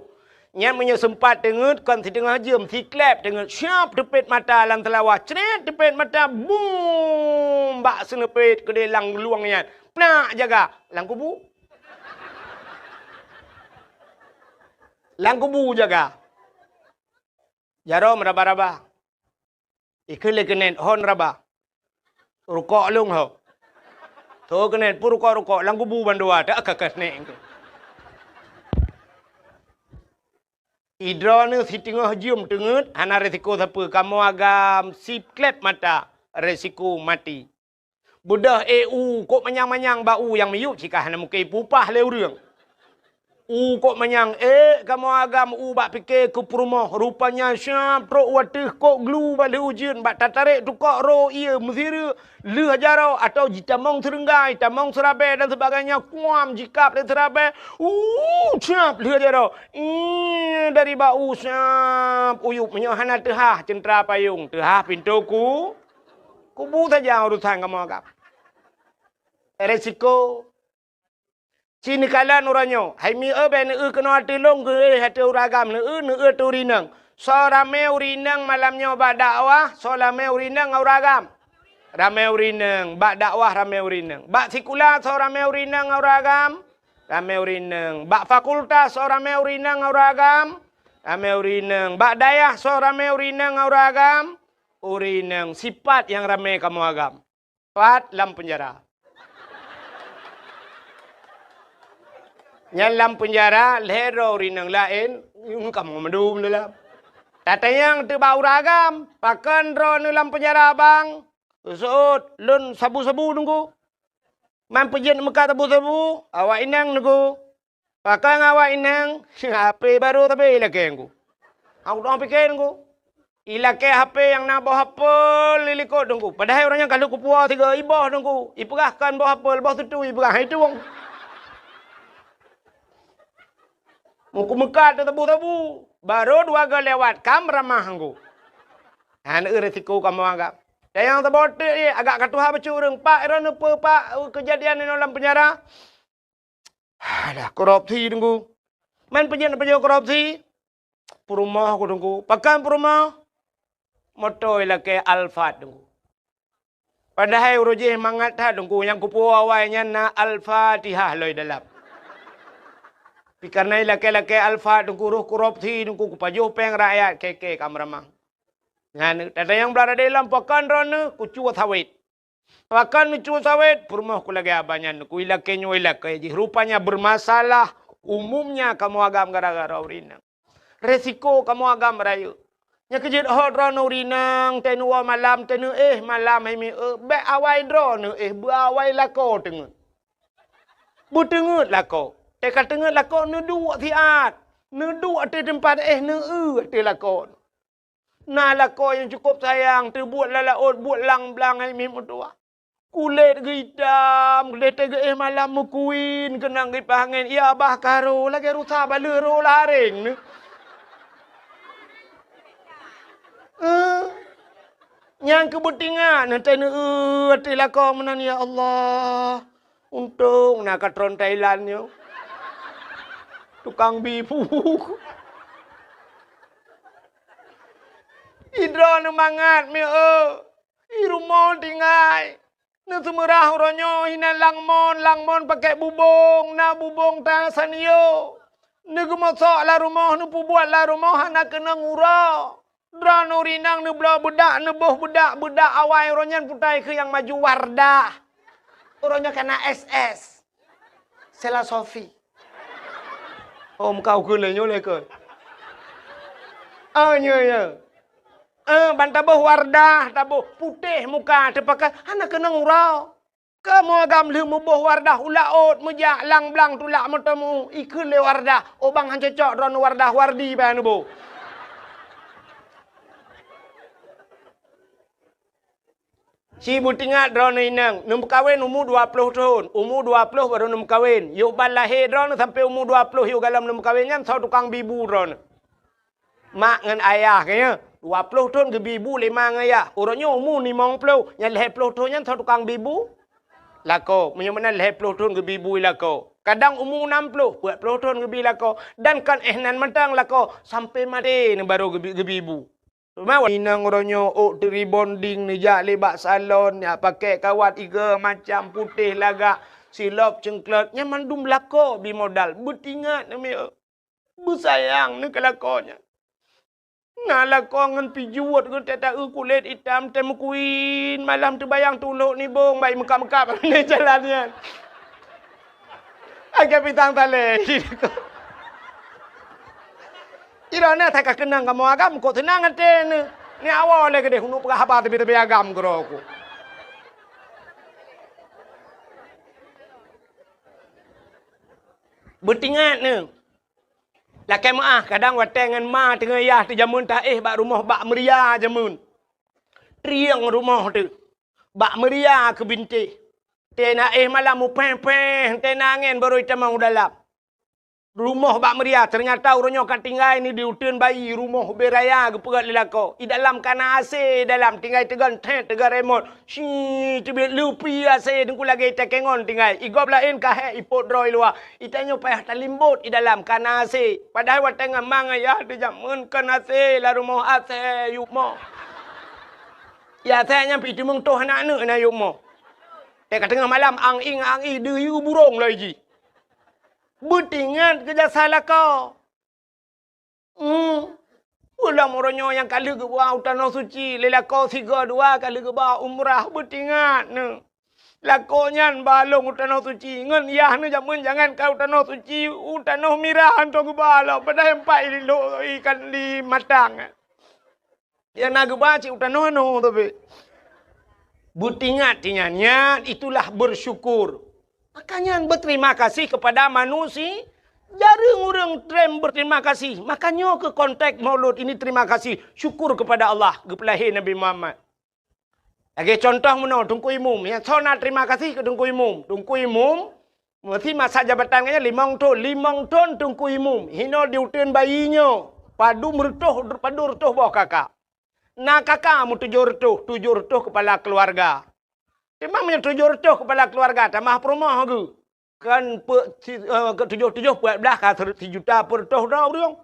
Nyan meunyoe seumpat teungeut kon siteungoh jeuem, siklep teungeut, syab teupet mata lam seulawah, cret teupet mata, bum bak seuneupet keudeh lam luwang nyan. Plak jaga lam kubu. Lam kubu jaga. Jaroe meuraba-raba. Ikheun lé keuneuk hon raba. Rukok lôn ho. Tho keuneuk pun rukok-rukok lam kubu bandua tak ka keuneuk. Idroeneuh siteungoh jeuem teungeut, hana resiko sapeue, kamoe agam sikleb mata, resiko maté. Beudôh, eh, u kok manyang-manyang bak u nyang miyueb, cit ka hana mungken ipupah lé ureuëng. U kok manyang, eh, kamoe agam u bak pike keu peurumoh, rupanya siab trok u ateueh kok glu bak lheueh ujeuen, bak tatarek tukok ro ié meusireuk, lheueh jaroe atau jitamong seureunggai, tamong seurabée dan sebagainya, kuam jikab lé seurabée, uh, siab lheueh jaroe. Ih, dari bak u siab uyueb, meunyoe hana teuhah ceuntra payong, teuhah pintoe ku, kubu saja urusan kamoe agam. Resiko. Ci neukalon uroe nyoe, hai mi eu bèk neueu keunoe ateueh lôn, geuéh ateueh ureuëng agam, neueu, neueu ateueh ureuëng inong. Soe ramé ureuëng inong malam nyoe bak dakwah, soe ramé ureuëng inong ngon ureuëng agam? Ramé ureuëng inong. Bak dakwah ramé ureuëng inong. Bak sikula soe ramé ureuëng inong ngon ureuëng agam? Ramé ureuëng inong. Bak fakultas soe ramé ureuëng inong ngon ureuëng agam? Ramé ureuëng inong. Bak dayah soe ramé ureuëng inong ngon ureuëng agam? Ureuëng inong. Sipat nyang ramé kamoe agam. Pat lam peunjara. Nyan lam peunjara lhèe droe ureuëng inong laén, nyang kamoe mandum dalam. Tatanyong teuk bak ureuëng agam, "Pakon droeneuh lam peunjara, Bang?" Seuôt, "Lôn sabu-sabu, Teungku." "Man peue jeuet meukat sabu-sabu?" "Awak inong, Teungku." "Pakon awak inong?" "H P barô sabe ilakée, Teungku." "Aku tuang pike, Teungku." "Ilakée H P nyang na boh apel di likot, Teungku. Padahai ureuëng nyan ka lheueh kupuwoe sigoe, iboh, Teungku. Ipeugah kon boh apel, boh sutui ipeugah, hai tueng." Muku meukat teuh sabu-sabu. Barô dua goe lewat, ka meuramah, Teungku. Hana eu resiko kamoe agam. Dan nyang saboh teuk, agak ka tuha bacut ureuëng. "Pak, droeneuh peue, Pak, keujadian inoe lam peunjara?" "Alah, korupsi, Teungku." "Man peue jeuet neupajoh korupsi?" "Peurumoh ku, Teungku." "Pakon peurumoh?" "Moto ilakée Alphard, Teungku. Padahai uroe jih mangat that, Teungku, nyang kupuwoe awai nyan na Al-Fatihah lom dalam. Tapi kareuna ilakée-lakée Alphard, Teungku, roh korupsi, Teungku, kupajoh péng rakyat, keke ka meuramah." Nyan, tatanyong bak Raden Lam, "Pakon droeneuh?" "Kucue sawét." "Pakon neucue sawét?" "Peurumoh ku lagée abah nyan, ku ilakée nyoe ilakée jih. Rupanya beumasalah umumnya kamoe agam gara-gara ureuëng inong. Resiko kamoe agam rayeuk. Nyang keujeuet hot droeneuh ureuëng inong, teuh neuwoe malam, teuh neuéh malam, hai mi eu, bék awai droeneuh éh, beuawai lakoe teungeut." Beuteungeut lakoe. Teuka teungeut lakoe, neuduek siat. Neuduek ateueh teumpat éh, neueu ateueh lakoe. Na lakoe nyang cukôp sayang, teubuet lam laôt, buet lang-blang hai mi meutuwah. Kulét geuitam, lheueh teuh geuéh malam meukuin, keunong kipaih angén, ya bah ka ro, lagée rusa baleueh ro lam aréng neuh. Eh, nyang keu beutingat, neutéh neueu ateueh lakoe meunan, ya Allah. Untông na katron Thailand nyoe. Tukang bi pu. Idroeneuh mangat mi eu. I rumoh tinggai. Neuseumeurah uroe nyoe hinan langmon, langmon pakèk bubông, na bubông ta sanyo. Neugeumosok lam rumoh, neupeubuet lam rumoh hana keunong uroe. Droeneuh ureuëng inong neubloe beudak, neuboh beudak, beudak awai uroe nyan putai keu nyang maju Wardah. Uroe nyoe ka na S S. Sela Sofi. Oh, muka ukeue lé nyoe lé keu. Ah, nyoe, nyoe. Eh, ban taboh Wardah, taboh putéh muka, teupakai hana keunong uroe. Kamoe agam lheueh muboh Wardah u laôt meujak lang-blang tulak meuteumèe, ikheun lé Wardah, "Oh bang, han cocok droeneuh Wardah, Wardi bak neuboh." Ci beutingat droeneuh inong, neumeukawen umu dua ploh thon, umu dua ploh barô neumeukawen. Yôh ban lahé droeneuh sampoe umu dua ploh yôh galom neumeukawen nyan soe tukang bi bu droeneuh. Mak ngon ayah geuh nyan, dua ploh thon geubi bu lé ma ngon ayah. Uroe nyoe umu limong ploh, nyan lhèe ploh thon nyan soe tukang bi bu? Lakoe, meunyoe meunan lhèe ploh thon geubi bu lakoe. Kadang umu nam ploh, peuet ploh thon geubi lakoe. Dan kon éh nan mantong lakoe, sampoe maté neuh barô geubi, geubi bu. Teuma inong uroe nyoe ôk teurebonding neujak lé bak salon, jak pakèk kawat igo macam putéh lagak, silop ceuklot, nyan mandum lakoe bi modal. Beutingat neuh mi eu. Beusayang neuh keu lakoe nyan. Na lakoe ngon pijuet geuh teuta eu kulét itam, teuh meukuin malam teubayang tulok nibong bai meukab-meukab lé jalan nyan. Akhé pitang talé. Droeneuh that ka keunong kamoe agam, kok seunang até neuh. Ni awai lé keudeh, uneuk peugah haba teubi-teubi agam keudroe ku. Beutingat neuh. Lakée meuáh, kadang watée ngon ma teungoh yah teuh jameun taéh bak rumoh bak meuria jameun. Trieng rumoh teuh. Bak meuria keu bintéh. Teuh na éh malam mupéh-péh, teuh na angén barô itamong u dalam. Rumoh bak meuria, teunyata uroe nyoe ka tinggai ni di uteuen bayi rumoh ubé raya geupeugét lé lakoe. I dalam ka na AC, i dalam tinggai teugon thet, teugon remot. Shi, teubiet lupi AC teungku lagée takengon tinggai. I gob laén ka hék ipot droe i luwa. I tanyoe payah talimbot i dalam ka na AC. Padahai watée ngon ma ngon yah teuh jameun kon AC, lam rumoh AC yup mo. Ya, AC nyan pih teumeung toh aneuk-aneuk na yup mo. Teuh ka teungoh malam ang-ing ang-ing deuyue burông loi jih. Beutingat keu jasa lakoe. Hmm. Ulôn uroe nyoe nyang ka lheueh geuba u Tanoh Suci, lé lakoe sigoe dua ka lheueh geuba umrah, beutingat neuh. Lakoe nyan ba lôn u Tanoh Suci, ngon yah neuh jameun jangankan u Tanoh Suci, u tanoh mirah hantom geuba lom, padahai empat i lôn ikan di matang. Nyang na geuba cit u tanoh anoe tapi. Beutingat-tingat nyan, itulah bersyukur. Maka nyan berterima kasih kepada manusia. Jareueng ureuëng treb berterima kasih. Maka nyoe keuh konteks Maulud ini terima kasih, syukur kepada Allah, geupeulahé Nabi Muhammad. Lagée contoh meunoe, Teungku Imum. Nyang soe na terima kasih keu Teungku Imum. Teungku Imum Meusi masa jabatan geuh nyan limong thon, limong thon Teungku Imum. Hinoe di uteuen bayi nyoe, padum reutôh, padum reutôh boh kaka. Na kaka meutujoh reutôh, tujoh reutôh kepala keuluwarga. Teuma meunyoe tujoh reutôh kepala keuluwarga, tamah peurumoh geuh. Kan pe-, si-, eh, ke tujoh-tujoh peuet blaih ka sijuta peureutôh droe ureuëng.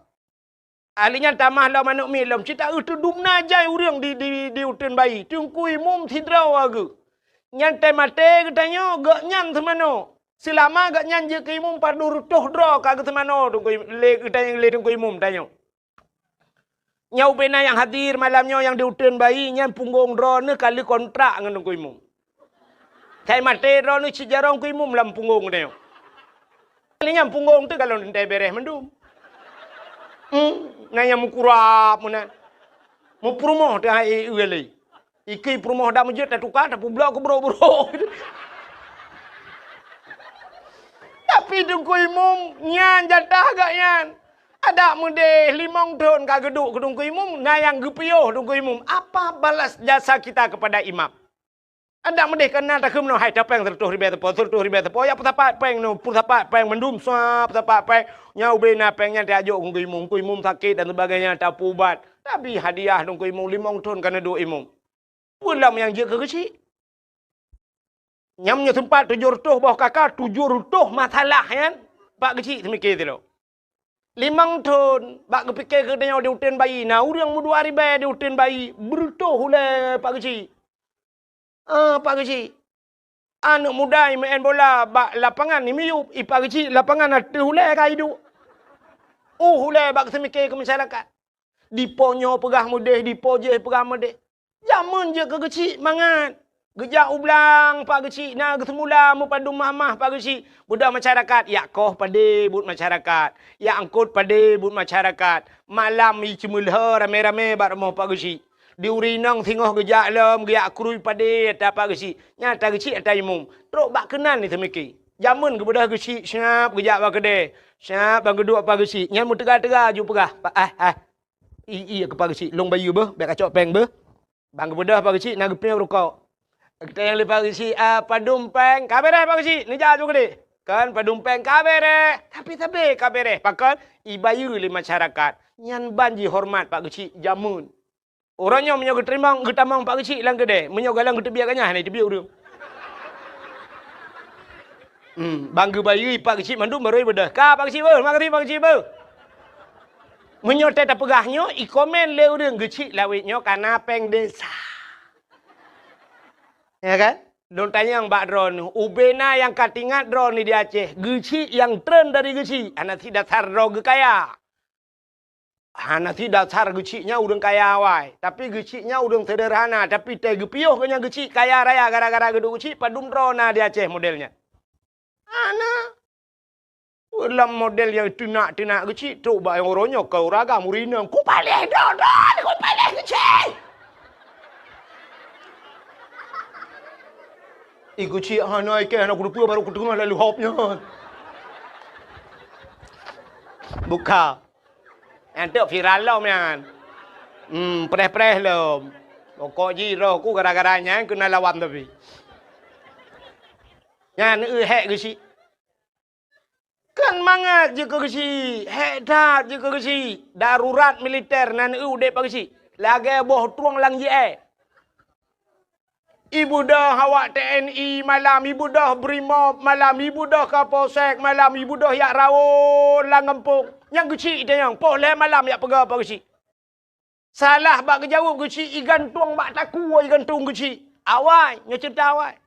Ahli nyan tamah lom aneuk miet lom, cit taeu teudum na jai ureuëng di, di, di uteuen bayi. Teungku Imum sidroe geuh. Nyan teuh maté geutanyoe, gobnyan seumanoe. Seulama gobnyan jeuet keu imum, padum reutôh droe ka geuseumanoe Teungku Im-, lé geutanyoe, lé Teungku Imum tanyoe. Nyoe ubé na nyang hadir malam nyoe nyang di uteuen bayi, nyan punggong droeneuh ka lheueh kontrak ngon Teungku Imum. Sai maté droeneuh cit jaroe Teungku Imum lam punggong tanyoe. Lé nyang punggong teuh kalon teuntée bereh mandum. Hmm, na nyang meukurab meunan. Meupeurumoh teuh hai e lé. Ikei peurumoh dak meujeuet tatuka, tapeublok keu brok-brok. Tapi Teungku Imum nyan jatah gobnyan. Adak meudeh limong thon ka geuduek keu Teungku Imum, na nyang geupiôh Teungku Imum. Apa balas jasa kita kepada imam? Adak meudeh ka na takheun meunoe, hai tapéng seureutôh ribée sapo, seureutôh ribée sapo, ya peusapat péng nyoe, peusapat péng mandum, sa peusapat péng. Nyan ubé na péng nyan tajok keu Teungku Imum, Teungku Imum sakét dan sebagainya, tapeuubat. Tapi hadiah Teungku Imum limong thon ka neuduek imum. Peue lom nyang jeuet keu geuchik? Nyang meunyoe seumpat tujoh reutôh boh kaka, tujoh reutôh masalah nyan, Pak Geuchik seumike sidroe. Limong thon, bak geupike keu tanyoe di uteuen bayi, na ureuëng meudua ribée di uteuen bayi, beureutôh ulée Pak Geuchik. Ah, Pak Geuchik. Aneuk muda imeu'en bola bak lapangan imiyup, i Pak Geuchik lapangan ateueh ulée ka iduek. Uh, ulée bak seumike keu masyarakat. Dipo nyoe peugah meudeh, dipo jéh peugah meudeh. Jameun jeuet keu Geuchik mangat. Geujak u blang Pak Geuchik na geuseumula meupadum mahmah Pak Geuchik. Beudôh masyarakat, yak koh padé buet masyarakat, yak eungkot padé buet masyarakat. Malam i ceumeulhö ramé-ramé bak rumoh Pak Geuchik. Di ureuëng inong singoh geujak lom, geujak krui padé ata Pak Geuchik. Nyan ata Geuchik ata imum. Trok bak keunan ni seumike. Jameun geubeudôh Geuchik siab geujak bak keudée. Siab ban geuduek Pak Geuchik. Nyan meuteuga-teuga ju peugah, "Pak, ah, ah." I, i, keu Pak Geuchik, lôn bayeue beuh, bék kacok péng beuh. Ban geubeudôh Pak Geuchik na geupiôh rukok. Geutanyong lé Pak Geuchik, "Ah, padum péng?" "Ka béréh Pak Geuchik, neujak ju keudeh." "Kon padum péng?" "Ka béréh." Tapi sabé ka béréh, pakon? Ibayeue lé masyarakat. Nyan ban jihoreumat Pak Geuchik jameun. Uroe nyoe meunyoe geuteurimong, geutamong Pak Geuchik lam keudée, meunyoe galeng geuteubiet ganyah, hana jiteubiet ureuëng. Hmm, ban geubayeue Pak Geuchik mandum barô ibeudôh. "Ka Pak Geuchik beuh, makasih Pak Geuchik beuh." Meunyoe teuh tapeugah nyoe, ikomen lé ureuëng, "Geuchik lawét nyoe ka na péng desa." Ya kan? Lôn tanyong bak droeneuh, ubé na nyang ka teuingat droeneuh di Aceh, Geuchik nyang treun dari Geuchik, hana sit dasar droe geukaya. Hana sit dasar Geuchik nyan ureuëng kaya awai, tapi Geuchik nyan ureuëng seuderhana, tapi teuh geupiôh geuh nyan Geuchik kaya raya gara-gara geuduek Geuchik padum droe na di Aceh model nyan. Hana. Lam model nyang teunak-teunak geuchik, trok bak nyang uroe nyoe ka ureueng agam, ureueng inong, "Kupaléh droeneuh, kupaléh geuchik!" Ih, geuchik hana ikei, hana kuteupeu, baru kuteungoh laju hop nyan. Buka. Nyan teuk viral lom nyan. Hmm, preh-preh lom. Pokok jih roh ku gara-gara nyan keuneuk lawan tapi. Nyan, eu, hék geuchik. Kan mangat jih keu geuchik, hék that jih keu geuchik. Darurat militer nan eu udép bak geuchik. Lagèe boh trueng lam jih, eh. Ibeudôh awak T N I malam, ibeudôh Brimob malam, ibeudôh Kapolsek malam, ibeudôh jak rawon lam gampông. Nyang geuchik tanyong, poh lhèe malam jak peugah bak geuchik. Salah bak geujaweueb geuchik, igantung bak takue, igantung geuchik. Awai, nyoe ceurita awai.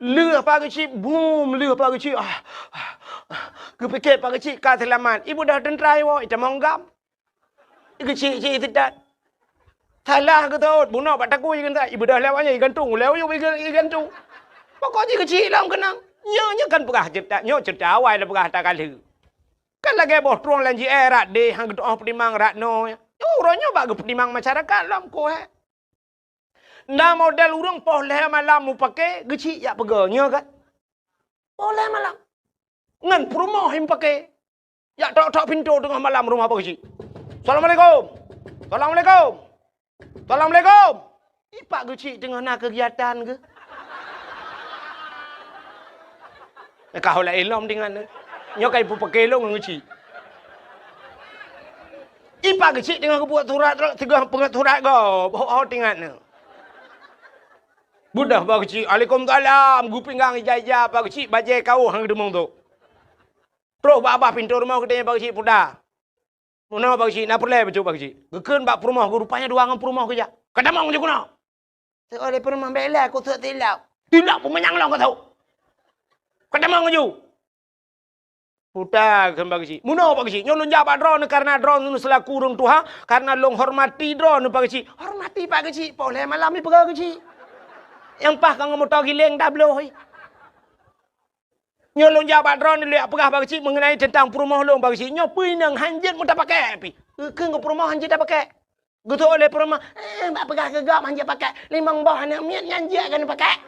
Lheueh bak geuchik, bum, lheueh bak geuchik. Ah, ah, ah. Geupike bak geuchik ka seulamat. Ibeudôh teuntra iwoe, itamong gam. Geuchik-chik iseutôt. Salah geutot, bunoe bak takue igantung. Ibeudôh lewat nyan, igantung. Lewat nyan, iga-, igantung. Pokok jih geuchik lom keunong. Nyoe, nyoe kan peugah ceurita, nyoe ceurita awai lôn peugah ata ka lheueh. Kan lagèe boh trueng lam jih, eh, rot deh, han geutu'oh peutimang rot noe. Nyoe uroe nyoe bak geupeutimang masyarakat lom, koh, eh. Na model ureueng poh lhèe malam mupake, geuchik jak peugah, nyoe kan? Poh lhèe malam. Ngon peurumoh mupake. Jak tok-tok pintoe teungoh malam rumoh bak geuchik. "Assalamualaikum. Assalamualaikum. Assalamualaikum." Ipak geuchik teungoh na keugiatan geuh. Ka ho laén lom tingat nyoe. Nyoe ka ipupake lôn ngon geuchik. Ipak geuchik teungoh geubuet surat, teungoh peungeuet surat gob. Ho, ho tingat nyoe. Beudôh bak geuchik, "Waalaikumsalam." Geupinggang ija-ija bak geuchik, bajèe kawöh han geudeungoe tu. Troh bak babah pintoe rumoh geutanyoe bak geuchik, "Puta, meunoe bak geuchik, na peureulèe bacut bak geuchik?" Geukheun bak peurumoh geuh, rupanya dua ngon peurumoh geujak. "Katamong ju keunoe!" Teuh lé peurumoh, "Bèk lé, kuteuek tilok." "Tilok peumanyang lôn kuteuek. Katamong ju!" "Puta," kheun bak geuchik, "meunoe bak geuchik. Nyoe lôn jak bak droeneuh kareuna droeneuh seulaku ureueng tuha, kareuna lôn hormati droeneuh bak geuchik." Hormati bak geuchik, poh lhèe malam ipeugah geuchik. Nyang paih ka ngon moto giléng tabloe. Nyoe lôn jak bak droeneuh, lôn jak peugah bak geuchik meungenai teuntang peurumoh lôn bak geuchik. Nyoe peue inong han jeuet meutapakèk pih. Geukheun keu peurumoh han jeuet tapakèk. Geutôk lé peurumoh, "Eh, bak peugah keu gob han jeuet pakèk. Limong boh aneuk miet nyan jeuet keu neupakèk."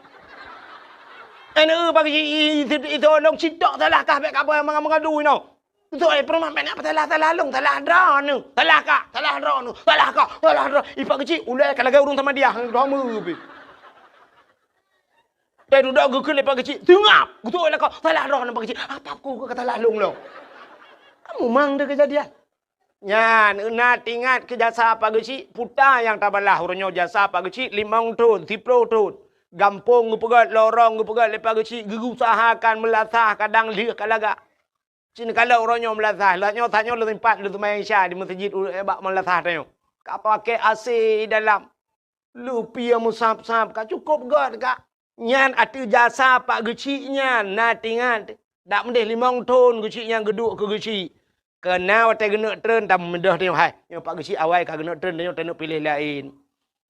Aneuk bak geuchik, i, i, i, itôh lôn sitok salah kah bèk kabai meungadu inoe. Geutôk lé peurumoh, "Bèk na peusalah-salah lôn, salah droeneuh. Salah kah, salah droeneuh, salah kah, salah droe." Ipak geuchik, ulèe ka lagèe ureueng Samadiyah, droe meu pih. Teududoe geukheun lé Pak Geuchik, "Seungab!" Geutôk lé lakoe, "Salah droeneuh Pak Geuchik." "Apa ku ka salah lôn lom?" Kamu mang deh keujadian. Nyan, na teuingat keu jasa Pak Geuchik, puta nyang tabalah uroe nyoe jasa Pak Geuchik limong thon, siplôh thon. Gampông geupeugöt, lorong geupeugöt lé Pak Geuchik, geuusahakan meulasah kadang lheueh ka lagak. Cit neukalon uroe nyoe meulasah, lheueh nyoe, tanyoe lôn sempat lôn seumayang Isya di meuseujid u-, bak meulasah tanyoe. Ka paké A C dalam. Lupie meusab-sab ka cukôp göt ka. Nyan ateueh jasa Pak Geuchik nyan na teuingat. Dak meudeh limong thon Geuchik nyan geuduek keu Geuchik. Keu na watèe geuneuk treun tameudeh tanyoe hai. Nyoe Pak Geuchik awai ka geuneuk treun tanyoe taneuk piléh laén.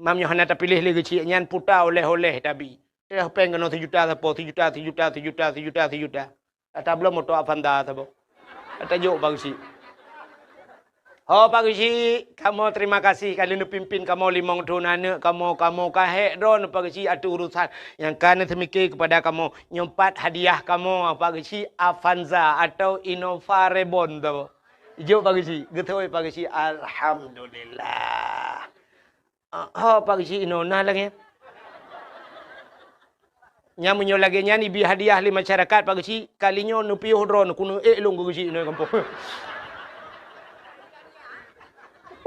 Mam nyoe hana tapiléh lé Geuchik nyan puta oleh-oleh tabi. Teuh péng keunoe sijuta sapo, sijuta, sijuta, sijuta, sijuta, sijuta. Ata bloe moto Avanza saboh. Ata jok Pak Geuchik. Ho Pak Geuchik, kamoe terima kasih ka lheueh neupimpin kamoe limong thon aneuk kamoe, kamoe ka hék droeneuh Pak Geuchik ateueh urusan nyang ka neuseumiké keupada kamoe. Nyoe pat hadiah kamoe Pak Geuchik Avanza atau Innova Reborn saboh. Jok Pak Geuchik, geutôi Pak Geuchik, alhamdulillah. Ah, ho Pak Geuchik inoe na lagèe nyan. Nyan meunyoe lagèe nyan ibi hadiah lé masyarakat Pak Geuchik, kali nyoe neupiôh droeneuh keuneuk ék lôn keu Geuchik inoe gampông.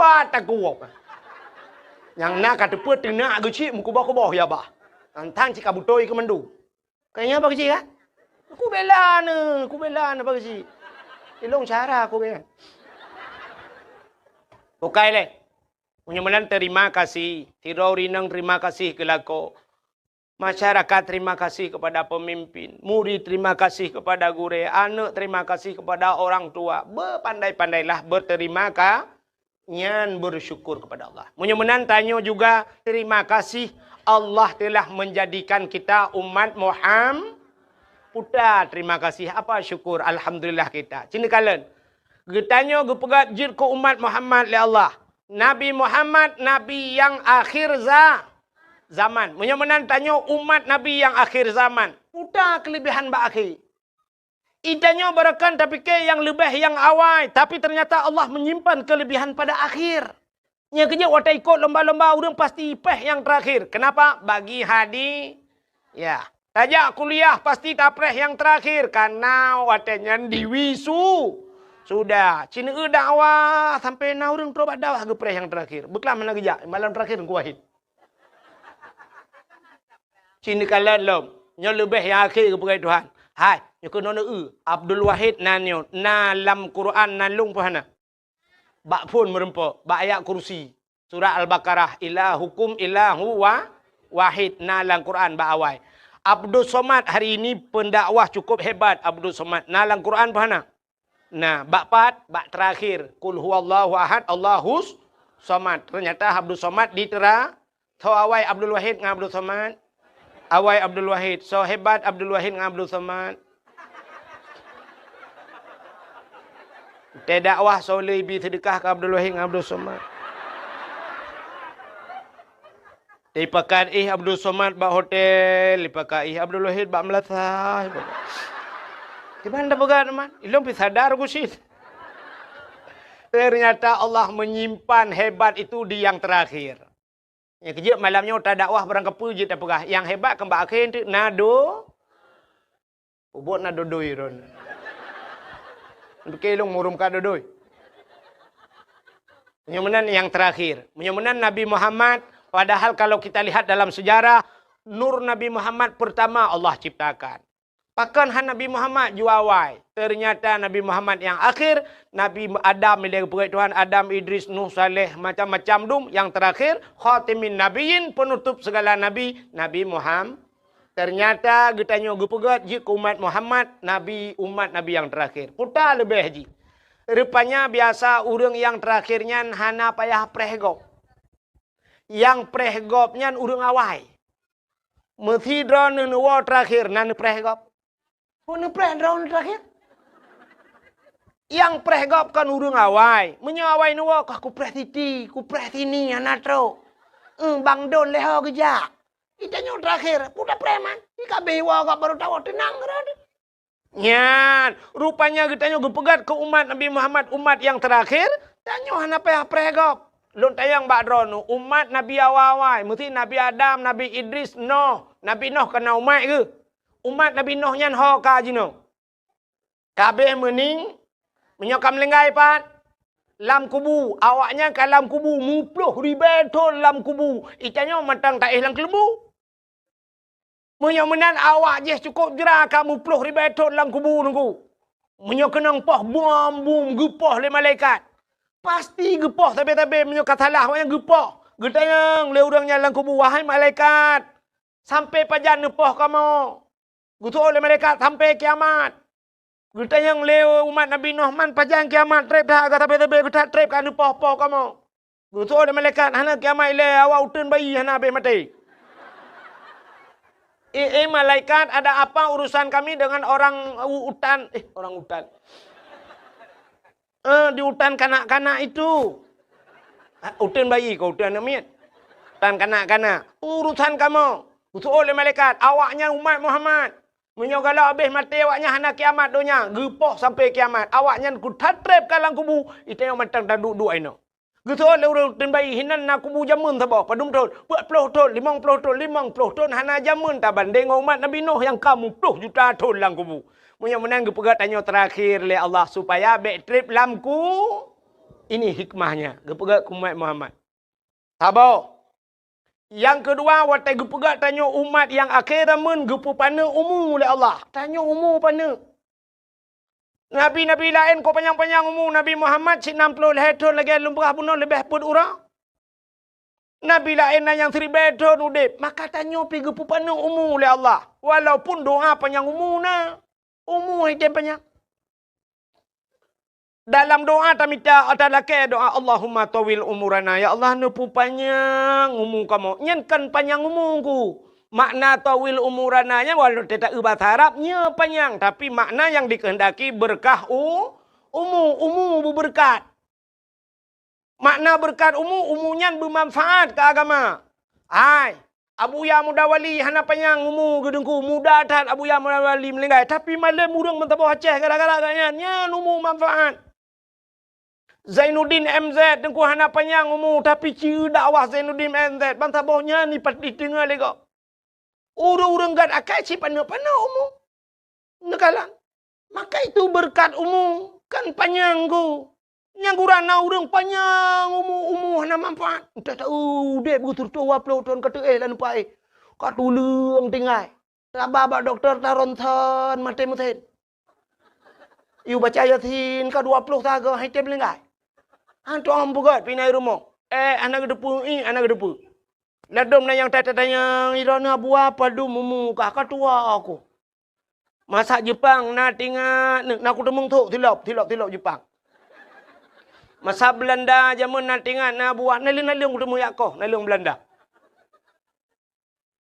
Pat takue. Nyang na ka teupeu teunak Geuchik meukuboh-kuboh ya bah. Nyan tan cit ka beutôi keu mandum. Ka ingat Pak Geuchik kan? Kubela neuh, kubela neuh Pak Geuchik. Ilong cara aku kan. Bukai lé. Meunyoe meunan terima kasih, sidroe ureueng inong terima kasih keu lakoe. Masyarakat terima kasih kepada pemimpin, murid terima kasih kepada gurèe, aneuk terima kasih kepada orang tua. Beupandai-pandailah berterima ka-, nyan bersyukur kepada Allah. Meunyoe meunan tanyoe juga terima kasih Allah telah menjadikan kita umat Muham-, Puta terima kasih, apa syukur, alhamdulillah kita. Cina kalon. Geutanyoe geupeugah jeuet keu umat Muhammad lé Allah. Nabi Muhammad, nabi nyang akhir za-, zaman. Meunyoe meunan tanyoe umat nabi nyang akhir zaman. Puta keulebihan bak akhé. Itanyoe barokon tapike nyang leubeh nyang awai, tapi ternyata Allah menyimpan kelebihan pada akhir. Nyang keujeuet watée ikot lomba-lomba ureuëng pasti ipeh nyang terakhir. Kenapa? Bagi hadi-, ya. Tajak kuliah pasti tapreh nyang terakhir karena watée nyan diwisu. Sudah, cineu dakwah sampai na ureuëng trok bak dakwah geupreh nyang terakhir. Beuklam hana geujak, malam terakhir Teungku Wahid. Cina kalon lom, nyoe leubeh nyang akhé geupeugah Tuhan. Hai, nyoe keunoe eu, Abdul Wahid na nyoe, na lam Quran na lôn peuhana. Bak phon meureumpok, bak ayat kursi. Surat Al-Baqarah, ilahukum ilahu wa-, wahid, na lam Quran bak awai. Abdul Somad hari ini pendakwah cukup hebat, Abdul Somad, na lam Quran peuhana. Nah, bak pat, bak terakhir, Qul huwallahu ahad, Allahus somad. Ternyata Abdul Somad di tera-, tho awai Abdul Wahid ngon Abdul Somad. Awai Abdul Wahid, so hebat Abdul Wahid ngon Abdul Somad. Teu dakwah so le ibi seudeukah keu Abdul Wahid ngon Abdul Somad. Dipakat ih Abdul Somad bak hotel, dipakat ih Abdul Wahid bak meulasah. Kiban tapeugah teuma, ilôn pi sadar ku cit. Ternyata Allah menyimpan hebat itu di yang terakhir. Nyang keujeuet malam nyoe tadakwah barang kapeue jeuet tapeugah, nyang hebat kan bak akhé teuk na do-, Ubot na dodoi ron. Pike lôn murum ka dodoi. Meunyoe meunan nyang terakhir. Meunyoe meunan Nabi Muhammad, padahal kalau kita lihat dalam sejarah, nur Nabi Muhammad pertama Allah ciptakan. Pakon han Nabi Muhammad ju awai? Ternyata Nabi Muhammad nyang akhir, Nabi Adam ilée geupeugét Tuhan, Adam, Idris, Nuh, Saleh, macam-macam dum, nyang terakhir, khatimin nabiyyin, penutup segala nabi, Nabi Muhammad. Ternyata geutanyoe geupeugét jeuet keu umat Muhammad, nabi, umat nabi nyang terakhir. Peue ta leubeh jih. Rupanya biasa ureuëng nyang terakhir nyan hana payah preh gob. Nyang preh gob nyan ureuëng awai. Meusidroe neuwoe terakhir na neupreh gob. Peue neupreh droeneuh terakhir? Nyang preh gob kon ureuëng awai. Meunyoe awai neuwoe, kah kupreh siti, kupreh sini, hana trok. Eh, bang don lé ho geujak. Geutanyoe terakhir, peue tapreh man? Di ka abéh iwoe gob barô tawoe teunang keudroe. Nyan, rupanya geutanyoe geupeugét keu umat Nabi Muhammad, umat nyang terakhir, tanyoe hana payah preh gob. Lôn tanyong bak droeneuh, umat Nabi awai-awai, meusti Nabi Adam, Nabi Idris, Noh. Nabi Noh kon na umat geuh. Umat Nabi Noh nyan ho ka jinoe. Ka abéh meuning, meunyoe ka meulinggai pat, lam kubu, awaknyan ka lam kubu, muploh ribée thon lam kubu. Geutanyoe mantong taéh lam keuleumbu. Meunyoe meunan awak jih cukôp jra ka muploh ribée thon lam kubu Teungku. Meunyoe keunong poh bom-bom geupoh lé malaikat, pasti geupoh sabe-sabe meunyoe ka salah awaknyan geupoh. Geutanyong lé ureuëng nyan lam kubu, "Wahai malaikat, sampai pajan neupoh kamoe?" Geuseuôt lé malaikat, "Sampai kiamat." Geutanyong lé umat Nabi Noh, "Man pajan kiamat treb that, ka sabe-sabe geuh that treb ka neupoh-poh kamoe?" Geuseuôt lé malaikat, "Hana kiamat ilée, awak uteuen bayi hana abéh maté." "Eh, eh, malaikat, ada apa urusan kami dengan orang u-, utan?" Eh, orang utan. Eh, di utan kanak-kanak itu. Ah, uteuen bayi kah uteuen aneuk miet? Utan kanak-kanak. Urusan kamoe. Geuseuôt lé malaikat, "Awaknyan umat Muhammad. Meunyoe galak abéh maté awaknyan hana kiamat donya, geupoh sampai kiamat. Awaknyan kuthatreb ka lam kubu, geutanyoe mantong taduek-duek inoe." Geuseuôt lé ureuëng uteuen bayi, "Hinan na kubu jameun saboh, padum thon?" "Peuet ploh thon, limong ploh thon." "Limong ploh thon hana jameun tabandeng ngon umat Nabi Noh nyang ka muploh juta thon lam kubu." Meunyoe meunan geupeugét tanyoe terakhir lé Allah supaya bék treb lam ku-, ini hikmahnya, geupeugét keu umat Muhammad. Saboh. Nyang keudua, watée geupeugét tanyoe umat nyang akhé zaman geupeupaneuk umu lé Allah. Tanyoe umu paneuk. Nabi-nabi laén kok panyang-panyang umu, Nabi Muhammad cit nam ploh lhée thon lagée lôn peugah bunoe leubeh peuet uroe. Nabi laén na nyang siribée thon udeb, maka tanyoe pih geupeupaneuk umu lé Allah. Walaupun doa panyang umu na, umu hana tem panyang. Dalam doa tamita, ata lakée doa, "Allahumma tawwil umurana." Ya Allah, neupeupanyang umu kamoe. Nyan kon panyang umu Teungku. Makna tawil umurana nyan walau teuta-, eu basa Arab nyoe panyang, tapi makna nyang dikehendaki beurkah u-, umu, umu beubeurkat. Makna beurkat umu, umu nyan beumanfaat keu agama. Hai, Abuya Muda Wali hana panyang umu geuteungku, muda that Abuya Muda Wali meuninggai, tapi malem ureuëng meusaboh Aceh gara-gara gobnyan, nyan umu manfaat. Zainuddin M Z teungku hana panyang umu, tapi ci dakwah Zainuddin M Z bansaboh nyan dipat-, diteungoh lé gob. Ureuëng-ureuëng gét akai cit paneuk-paneuk umu. Neukalon. Maka itu beurkat umu kan panyang geuh. Nyang gura na ureuëng panyang umu, umu hana manfaat. Entah tahu udeb geuh sireutoh dua ploh thon ka teuéh lam nupa éh. Ka tuleueng tinggai. Raba bak dokto ta ronsen maté meusen. Yue baca Yasin ka dua ploh sagoe hai tem linggai. Hantom peugét pinai rumoh. Eh, hana geuteupeue, ih, hana geuteupeue. Ladom na nyang tatanyong, "Droeneuh Abuya padum umu kah, ka tuha kah?" Masa Jepang na tingat, na kuteumeung thok silop, silop, silop Jepang. Masa Belanda jameun na tingat na Abuya, naleueng-naleueng kuteumeung jak koh, naleueng Belanda.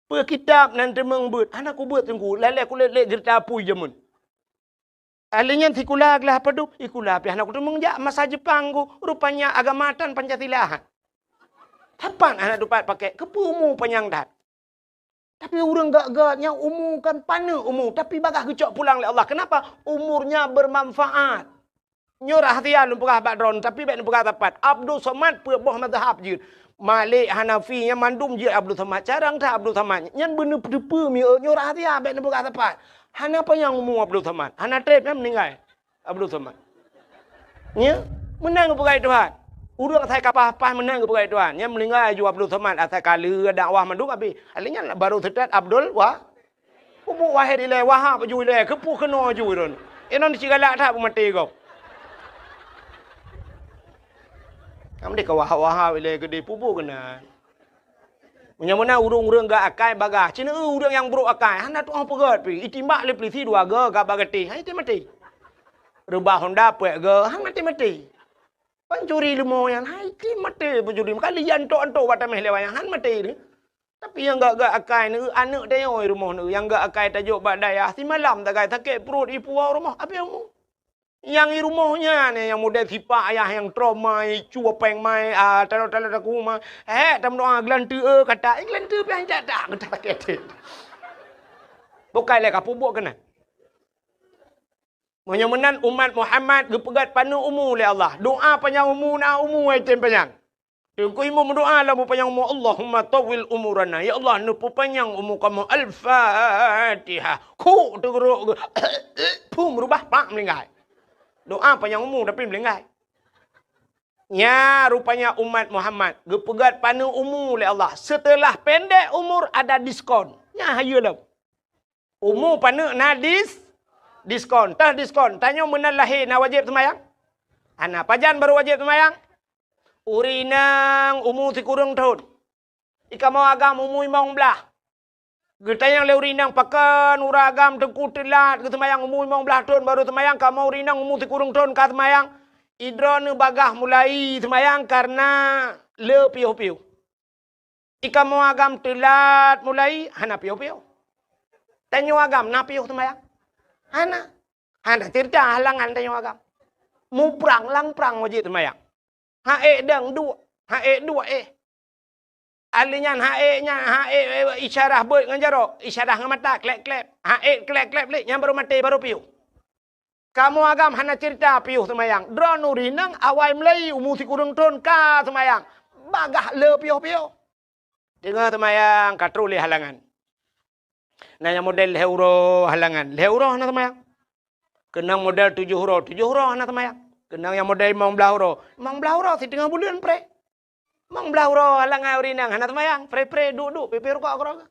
Peue kitab nan teumeung beuet, hana kubeuet teungku, lalée kulét-lét geurita apui jameun. Ahli nyan sikula glah padum, sikula pih hana kuteumeung jak masa Jepang geuh, rupanya agama tan Pancasila. Sapat hana tupat pakai, keupeue umu panyang that. Tapi ureuëng gét-gét nyan umu kan paneuk umu, tapi bagaih geucok pulang lé Allah. Kenapa? Umurnya bermanfaat. Nyoe rahsia lôn peugah bak droeneuh, tapi bék neupeugah sapat. Abdul Somad peuet boh mazhab jeuet. Malik, Hanafi, nyan mandum jeuet Abdul Somad. Carông that Abdul Somad. Nyan beuneuteupeu mieu nyoe rahsia bék neupeugah sapat. Hana panyang umu Abdul Somad. Hana trép nyan meuninggai Abdul Somad. Nya, meunan geupeugah Tuhan. Ureuëng asai ka paih-paih meunan geupeugah Tuhan. Nyan meuninggai aju Abdul Somad asai ka lheueh dakwah mandum abéh. Hal nyan baru seutôt Abdul Wa-, Peubuet Wahid ilée, Wahab ju ilée, keupeue keunoe ju droeneuh. Inong ci galak that beumaté gob. Kamoe deh ka Wahab-Wahab ilée geudeh peubuet keunan. Meunyoe meunan ureuëng-ureuëng gét akai bagaih, ci neu ureuëng nyang brok akai, hana tuoh peugét pih, itimbak lé peulisi dua goe gak bak gatéh, hai maté-maté. Reubah honda peuet goe, hai maté-maté. Pancuri leumo nyan, hai maté pancuri, meuka liyan tok-tok bak taméh lé wayang, hai maté. Tapi nyang gét-gét akai neu aneuëk tanyoe i rumoh neu, nyang gét akai tajok bak dayah, simalam tagai sakét pruet ipuwoe u rumoh, abéh umu. Nyang i rumoh nyan, nyang model sipak ayah nyang trauma, icu péng mai, ah, talo-talo taku ma. Hék, tameudoa geulanteue, eh, kata, eh, geulanteue pih hanjat dak, geutak sakét. Bukai lé ka peubuet keunan. Meunyoe meunan umat Muhammad geupeugét paneuk umu lé Allah. Doa panyang umu na umu ai tem panyang. Teungku Imum meudoa lam peupanyang umu, "Allahumma tawwil umurana." Ya Allah, neupeupanyang umu kamoe. Al-Fatihah. Khuk teugeurok geuh. Phum rubah pak meulinggai. Doa panyang umu tapi meulinggai. Nya rupanya umat Muhammad geupeugét paneuk umu lé Allah. Setelah pendek umur ada diskon. Nya hayeue lom. Umu paneuk na dis-, diskon. Teuh diskon. Tanyoe meunan lahé na wajéb seumayang? Hana. Pajan barô wajéb seumayang? Ureuëng inong umu sikureueng thon. Ikamoe agam umu limong blaih. Geutanyong lé ureuëng inong pakon ureuëng agam teungku teulat geuseumayang umu limong blaih thon barô seumayang, kamoe ureuëng inong umu sikureueng thon ka seumayang. Idroeneuh bagaih mulai seumayang kareuna le piôh-piôh. Ikamoe agam teulat mulai, hana piôh-piôh. Tanyoe agam na piôh seumayang? Hana. Hana cerita halangan tanyoe agam. Muprang lam prang wajéb seumayang. Ha ék dang duek, ha ék duek éh. Ahli nyan ha ék nyan, ha ék, ék, isyarah beuet ngon jaroe, isyarah ngon mata, klép-klép. Ha ék klép-klép lé, nyan barô maté, barô piôh. Kamoe agam hana cerita piôh seumayang. Droeneuh ureuëng inong awai mulai umu sikureueng thon ka seumayang. Bagaih le piôh-piôh. Teungoh seumayang ka troh lé halangan. Na nyang model lhée uroe halangan. Lhée uroe hana seumayang. Keunong model tujoh uroe, tujoh uroe hana seumayang. Keunong nyang model limong blaih uroe, limong blaih uroe siteungoh buleuen pré. Limong blaih uroe halangan ureuëng inong hana seumayang, pré-pré duek-duek pipi rukok keudroe.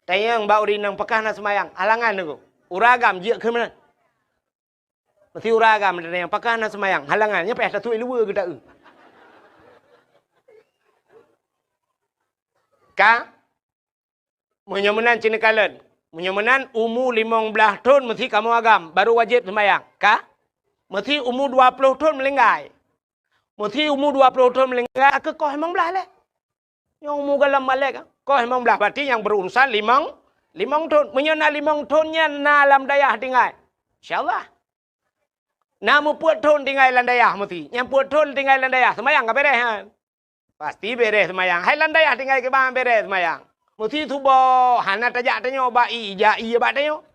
Tanyong bak ureuëng inong pakon hana seumayang, halangan teungku. Ureuëng agam jeuet keu meunan. Meusti ureuëng agam tanyong pakon hana seumayang, halangan nyan payah tatuek luweue geuta-eu. Ka? Meunyoe meunan ci neukalon. Meunyoe meunan umu limong blaih thon meusti kamoe agam, barô wajéb seumayang. Ka? Meusti umu dua ploh thon meulinggai. Meusti umu dua ploh thon meulinggai, ka keukoh limong blaih lé. Nyang umu goh lom balek, koh limong blaih, berarti nyang berurusan limong, limong thon. Meunyoe na limong thon nyan na lam dayah tinggai, insya Allah. Na meupeuet thon tinggai lam dayah meuti. Nyang peuet thon tinggai lam dayah, seumayang ka beres nyan. Pasti beres seumayang. Hai lam dayah tinggai kiban beres seumayang. Meuti suboh, hana tajak tanyoe bak ie, ija ie bak tanyoe.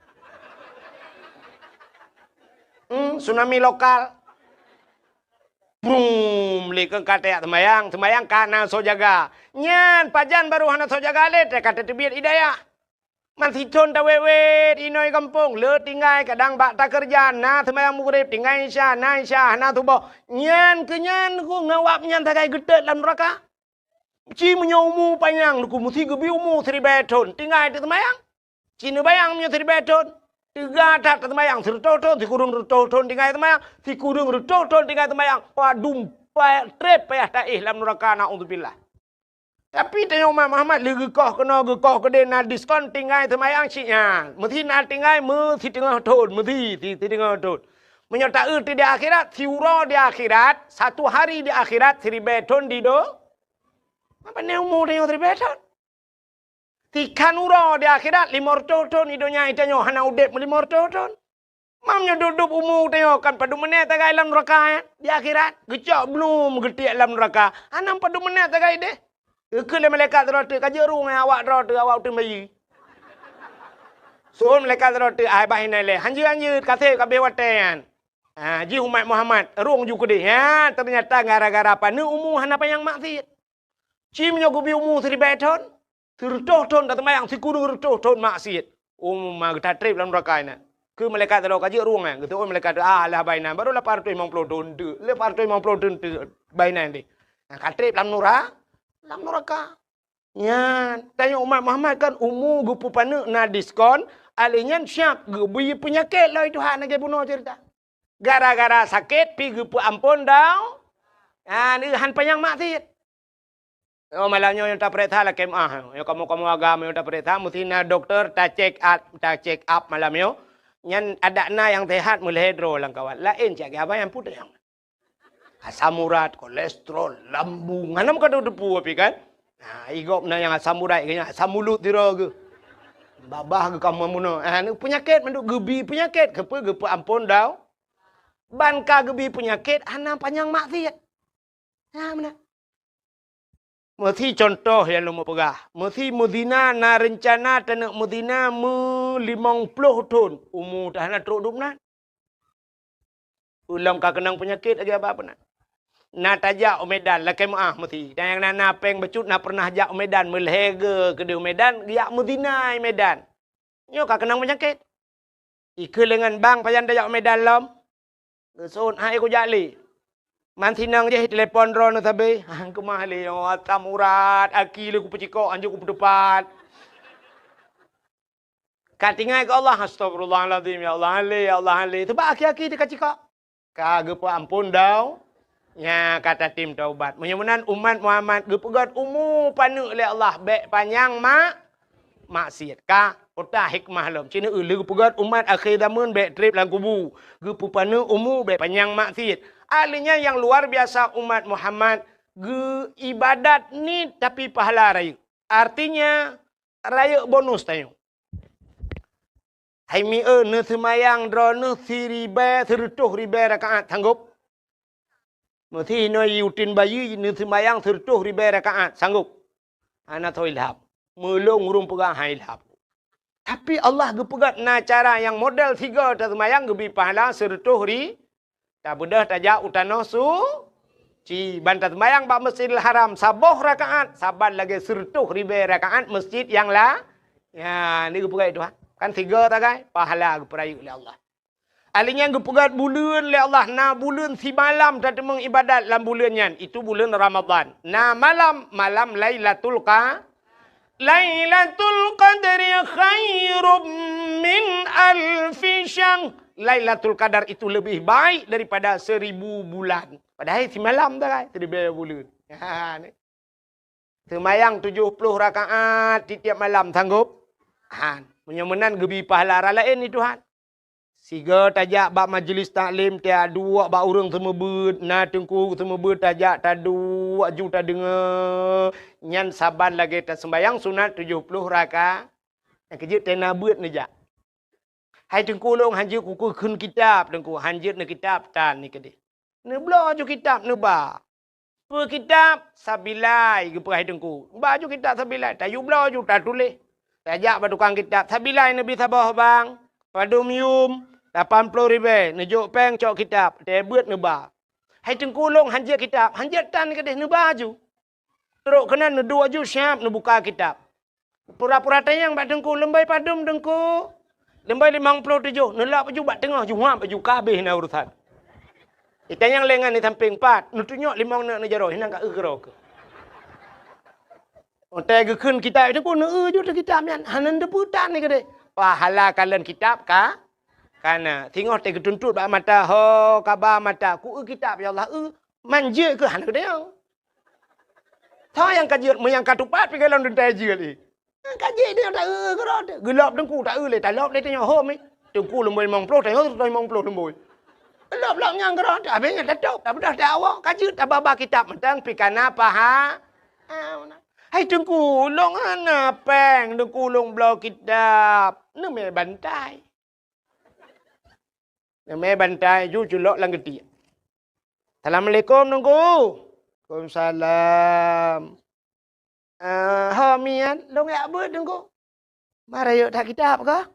Hmm, tsunami lokal. Brum, lé keu ka tajak seumayang, seumayang ka na soe jaga. Nyan, pajan barô hana soe jaga lé, ka tateubiet ie dayah. Masithon tawét-wét inoe gampông, le tinggai kadang bak takeureuja, na seumayang Maghrib, tinggai Isya, na Isya, hana suboh. Nyan keu nyan ku ngon awak nyan sagai geutot lam nuraka. Ci meunyoe umu panyang, ku meusi geubi umu siribèe thon, tinggai teuseumayang. Ci neubayang meunyoe siribèe thon, teuga that teuseumayang, sireutôh thon, sikureueng reutôh thon tinggai seumayang, sikureueng reutôh thon tinggai seumayang. Padum pa-, trép payah taéh lam nuraka, naudzubillah. Tapi tanyoe umat Muhammad lé geukoh keunoe geukoh keudeh na diskon tinggai seumayang cit nyan. Meusi na tinggai meusiteungoh thon, meusi si-, siteungoh thon. Meunyoe taeu di akhirat, siuroe di akhirat, satu hari di akhirat, siribèe thon di do-, apa ni umu tanyoe siribèe thon? Sikhan uroe di akhirat, limong reutôh thon di donya tanyoe hana udép limong reutôh thon. Mam nyoe dub-dub umu tanyoe kan padum meuneuk tagai lam nuraka, eh? Di akhirat, geucok blum geutiek lam nuraka. Hana padum meuneuk tagai deh. Geukheun lé malaikat sidroe teuk, "Ka jeuet rhueng awak droe teuh, awak uteuen bayeue." Seuôn malaikat sidroe teuk, "Ai bah inan lé, hanjeuet-hanjeuet ka sép ka abéh watèe nyan." Ha, jih umat Muhammad, rhueng ju keudeh. Ha, teunyata gara-gara paneuk umu hana panyang maksiet. Ci meunyoe geubi umu siribèe thon, sireutôh thon taseumayang, sikureueng reutôh thon maksiet. Umu ma geuta trép lam nuraka inan. Keu malaikat sidroe ka jeuet rhueng, eh. Geuseuôn malaikat, "Ah, lah bah inan, barô lapan reutôh limong ploh thon teuk. Lapan reutôh limong ploh thon teuk bah inan deh." Nah, ka trép lam nura-, lam nuraka. Nyan, tanyoe umat Muhammad kan umu geupeupaneuk na diskon, alèh nyan siap geubi peunyakét lom Tuhan lagèe bunoe ceurita. Gara-gara sakét pi geupeuamphon dau-, ah, han panyang maksiet. Oh, malam nyoe nyang tapareksa lakèe meu'ah. Nyoe kamoe-kamoe agam nyang tapareksa, meusti na dokto ta-check up, ta-check up malam nyoe. Nyan adak na nyang sehat meulhèe droe lam kawat. Laén cit lagèe abang nyang peue teuh nyang. Asam urat, kolesterol, lambung. Hana meukadoe teupeu api kan? Nah, i gob na nyang asam urat, nyang asam mulot sidroe geuh. Babah geuh ka meunoe. Ah, ni peunyakét mandum geubi peunyakét. Keupeue geupeuamphon dau-, ban ka geubi peunyakét hana panyang maksiet. Nah, meunan. Meusi contoh nyang lôn peugah, meusi meuzina na reuncana taneuk meuzina meulimong ploh thon, umu teuh hana trok dum nan. Ulôn ka keunong peunyakét lagèe abang peunan. Na tajak u Medan lakèe meu'ah meusi. Dan nyang na, na péng bacut na pernah jak u Medan, meulhèe geuh keudeh u Medan, geujak meuzina i Medan. Nyoe ka keunong peunyakét. Ikheun lé ngon bang pajan tajak u Medan lom. Geuseuôt hai kujak lé. Man sinong jih telepon droeneuh sabe. Hang keumah lé, oh, asam urat, aki lé kupeucikok, hanjeuet kupeuteupat. Ka tinggai keu Allah, astagfirullahalazim, ya Allah, han lé, ya Allah, han lé. Teubak aki-aki teuka cikok. Ka geupeuamphon dau, nya ka tatem taubat. Meunyoe meunan umat Muhammad geupeugöt umu paneuk lé Allah, bèk panyang mak-, maksiet. Ka, peue hikmah lom. Cit neu lé geupeugöt umat akhé zameun bèk trép lam kubu. Geupeupaneuk umu bèk panyang maksiet. Ahli nyan nyang luar biasa umat Muhammad geu ibadat niet tapi pahala rayeuk. Artinya, rayeuk bonus tanyoe. Hai mieu, neuseumayang droeneuh siribèe, sireutôh ribèe rakaat, sanggop? Meusi inoe yue uteuen bayeue neuseumayang sireutôh ribèe rakaat, sanggop? Hana soe ilham. Meulôn ureueng peugah han ilham. Tapi Allah geupeugah na cara nyang model sigoe taseumayang geubi pahala sireutôh ri-, Tabeudôh tajak u tanoh suci, ban taseumayang bak Masjidil Haram saboh rakaat, saban lagèe sireutôh ribèe rakaat masjid nyang la-, nya, ni geupeugah Tuhan. Kan sigoe tagai, pahala geupeurayeuk lé Allah. Ahli nyan geupeugah buleuen lé Allah, na buleuen simalam tateumeung ibadat lam buleuen nyan, itu buleuen Ramadhan. Na malam, malam Lailatul Qa-, Lailatul Qadri khairum min alfi syahr. Lailatul Qadar itu lebih baik daripada seribu bulan. Padahai simalam dah kan, seribu bulan. Ha, ni. Seumayang tujoh ploh rakaat tiep-tiep malam, sanggup? Han. Meunyoe meunan geubi pahala raya laén ni Tuhan. Sigoe tajak bak majlis taklim, tajak duek bak ureuëng seumeubeuet, na teungku seumeubeuet, tajak taduek ju tadeungoe. Nyan saban lagée taseumbayang sunat tujoh ploh raka-, nyang keujeuet tena beuet neujak. Hai teungku lôn, hanjeuet kukheun kitab, teungku, hanjeuet neukitab tan ni keudeh. Neubloe ju kitab neuba. Peue kitab? Sabilai, geupeugah hai teungku. Ba ju kitab sabilai, tayue bloe ju tatuléh. Tajak bak tukang kitab, sabilai neubi saboh bang, padum yum, lapan ploh ribée, neujok péng cok kitab, teuh beuet neuba. Hai teungku lôn hanjeuet kitab, hanjeuet tan keudeh neuba ju. Trok keunan neuduek ju siab neubuka kitab. Pura-pura tanyong bak teungku, "Leumbai padum teungku?" "Leumbai limong ploh tujoh." Neulap ju bak teungoh, ju huab ju ka habéh na urusan. Itanyong lé ngon di sampéng, "Pat?" Neutunyok limong neuk neujaroe, hinan ka eu keudroe keuh. Watée geukheun kitab teungku, neueu ju teuh kitab nyan, hana neuteupeue tan ni keudeh. Pahala kalon kitab ka, kana. Singoh tée geutuntot bak mata, ho, kaba mata, "Ku eu kitab, ya Allah, eu." Man jeuet keuh hana geutanyong. Soe nyang ka jeuet, meunyo nyang ka tupat pih gohlom teuntée jeuet, eh. Ka jeuet dia ta eu keudroe teuh. Geulop teungku ta eu lé, talop lé tanyoe hom, eh. Teungku leumoi limong ploh, tanyoe limong ploh leumoi. Lop-lop nyang keudroe teuh, habéh nyan tatôb, tabeudôh teuh awak, ka jeuet tababa kitab mantong pih kana paha-, ah, meunan. "Hai teungku, lôn hana péng, teungku lôn bloe kitab." Neumé bantai. Neumé bantai ju culok lam geutiek. "Assalamualaikum, teungku." "Waalaikumsalam." "Ah, ho miet, lôn jak beuet, teungku." "Ma rayeuk that kitab kah?"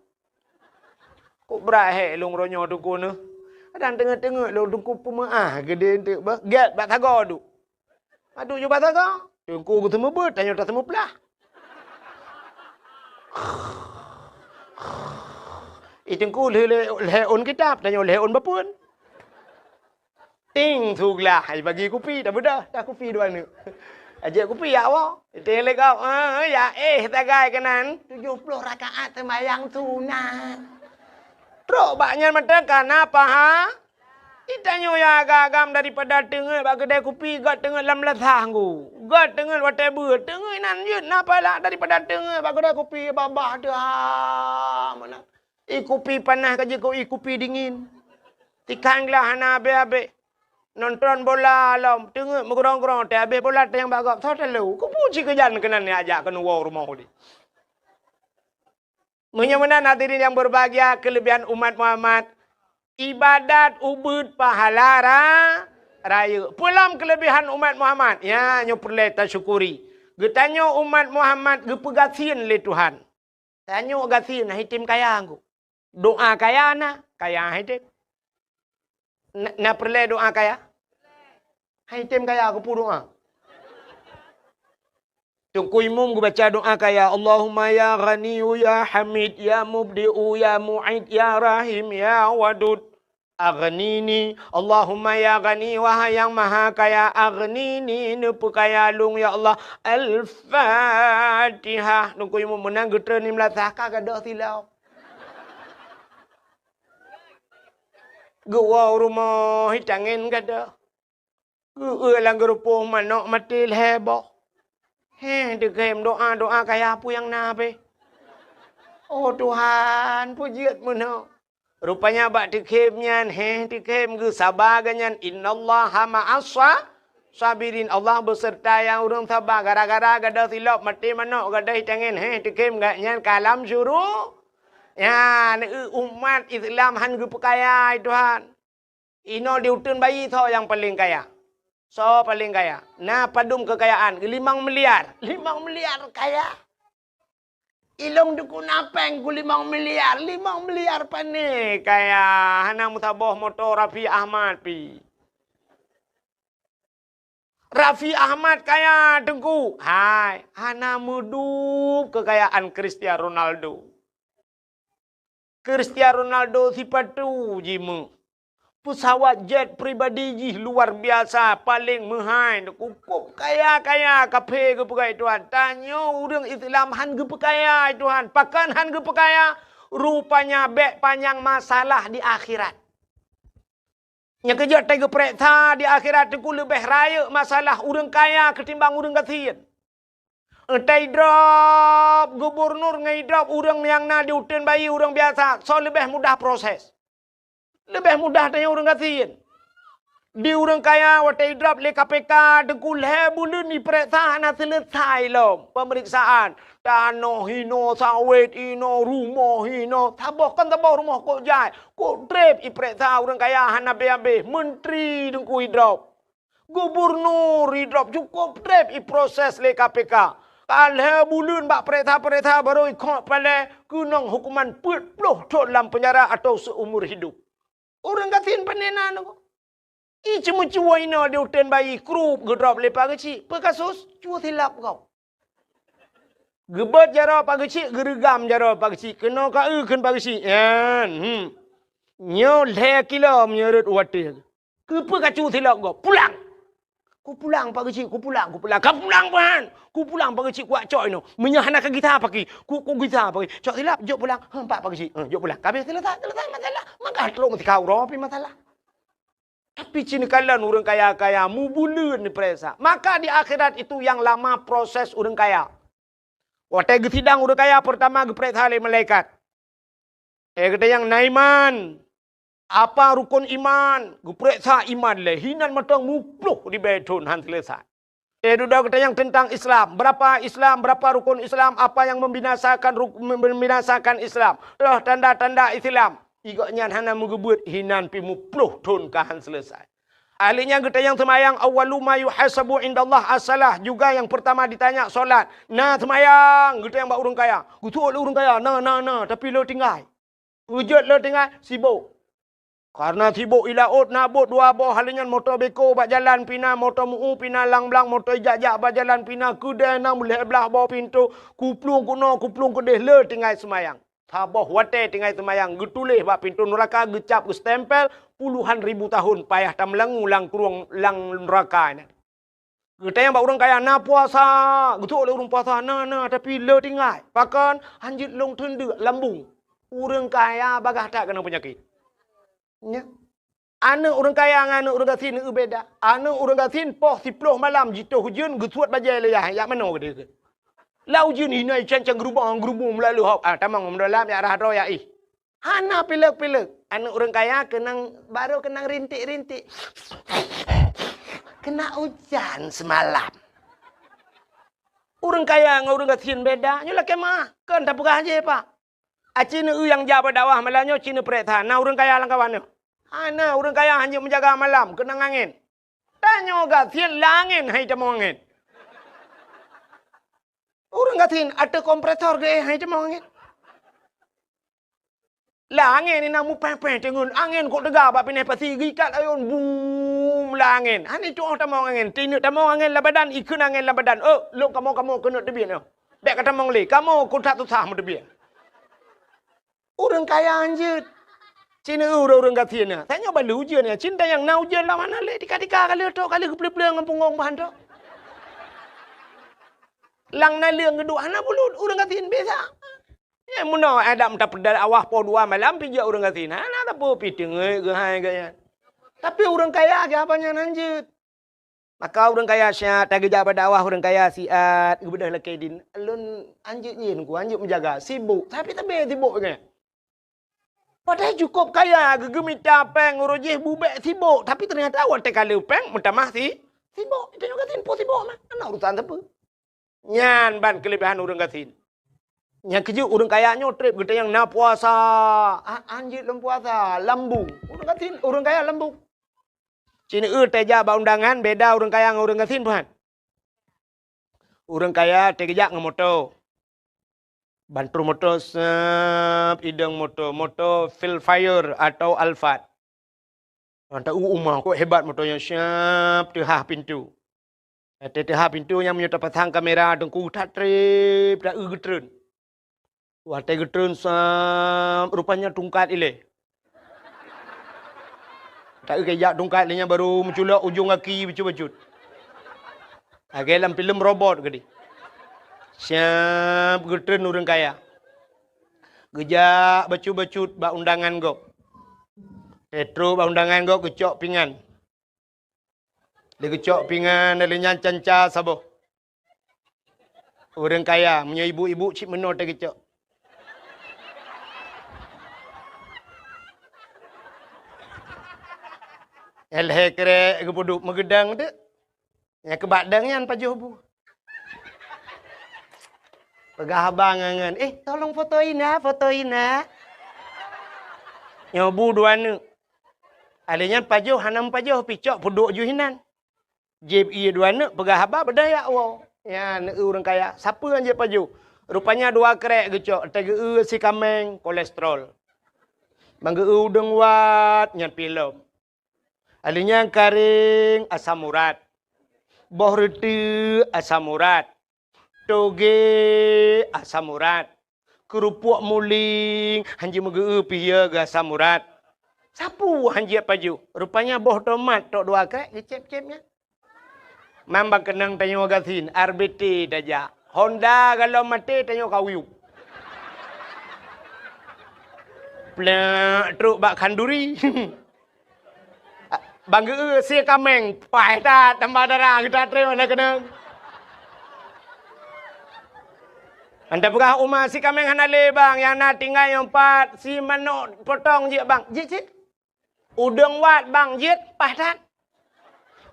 "Kok brat hék lôn uroe nyoe, teungku, neuh. Kadang teungeut-teungeut lôn, teungku, peumeuáh geudeh eunteuk beuh. Gét bak sagoe duek." Adu ju basa ka, teungku geuseumeubeuet, tanyoe taseumeuplah. Ih, teungku lheueh, lheueh, lheueh ôn kitab, tanyoe lheueh ôn bapeuen. Ting, suglah, ai bagi kupi, tabeudôh, dah kupi dua neuk. Ajak kupi, ya Allah. Ting lé gob, eh, ya, eh, sagai keunan. Tujoh ploh rakaat seumayang sunat. Trok bak nyan mantong kana paha-, Itanyoe nyang agam-agam daripada teungeut bak keudai kupi, göt teungeut lam lasah nggu. Göt teungeut watée beuet, teungeut inan jeuet na pahala daripada teungeut bak keudai kupi babah teuh, ha, meunan. Ie kupi panas ka jikeu ie kupi dingin. Tikang glah hana habéh-habéh. Nonton bola lom, teungeut meugrong-grong, teuhabéh bola teunyang bak gob, soe talo. Kupu cit keujan keunan jak keunoe woe rumoh udeb. Meunyoe meunan hadirin nyang berbahagia, keulebihan umat Muhammad, ibadat ubeuet pahala ra-, rayeuk. Peue lom keulebihan umat Muhammad? Nyan nyoe peureulée tasyukuri. Geutanyoe umat Muhammad geupeugasien lé Tuhan. Tanyoe gasien, na item kaya nggu. Doa kaya na, kaya item. Na, na peureulée doa kaya? Hai tem kaya keupeue doa? Teungku Imum geubaca doa kaya, "Allahumma ya Ghaniyyu ya Hamid ya Mubdi'u ya Mu'id ya Rahim ya Wadud, aghnini." Allahumma ya Ghani, wahai Nyang Maha Kaya, aghnini, neupeukaya lôn ya Allah. Al-Fatihah. Teungku Imum meunan geutreun lam lasah ka gadôh silop. Geuwoe u rumoh, itangen gadôh. Geueu lam geurupoh manok maté lhée boh. Heh, teukhem doa-doa kaya peue nyang na pih. Oh Tuhan, peue jeuet meunoe. Rupanya bak teukhem nyan, heh, teukhem geusaba geuh nyan, "Innallaha ma'as sa-, sabirin." Allah beuseurta nyang ureuëng saba. Gara-gara gadôh silop maté manok, gadôh itangen, heh, teukhem geuh nyan ka lam syuru-, Ya, neu umat Islam han geupeukaya, hai Tuhan. Inoe di uteuen bayi soe nyang paleng kaya? Soe paleng kaya? Na padum keukayaan? Limong miliar. Limong miliar kaya. Ilong dukun apeng ku limong miliar. Limong miliar pane kaya. Hana meusaboh moto Raffi Ahmad pi. Raffi Ahmad kaya, Teungku. Hai, hana meudub keukayaan Cristiano Ronaldo. Cristiano Ronaldo sipatu jimeuet. Peusawat jet pribadi jih luar biasa, paleng meuhai, kukôb kaya-kaya, kaphé geupeugah Tuhan. Tanyoe ureuëng Islam han geupeukaya Tuhan. Pakon han geupeukaya? Rupanya bék panyang masalah di akhirat. Nyang keujeuet teugeupeureksa di akhirat teungku leubeh rayeuk masalah ureuëng kaya keutimbang ureuëng gasien. Entah idrop gubunur ngon idrop ureuëng nyang na di uteuen bayi ureuëng biasa, soe leubeh mudah proses. Leubeh mudah tanyoe ureuëng gasien. Di ureuëng kaya watée idrop lé K P K, teungku lhée buleuen ipeuriksa hana seuleusai lom peumeriksaan. Tanoh hinoe, sawét hinoe, rumoh hinoe. Saboh kon saboh rumoh kok jai, kok treb ipeuriksa ureuëng kaya hana abéh-abéh. Menteri teungku idrop. Gubunur idrop, cukôp treb iproses lé K P K. Ka lhée buleuen bak peuriksa-peuriksa barô ikhok palée keunong hukuman peuet ploh thon lam peunjara atau seumur hidup. Ureuëng gasien pane na nyoe. I ceumeucue inoe di uteuen bayi krup geudrop lé Pak Geuchik. Peue kasus? Cue silap gob. Geubeuet jaroe Pak Geuchik, geureugam jaroe Pak Geuchik. Keunoe ka eu kheun Pak Geuchik. Nyan, hmm. Nyoe lhée kilo meunyoe rot u watée. Keupeue ka cue silap gob? Pulang! Kupulang Pak Geuchik, kupulang, kupulang. Ka pulang, Pak! Kupulang Pak Geuchik, kuwat cok inoe. Meunyoe hana ka gisa paki, ku, kugisa paki. Cok silap, jok pulang. Heuh, empat Pak Geuchik. Heuh, jok pulang. Ka abéh seuleusai, seuleusai masalah. Maka trok meusikau uroe pih masalah. Tapi cit neukalon ureuëng kaya-kaya mubuleuen neupeuriksa. Maka di akhirat itu yang lama proses ureuëng kaya. Watée geusidang ureuëng kaya peurtama geupeuriksa lé malaikat. Eh, gata nyang na iman. Apa rukon iman? Geupeuriksa iman lé. Hinan mantong muploh ribée thon han seuleusai. Eh, dudoe gata nyang teuntang Islam. Berapa Islam, berapa rukon Islam, apa yang membinasakan ruk-, membinasakan Islam. Toh tanda-tanda Islam. Igok nyan hana meugeubeuet hinan pih muploh thon ka han seuleusai. Ahli nyan gata nyang seumayang, awwalu ma yuhasabu indallah as-salah, juga yang pertama ditanya solat. Na seumayang gata nyang bak ureuëng kaya. Geusuet lé ureuëng kaya, na, na, na, tapi le tinggai. Peujeuet le tinggai, sibok. Karena sibok i laôt na bot dua boh, ahli nyan moto beko bak jalan pih na, moto meu pih na, lang blang moto ijak-jak bak jalan pih na, keudée na meulhée blaih boh pintoe, kuplueng keunoe, kuplueng keudeh le tinggai seumayang. Saboh watée tinggai seumayang geutuléh bak pintoe nuraka geucab geustempel puluhan ribu tahun payah tameulangu lam krueng lam nuraka nyan. Gata nyang bak ureuëng kaya na puasa, geusuet lé ureuëng puasa na, na, tapi le tinggai. Pakon? Hanjeuet lôn teundeuk lambung. Ureuëng kaya bagaih that keunong peunyakét. Nya. Aneuëk ureuëng kaya ngon aneuëk ureuëng gasien eu beda. Aneuëk ureuëng gasien poh siploh malam jitoh ujeuen geusuet bajée lé yah, jak manoe geude. Lam ujeuen hinoe cang-cang geurubong-geurubong meulalu hok. Ah, tamong meudroe lam jak rhah droe jak ih. Hana pilek-pilek. Aneuëk ureuëng kaya keunong, barô keunong rintik-rintik. Kena ujan semalam. Ureuëng kaya ngon ureuëng gasien beda. Nyoe lakée meuah. Kon tapeugah jih, Pak. Aci neu nyang jak bak dakwah malam nyoe ci neupeuriksa, na ureuëng kaya lam kawan nyoe? Hana, ureuëng kaya hanjeuet meujaga malam, keunong angén. Tanyoe gasien lam angén hai tamong angén. Ureuëng gasien ateueh kompresor geuéh hai tamong angén. Lam angén inan mupéh-péh teungeut, angén kok teuga bak pineh pasi geuikat ayôn, bum, lam angén. Hana itu'oh tamong angén, tineuk tamong angén lam badan, ikheun angén lam badan. Oh, lôn kamoe-kamoe keuneuk teubiet nyoe. Bék ka tamong lé, kamoe kok that susah meuteubiet. Ureuëng kaya hanjeuet. Cina ureuëng-ureuëng gasien na. Tanyoe ban lheueh ujeuen nyan. Cina nyang na ujeuen lam hana lé, tika-tika ka lheueh trok, ka lheueh geupleueng-pleueng ngon punggong bahan trok. Lam naleueng geuduek hana bulut, ureuëng gasien biasa. Ya, meunoe adak meuta peudal awah poh dua malam pih jak ureuëng gasien. Hana sapeue pih teungeut geuhai gaya. Tapi ureuëng kaya geuh apa nyan hanjeuet. Maka ureuëng kaya siat, tageujak bak dakwah ureuëng kaya siat, geubeudôh lakée dien. Lôn hanjeuet nyan, ku hanjeuet meujaga, sibok, tapi tabé sibok nyan. Padahai cukôp kaya, geugeumita péng uroe jih bubek sibok, tapi teunyata watée ka lheueh péng meutamah si, sibok. Tanyoe gasien po sibok mah, hana urusan sapeue. Nyan ban keuleubaihan ureuëng gasien. Nyang keujeuet ureuëng kaya nyoe treb geutanyoe na puasa, a-, hanjeuet lom puasa, lambung. Ureuëng gasien, ureuëng kaya lambung. Cina eu teuh jak bak undangan beda ureuëng kaya ngon ureuëng gasien, Tuhan. Ureuëng kaya teuh geujak ngon moto. Ban troh moto sep idong moto, moto Vellfire atau Alphard. Anta u uma kok hebat moto nyan, siap teuhah pintu. Watée teuhah pintu nyan meunyoe tapasang kamera teungku that treb ta eu geutreun. Watée geutreun sam rupanya tungkat ilée. Ta eu kejak tungkat lé nyan baru meuculok ujong gaki bacut-bacut. Lagée lam filem robot geude. Siap geutreun ureuëng kaya. Geujak bacut-bacut bak undangan gob. Teutro bak undangan gob geucok pingan. Lé geucok pingan lé nyan canca saboh. Ureuëng kaya meunyoe ibu-ibu cit meunoe teuh geucok. Lhée krek geupeuduek meugeudong teuk. Nyang keubak dong nyan pajoh bu. Peugah abang ngon, "Eh, tolong foto ina, foto ina." Nyoe bu dua neuk. Alèh nyan pajoh hana meupajoh pih cok peuduek ju hinan. Jieb ié dua neuk peugah haba beudaya woe. Nyan ureuëng kaya, sapeue nyang jieb pajoh? Rupanya dua krek geucok, teugeue sikameng kolesterol. Bang geue udeueng wat nyan pih lom. Alèh nyan karéng asam urat. Boh reuteuek asam urat. Toge asam urat. Keurupuk muling hanjeuet meugeu pih ya geu asam urat. Sapeue hanjeuet pajoh? Rupanya boh tomat tok dua krek geucép-cép nyan. Mamba keunong tanyoe gasien, R B T tajak. Honda galom maté tanyoe kawiyup. Plek trok bak khanduri. Bang geu sikameng, paih that tambah darah geuta treun na keunong. Anda peugah uma sikameng hana lé bang, nyang na tinggai nyang pat si manok potong jeuet bang. Jeuet cit. Udeueng wat bang jeuet paih that.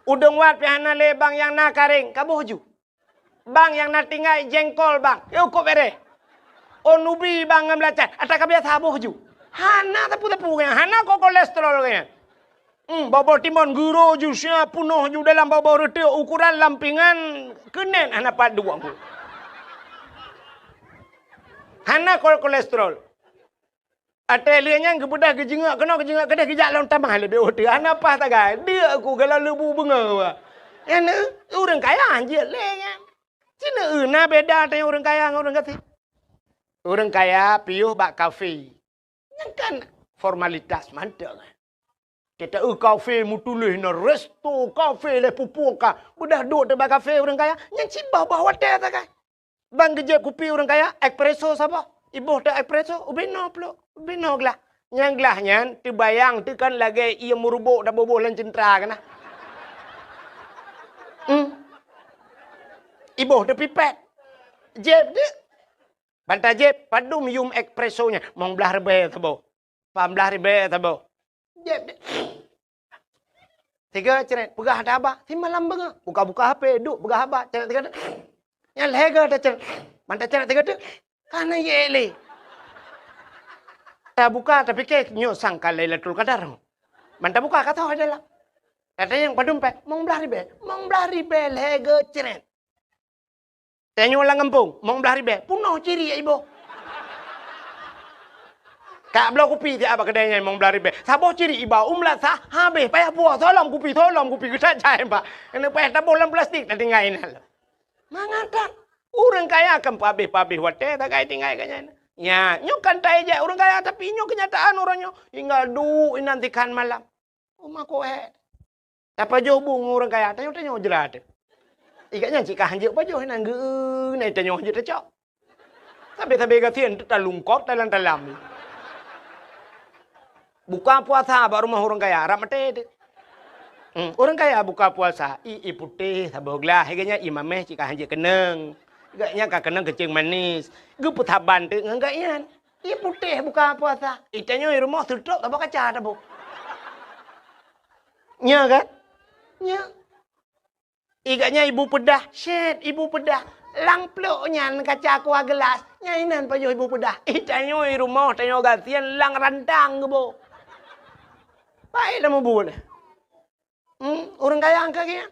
Udeueng wat pih hana lé bang nyang na karéng kaboh ju. Bang nyang na tinggai jengkol bang, yôh kok bereh. Oh nubi bang ngon belacan, ata ka biasa boh ju. Hana tepu-tepu nyan, hana ko kolesterol nyan. Hmm, bobo timon guro ju sia punoh ju dalam bobo reuteuek ukuran lampingan keunen hana pat dua. Hana ko kolesterol. Até lheueh nyan geubeudôh geujeungok keunoe geujeungok keudeh geujak lom tamah leubeh ueh teuh hana paih tagai. Deuk ku gala leubu beungoh. Nyan ureuëng kaya jeuet lé nyan. Cina eu na beda teuh ureuëng kaya ngon ureuëng gasien. Ureuëng kaya piôh bak kafe. Nyan kan formalitas mantong. Kita eu kafe meutuléh na resto kafe lé pupu ka. Beudôh duek teuh bak kafe ureuëng kaya. Nyan cit boh-boh watèe tagai. Bang geujép kupi ureuëng kaya, espresso saboh. Iboh teuh espresso, ubé noe plôk, ubé noe glah. Nyang glah nyan teubayang teuh kan lagée ié meurubok taboh-boh lam ceuntra keunan. Hmm. Iboh teuh pipet. Jép deuek. Ban tajép, padum yum espresso nyan? Mong blaih ribée saboh. Pah blaih ribée saboh. Jép deuek. Tiga ceret, peugah haba. Simalam beungoh. Buka-buka H P, duek peugah haba. Ceret tiga teuk. Nyan lhée goe taceret. Ban taceret tiga teuk. Ka na yek lé. Tabuka, tapike nyoe sang ka Lailatul Qadar. Ban tabuka, ka toh dalam. Tatanyong padum pèh, mong blaih ribée. Mong blaih ribée lhée goe ceret. Tanyoe lam gampông, mong blaih ribée, punoh ciri iboh. Ka bloe kupi siat bak keudée nyan mong blaih ribée. Saboh ciri iba u meulasah, habéh payah puwoe, solom kupi, solom kupi, geutat jai bak. Keuneuk payah taboh lam plastik, tatinggai inan. Mangat that, ureuëng kaya kan peuhabéh-peuhabéh watée tagai tinggai keu nyan. Nya, nyoe kan taijak ureuëng kaya, tapi nyoe keunyataan uroe nyoe. Tinggai duek inan tikhan malam. Uma koe. Tapajoh bu ngon ureuëng kaya, tanyoe-tanyoe jrat. Ikat nyan cit ka hanjeuet pajoh, nan geu-, na tanyoe hanjeuet tacok. Sabe-sabe gasien teuh talungkop talam-talam. Buka puasa bak rumoh ureuëng kaya, rab maté teuh. Hmm, ureuëng kaya buka puasa, i, i putéh saboh glah, ikat nyan i mameh cit ka hanjeuet keunong. Ikat nyan ka keunong keucing manis. Geupeusaban teuh ngon gak nyan. Ié putéh buka puasa. Itanyoe i rumoh seutrok saboh kaca taboh. Nya kan? Nya. Ikat nyan ibu peudah, syet ibu peudah. Lam plôk nyan kaca kuah geulas. Nyan inan pajoh ibu peudah. Itanyoe i rumoh tanyoe gasien lam rantang geuboh. Baik lam mubu nyan. Hmm, ureuëng kaya angka geuh nyan.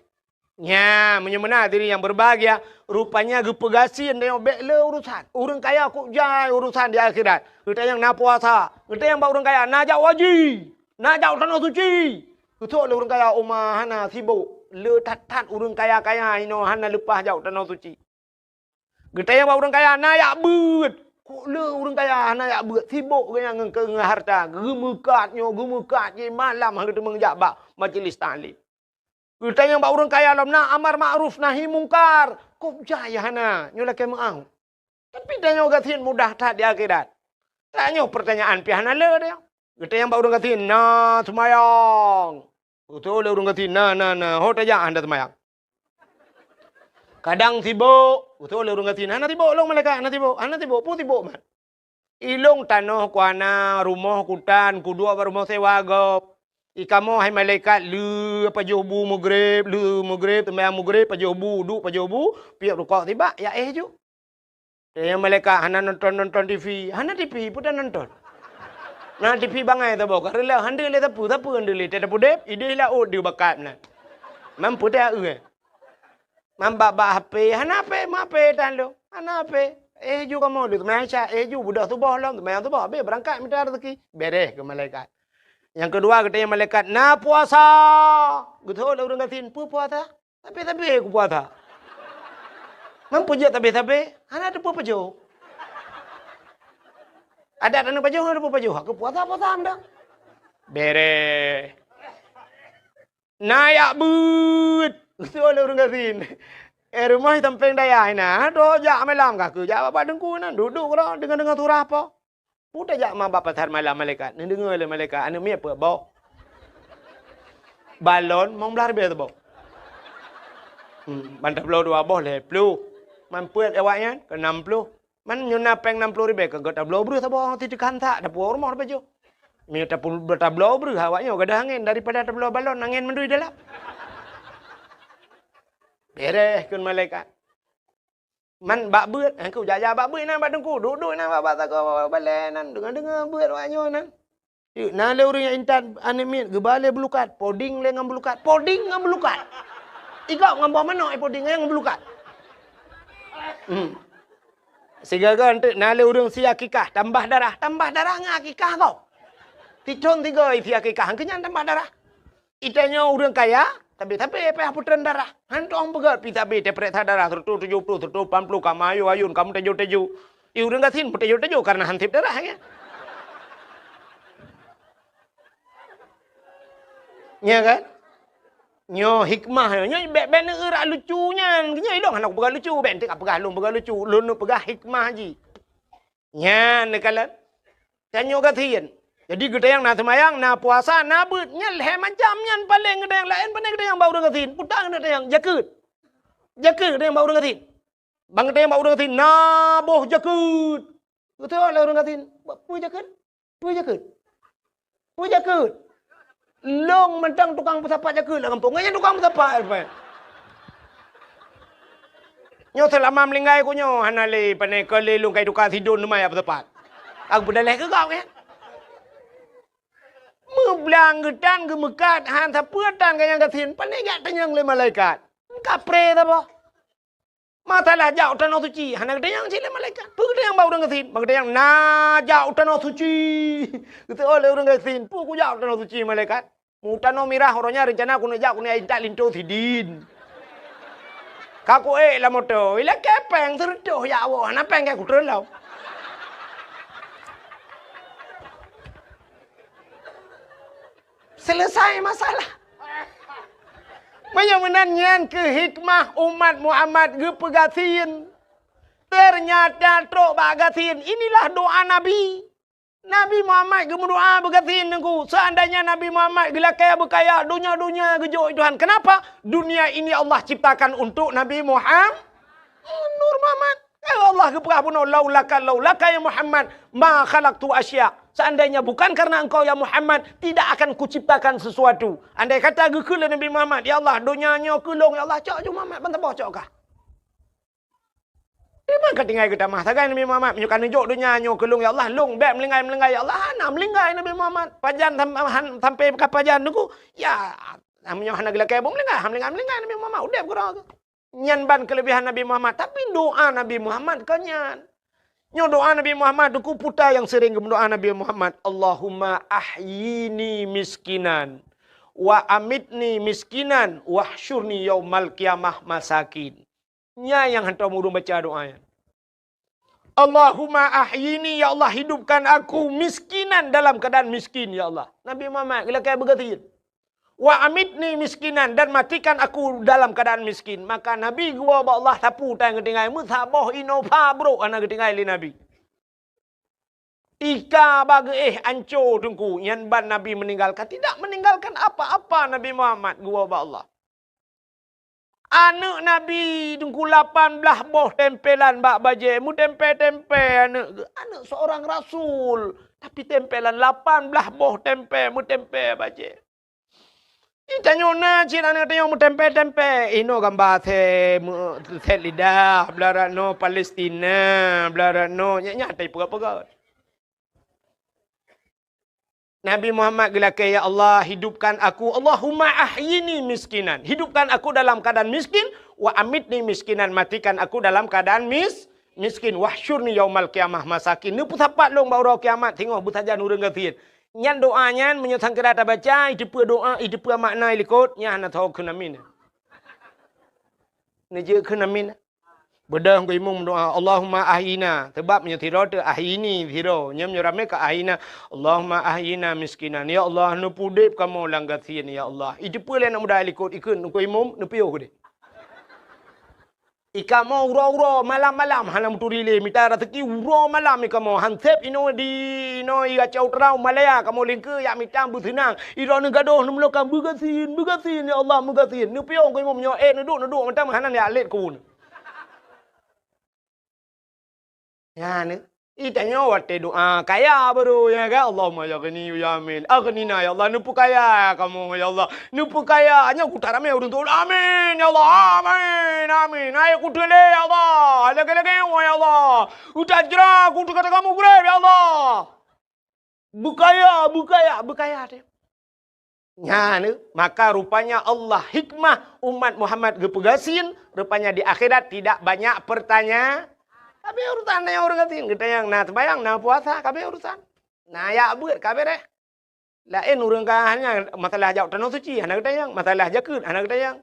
Nya, meunyoe meunan hadirin yang berbahagia, rupanya geupeugasien tanyoe bék le urusan. Ureuëng kaya kok jai urusan di akhirat. Geutanyong na puasa. Geutanyong bak ureuëng kaya, na jak haji. Na jak tanoh suci. Geusok lé ureuëng kaya uma hana sibok. Le that-that ureuëng kaya-kaya inoe hana leupah jak tanoh suci. Geutanyong bak ureuëng kaya, na jak beuet. Kok le ureuëng kaya hana jak beuet, sibok geuh nyan ngon, ngon harta. Geumeukat nyoe, geumeukat jih malam han geuteumeung jak bak majelis taklim. Geutanyong bak ureuëng kaya lom na amar makruf nahi mungkar. Kok jai hana, nyoe lakée meuáh. Tapi tanyoe gasien mudah that di akhirat. Tanyoe peurtanyaan pih hana le tanyoe. Geutanyong bak ureuëng gasien, na seumayang. Geutanyong lé ureuëng gasien, na, na, na, ho tajak hana seumayang. Kadang sibok, geutanyong lé ureuëng gasien, hana sibok lôn malaikat, hana sibok, hana sibok, peue sibok mat. Ilôn tanoh kuana, rumoh kutan, kuduek bak rumoh sewa gob. Di kamoe hai malaikat, lheueh pajoh bu meugreb, lheueh meugreb, seumayang meugreb, pajoh bu, duek pajoh bu, piep rukok sibak, jak éh ju. Tanyong malaikat, hana nonton-nonton T V. Hana T V, peue ta nonton? Na T V bangai saboh, ka reuloh, hana lé sapeue, sapeue hana lé. Teuh tapudeb, idéh laôt di bakat na. Mampu teuh, eh. Mambak-bak H P, hana H P, ma H P tan lom. Hana H P. Éh ju kamoe di seumayang Isya, éh ju beudôh suboh lom, seumayang suboh, habéh beurangkat mita raseuki. Beres keu malaikat. Nyang keudua, geutanyong malaikat, "Na puasa?" Geutanyong lé ureuëng gasien, "Peue puasa?" "Sabé-sabé kupuasa." "Man peue jeuet sabé-sabé?" "Hana teupeu pajoh." "Adat aneuk pajoh, hana teupeu pajoh." "Aku puasa, puasa anda." Beres. "Na jak beuet?" Geutanyong lé ureuëng gasien. "Eh, rumoh sampéng dayah inan, droe jak malam ka keu jak bak teungku inan, duek-duek keudroe deungoe-deungoe surah po." "Peue tajak ma bak pasar malam malaikat?" Neudeungoe lé malaikat, "Aneuk miet peuet boh. Balon limong blaih ribèe saboh. Hmm, ban tabloe dua boh lhèe plôh. Man peuet awaknyan keu nam plôh. Man nyoe na péng nam plôh ribèe, keu tabloe breuh saboh, siteukhan sak, tapuwoe rumoh tapajoh. Meunyoe tapu-, tabloe breuh awaknyoe gadôh angén, daripada tabloe balon angén mandum dalam." Beres kheun malaikat. "Man bak beuet?" "Aku jak-jak bak beuet inan bak teungku, duek-duek inan bak, bak sagoe balèe nan, deungoe-deungoe beuet awaknyoe nan." "Yuk, na lé ureuëng nyang intat aneuk miet geuba lé beulukat, poding lé ngon beulukat, poding ngon beulukat. Igob ngon boh manok, eh, poding ngon beulukat." Hmm. Sigoe-goe eunteuk na lé ureuëng sie akikah, tambah darah, tambah darah ngon akikah gob. Sithon sigoe sie akikah, keu nyan tambah darah. Geutanyoe ureuëng kaya, sabé-sabé payah putreun darah. Hantom peugét pih sabé teupeuriksa darah, seratus tujuh puluh, seratus lapan puluh, ka meuayôn-ayôn, ka meuteujô-teujô. Di ureuëng gasien meuteujô-teujô kareuna han sép darah, ya. Ya kan? Nyoe hikmah, nyoe bèk, bèk neueu rak lucu nyan. Nyoe ilôn hana kupeugah lucu, bèk eunteuk kapeugah lôn peugah lucu. Lôn neupeugah hikmah jih. Nyan neukalon. Tanyoe gasien. Jadi geutanyong na seumayang, na puasa, na beuet. Nyan lhèe macam nyan paleng geutanyong, laén pane geutanyong bak ureuëng gasien. Peue ta geutanyong, jakeuet. Jakeuet geutanyong bak ureuëng gasien. Ban geutanyong bak ureuëng gasien, na boh jakeuet. Geutanyong lé ureuëng gasien, "Peue jakeuet? Peue jakeuet? Peue jakeuet?" "Lôn mantong tukang peusapat jakeuet lam gampông." Nyan tukang peusapat, rupanya. Nyoe seulama meulinggai ku nyoe, hana lé pane keu lé lôn kai tuka sidon teuma jak peusapat. Aku peudaleh keu gob nyan. Meublang geutan geumeukat, han sapeue tan ganyang gasien, pane jak tanyong lé malaikat. Kapré saboh. Masalah jak u tanoh suci, hana geutanyong cit lé malaikat. Peue geutanyong bak ureuëng gasien? Ban geutanyong na jak u tanoh suci. Geutanyong lé ureuëng gasien, "Peue kujak u tanoh suci, malaikat?" "Mu tanoh mirah, uroe nyan reuncana keuneuk jak, keuneuk intat linto sidin. Ka kuék lam moto, ilakèe péng seureutôh jak woe, hana péng keu kutreun lom." Selesai masalah. Meunyoe meunan nyan keuh hikmah umat Muhammad geupeugasien. Teunyata trok bak gasien, inilah doa Nabi. Nabi Muhammad geumeudoa beugasien teungku. Seandainya Nabi Muhammad geulakèe beukaya, donya-donya geujok Tuhan. Kenapa? Dunia ini Allah ciptakan untuk Nabi Muhammad. Nur Muhammad. Ya Allah geupeugah bunoe, "Laulaka, laulaka ya Muhammad, ma khalaqtu asya." Seandainya bukan karena engkau ya Muhammad, tidak akan kuciptakan sesuatu. Andai kata geukheun lé Nabi Muhammad, "Ya Allah, donya nyoe keu lôn, ya Allah, cok ju Muhammad, ban saboh cok kah." Teuma ka tinggai geutamah sagai Nabi Muhammad, "Meunyoe ka neujok donya nyoe keu lôn, ya Allah, lôn bèk meulinggai-meulinggai, ya Allah." Hana meulinggai Nabi Muhammad. Pajan sam-, han-, sampai ka pajan teungku, ya, meunyoe hana geulakèe buet meulinggai, han meulinggai-meulinggai Nabi Muhammad, udép keudroe. Nyan ban keuleubehan Nabi Muhammad, tapi doa Nabi Muhammad kon nyan. Nyoe doa Nabi Muhammad, teungku, peue ta nyang sering geumeudoa Nabi Muhammad, "Allahumma ahyini miskinan, wa amitni miskinan, wahsyurni yaumal qiyamah masakin." Nyan nyang hantom ureuëng baca doa nyan. "Allahumma ahyini, ya Allah, hidupkan aku miskinan, dalam keadaan miskin, ya Allah." Nabi Muhammad geulakèe beugasien. "Wa amitni miskinan, dan matikan aku dalam keadaan miskin." Maka Nabi geuwoe bak Allah, sapeue tan geutinggai, meusaboh Innova brôk hana geutinggai lé Nabi. Ika ba geuéh anco teungku, nyan ban Nabi meninggalkan, tidak meninggalkan apa-apa Nabi Muhammad geuwoe bak Allah. Aneuk Nabi teungku lapan blaih boh tempelan bak bajèe, meutempé-tempé aneuk geuh. Aneuk seorang rasul, tapi tempelan lapan blaih boh tempé, meutempé bajèe. Ih, tanyoe na cit aneuk tanyoe meutempel-tempel. Ih, noe gamba sè, meu-, sè lidah, blah rot noe Palestina, blah rot noe, nyan, nyan tai peugah-peugah. Nabi Muhammad geulakée, "Ya Allah, hidupkan aku, Allahumma ahyini miskinan." Hidupkan aku dalam keadaan miskin, "wa amitni miskinan." Matikan aku dalam keadaan mis-, miskin. "Wahsyurni yaumal qiyamah masakin." Neupeusapat lôn bak uroe kiamat singoh beusajan ureuëng gasien. Nyan doa nyan, meunyoe sangkira tabaca, iteupeue doa, iteupeue makna ilikot, nyan hana soe kheun amin. Neujeuet kheun amin. Beudôh keu imum doa, "Allahumma ahyina." Sabab meunyoe sidroe teuh, "ahyini" sidroe. Nyoe meunyoe ramé ka "ahyina." "Allahumma ahyina miskinan." Ya Allah, neupeudeb kamoe lam gasien, ya Allah. Iteupeue lé aneuk muda ilikot, ikheun keu imum, neupiôh keudeh. Ikamoe uroe-uroe, malam-malam, hana meuturi lé, mita raseuki uroe malam ikamoe. Hanseb inoe di, inoe i Aceh Utara, Malaya, kamoe lingkeue jak mita beuseunang. Idroeneuh gadôh, neumeuloka beugasien, beugasien, ya Allah, meugasien. Neupiôh keu imum nyoe, eh, neuduek, neuduek, mantong hana jak lét keu uneuen. Nyan, ih, tanyoe watée doa kaya baru, ya kan? Allahumma ya ghani ya amin. Aghnina ya Allah, neupeukaya kamoe ya Allah. Neupeukaya, nyoe kuta ramé ureuëng tuan. Amin ya Allah. Amin. Amin. Hai kuteulé ya Allah. Lagée-lagée ya Allah. Utajra kuteuk kata kamu gureb ya Allah. Beukaya, beukaya, beukaya teuh. Nyan, maka rupanya Allah hikmah umat Muhammad geupeugasien, rupanya di akhirat tidak banyak pertanya-, kabe urusan nyan ureuëng gasien, geutanyong na seumayang, na puasa, kabe urusan. Na jak beuet, kabe deh. Laén ureuëng ka hanya masalah jak tanoh suci, hana geutanyong, masalah jakeuet, hana geutanyong.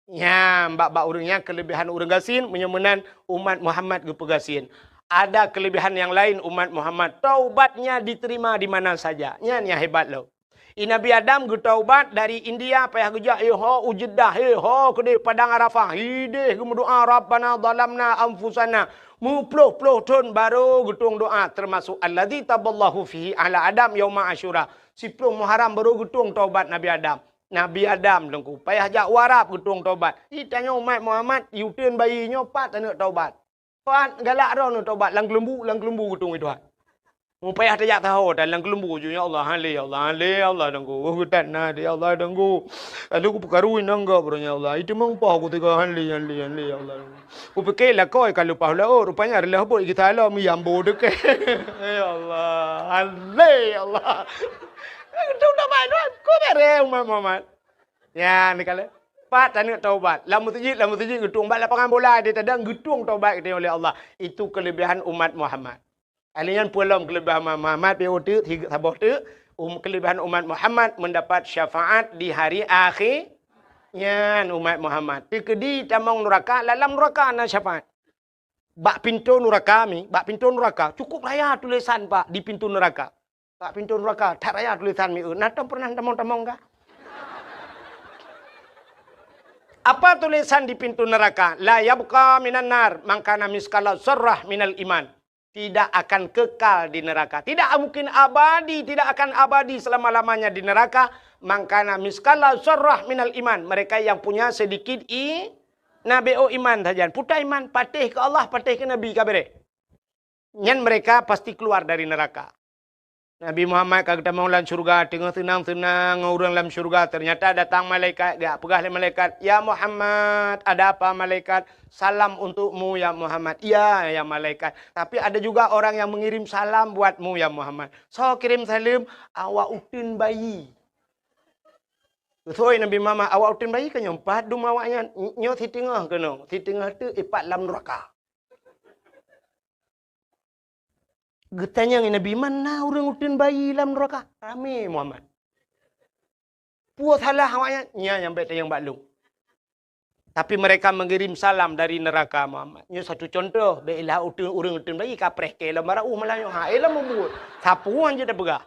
Nyan, bak-bak ureuëng nyan keuleubehan ureuëng gasien, meunyoe meunan umat Muhammad geupeugasien. Ada keuleubehan nyang laén umat Muhammad, taubatnya diterima di mana saja. Nyan nyang hebat lom. I Nabi Adam geutaubat dari India payah geujak, eh, ho u Jeddah, eh, ho keudeh Padang Arafah, ideh geumeudoa, "Rabbana zalamna anfusana." Meuploh-ploh thon baru geutueng doa, termasuk alladzi taballahu fihi ala Adam yauma Asyura. Siploh Muharram baru geutueng taubat Nabi Adam. Nabi Adam teungku payah jak u Arab geutueng taubat. Ih, tanyoe umat Muhammad, i uteuen bayi nyoe pat taneuk taubat. Pat galak droeneuh taubat lam keuleumbu, lam keuleumbu geutueng Tuhan. Mupayah tajak saho dan lam keuleumbu ju, "Ya Allah, hale, ya Allah, hale, ya Allah, danggu. Oh, geutan na, ya Allah, danggu. Lalu ku peukaru inong gop, ya Allah. Itu mengpoh ku tiga hale, hale, hale, ya Allah, danggu." Kupike lakoe ka leupah laôt, rupanya reulah bot geuta lom, yambo deukeh. Ya Allah, hale, ya Allah. Itu dah baik, Tuhan. Ku bere umat Muhammad. Ya, ni kala. Pat taneuk taubat. Lam meuseujid, lam meuseujid geutueng. Bak lapangan bola di tadang geutueng taubat geutanyoe lé Allah. Itu kelebihan umat Muhammad. Ahli nyan peue lom kelebihan umat Muhammad, pi uteuk, saboh teuk, um, kelebihan umat Muhammad mendapat syafaat di hari akhir. Nyan umat Muhammad. Teukeudi tamong nuraka, lam nuraka na syafaat. Bak pintoe nuraka mi, bak pintoe nuraka, cukup raya tulisan, Pak, di pintoe nuraka. Bak pintoe nuraka, that raya tulisan mi, eh, na tom pernah tamong-tamong ka? Apa tulisan di pintu neraka? "La yabqa minan nar man kana miskala zarrah minal iman." Tidak akan kekal di neraka. Tidak mungkin abadi, tidak akan abadi selama-lamanya di neraka. Man kana miskala zarrah minal iman. Mereka yang punya sedikit i-, Nabi, oh, iman saja. Puta iman, patéh ke Allah, patéh ke Nabi, ka bereh. Nyan mereka pasti keluar dari neraka. Nabi Muhammad ka geutamong lam syurga, teungoh seunang-seunang ngon ureuëng lam syurga, ternyata datang malaikat, geujak peugah lé malaikat, "Ya Muhammad, ada apa malaikat? Salam untukmu ya Muhammad." "Iya, ya malaikat. Tapi ada juga orang yang mengirim salam buatmu ya Muhammad." "Soe kirém saleuem?" "Awak uteuen bayi." Geusoi Nabi Muhammad, "Awak uteuen bayi ka nyoe pat dum awaknyan?" "Nyoe siteungoh keunoe, siteungoh teuk ipat lam nuraka." Geutanyong Nabi, "Mana ureuëng uteuen bayi lam nuraka?" Ramé Muhammad. "Peue salah awaknyan?" "Nyan nyang bèk tanyong bak lôn. Tapi mereka mengirim salam dari neraka, Muhammad." Nyoe satu contoh, bèk ilah uteuen, ureuëng uteuen bayi ka preh keu lom barô malam nyoe. Ha, eh, lom mubuet. Sapeue jeuet tapeugah.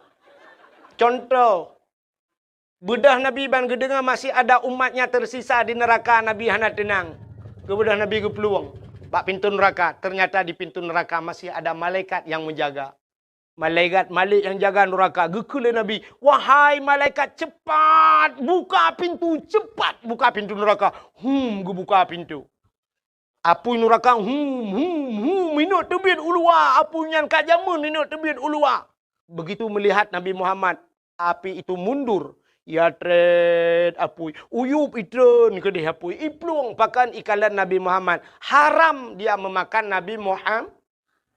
Contoh, Beudôh Nabi ban geudeungoe masih ada umat nyang tersisa di neraka, Nabi hana teunang. Geubeudôh Nabi geuplueng bak pintoe neraka, ternyata di pintoe neraka masih ada malaikat nyang menjaga. Malaikat Malik nyang jaga neraka, geukheun lé Nabi, "Wahai malaikat, cepat buka pintu, cepat buka pintu neraka." Hum, geubuka pintu. Apui nuraka, hum, hum, hum, inok teubiet u luwa, apui nyan ka jameun inok teubiet u luwa. Begitu melihat Nabi Muhammad, api itu mundur, Ya trét apui, uyup itreun keudeh apui, iplueng pakan ikalon Nabi Muhammad. Haram dia memakan Nabi Muhammad.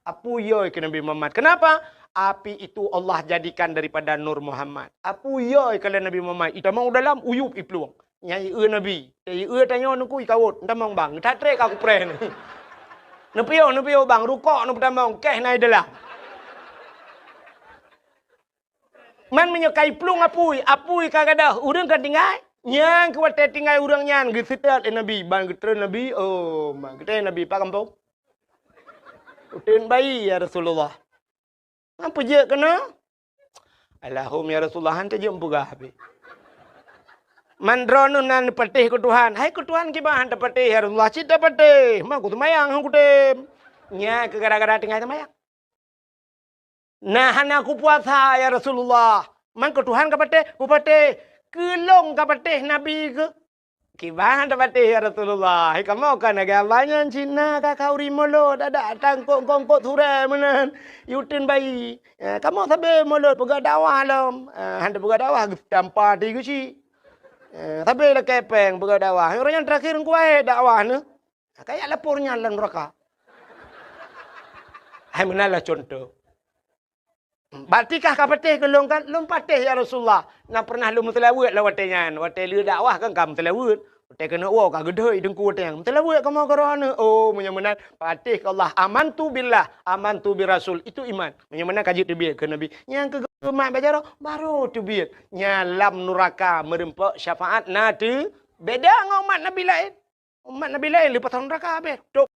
Apui yo keu Nabi Muhammad. Kenapa? Api itu Allah jadikan daripada nur Muhammad. Apui yo keu Nabi Muhammad. Itamong dalam uyup iplueng. Nyai eu Nabi. Nyai eu tanyoe nuku ikawot. Entamong bang. Tatrek aku pren. Neupiyôh, neupiyôh bang. Rukok neupeutamong. Keh nai dalam. Man meunyoe ka iplueng apui, apui ka gadôh, ureuëng ka tinggai. Nyang keu watée tinggai ureuëng nyan geuseutôt lé Nabi, ban geutreun Nabi, oh, ma geutreun Nabi, "Pak gampông?" "Uteuen bayi, ya Rasulullah." "Ngan peujeuet keunoe?" "Alahum, ya Rasulullah, han teujeuet peugah habéh." "Man droeneuh nan patéh keu Tuhan." "Hai keu Tuhan kiban han tapatéh, ya Rasulullah, cit tapatéh. Ma ku seumayang han kutem." Nya keu gara-gara tinggai seumayang. "Nah, hana kupuasa, ya Rasulullah." "Man keu Tuhan ka patéh?" "Kupatéh." "Keu lôn ka patéh Nabi keuh?" "Kiban tapatéh, ya Rasulullah. Hai kamoe ka lagée abah nyan cit na ka khauri mulod, adak tangkok-kongkok surée meunan. Uteuen bayi. Eh, kamoe sabe mulod peugah dakwah lom." Eh, han tapeugah dakwah, geustampa ti geuchik. Eh, sabe lakée péng peugah dakwah. Ureuëng nyan terakhir kuwahé dakwah neuh. Kayak lapor nyan lam neraka. Hai meunan lah contoh. "Berarti kah ka patéh keu lôn kan?" "Lôn patéh, ya Rasulullah. Na pernah lôn meuseulaweuet lah watée nyan. Watée lheueh dakwah kan ka meuseulaweuet. Watée keuneuk woe ka geudhôi teungku watée nyan. Meuseulaweuet kamoe keu droeneuh." Oh, meunyoe meunan, patéh keu Allah. Amantu billah, amantu birasul. Itu iman. Meunyoe meunan ka jeuet teubiet keu Nabi. Nyang keu geumat bak jaroe, baru teubiet. Nyan lam nuraka meurumpok syafaat na teu beda ngon umat Nabi laén. Umat Nabi laén leupah nuraka habéh. Top.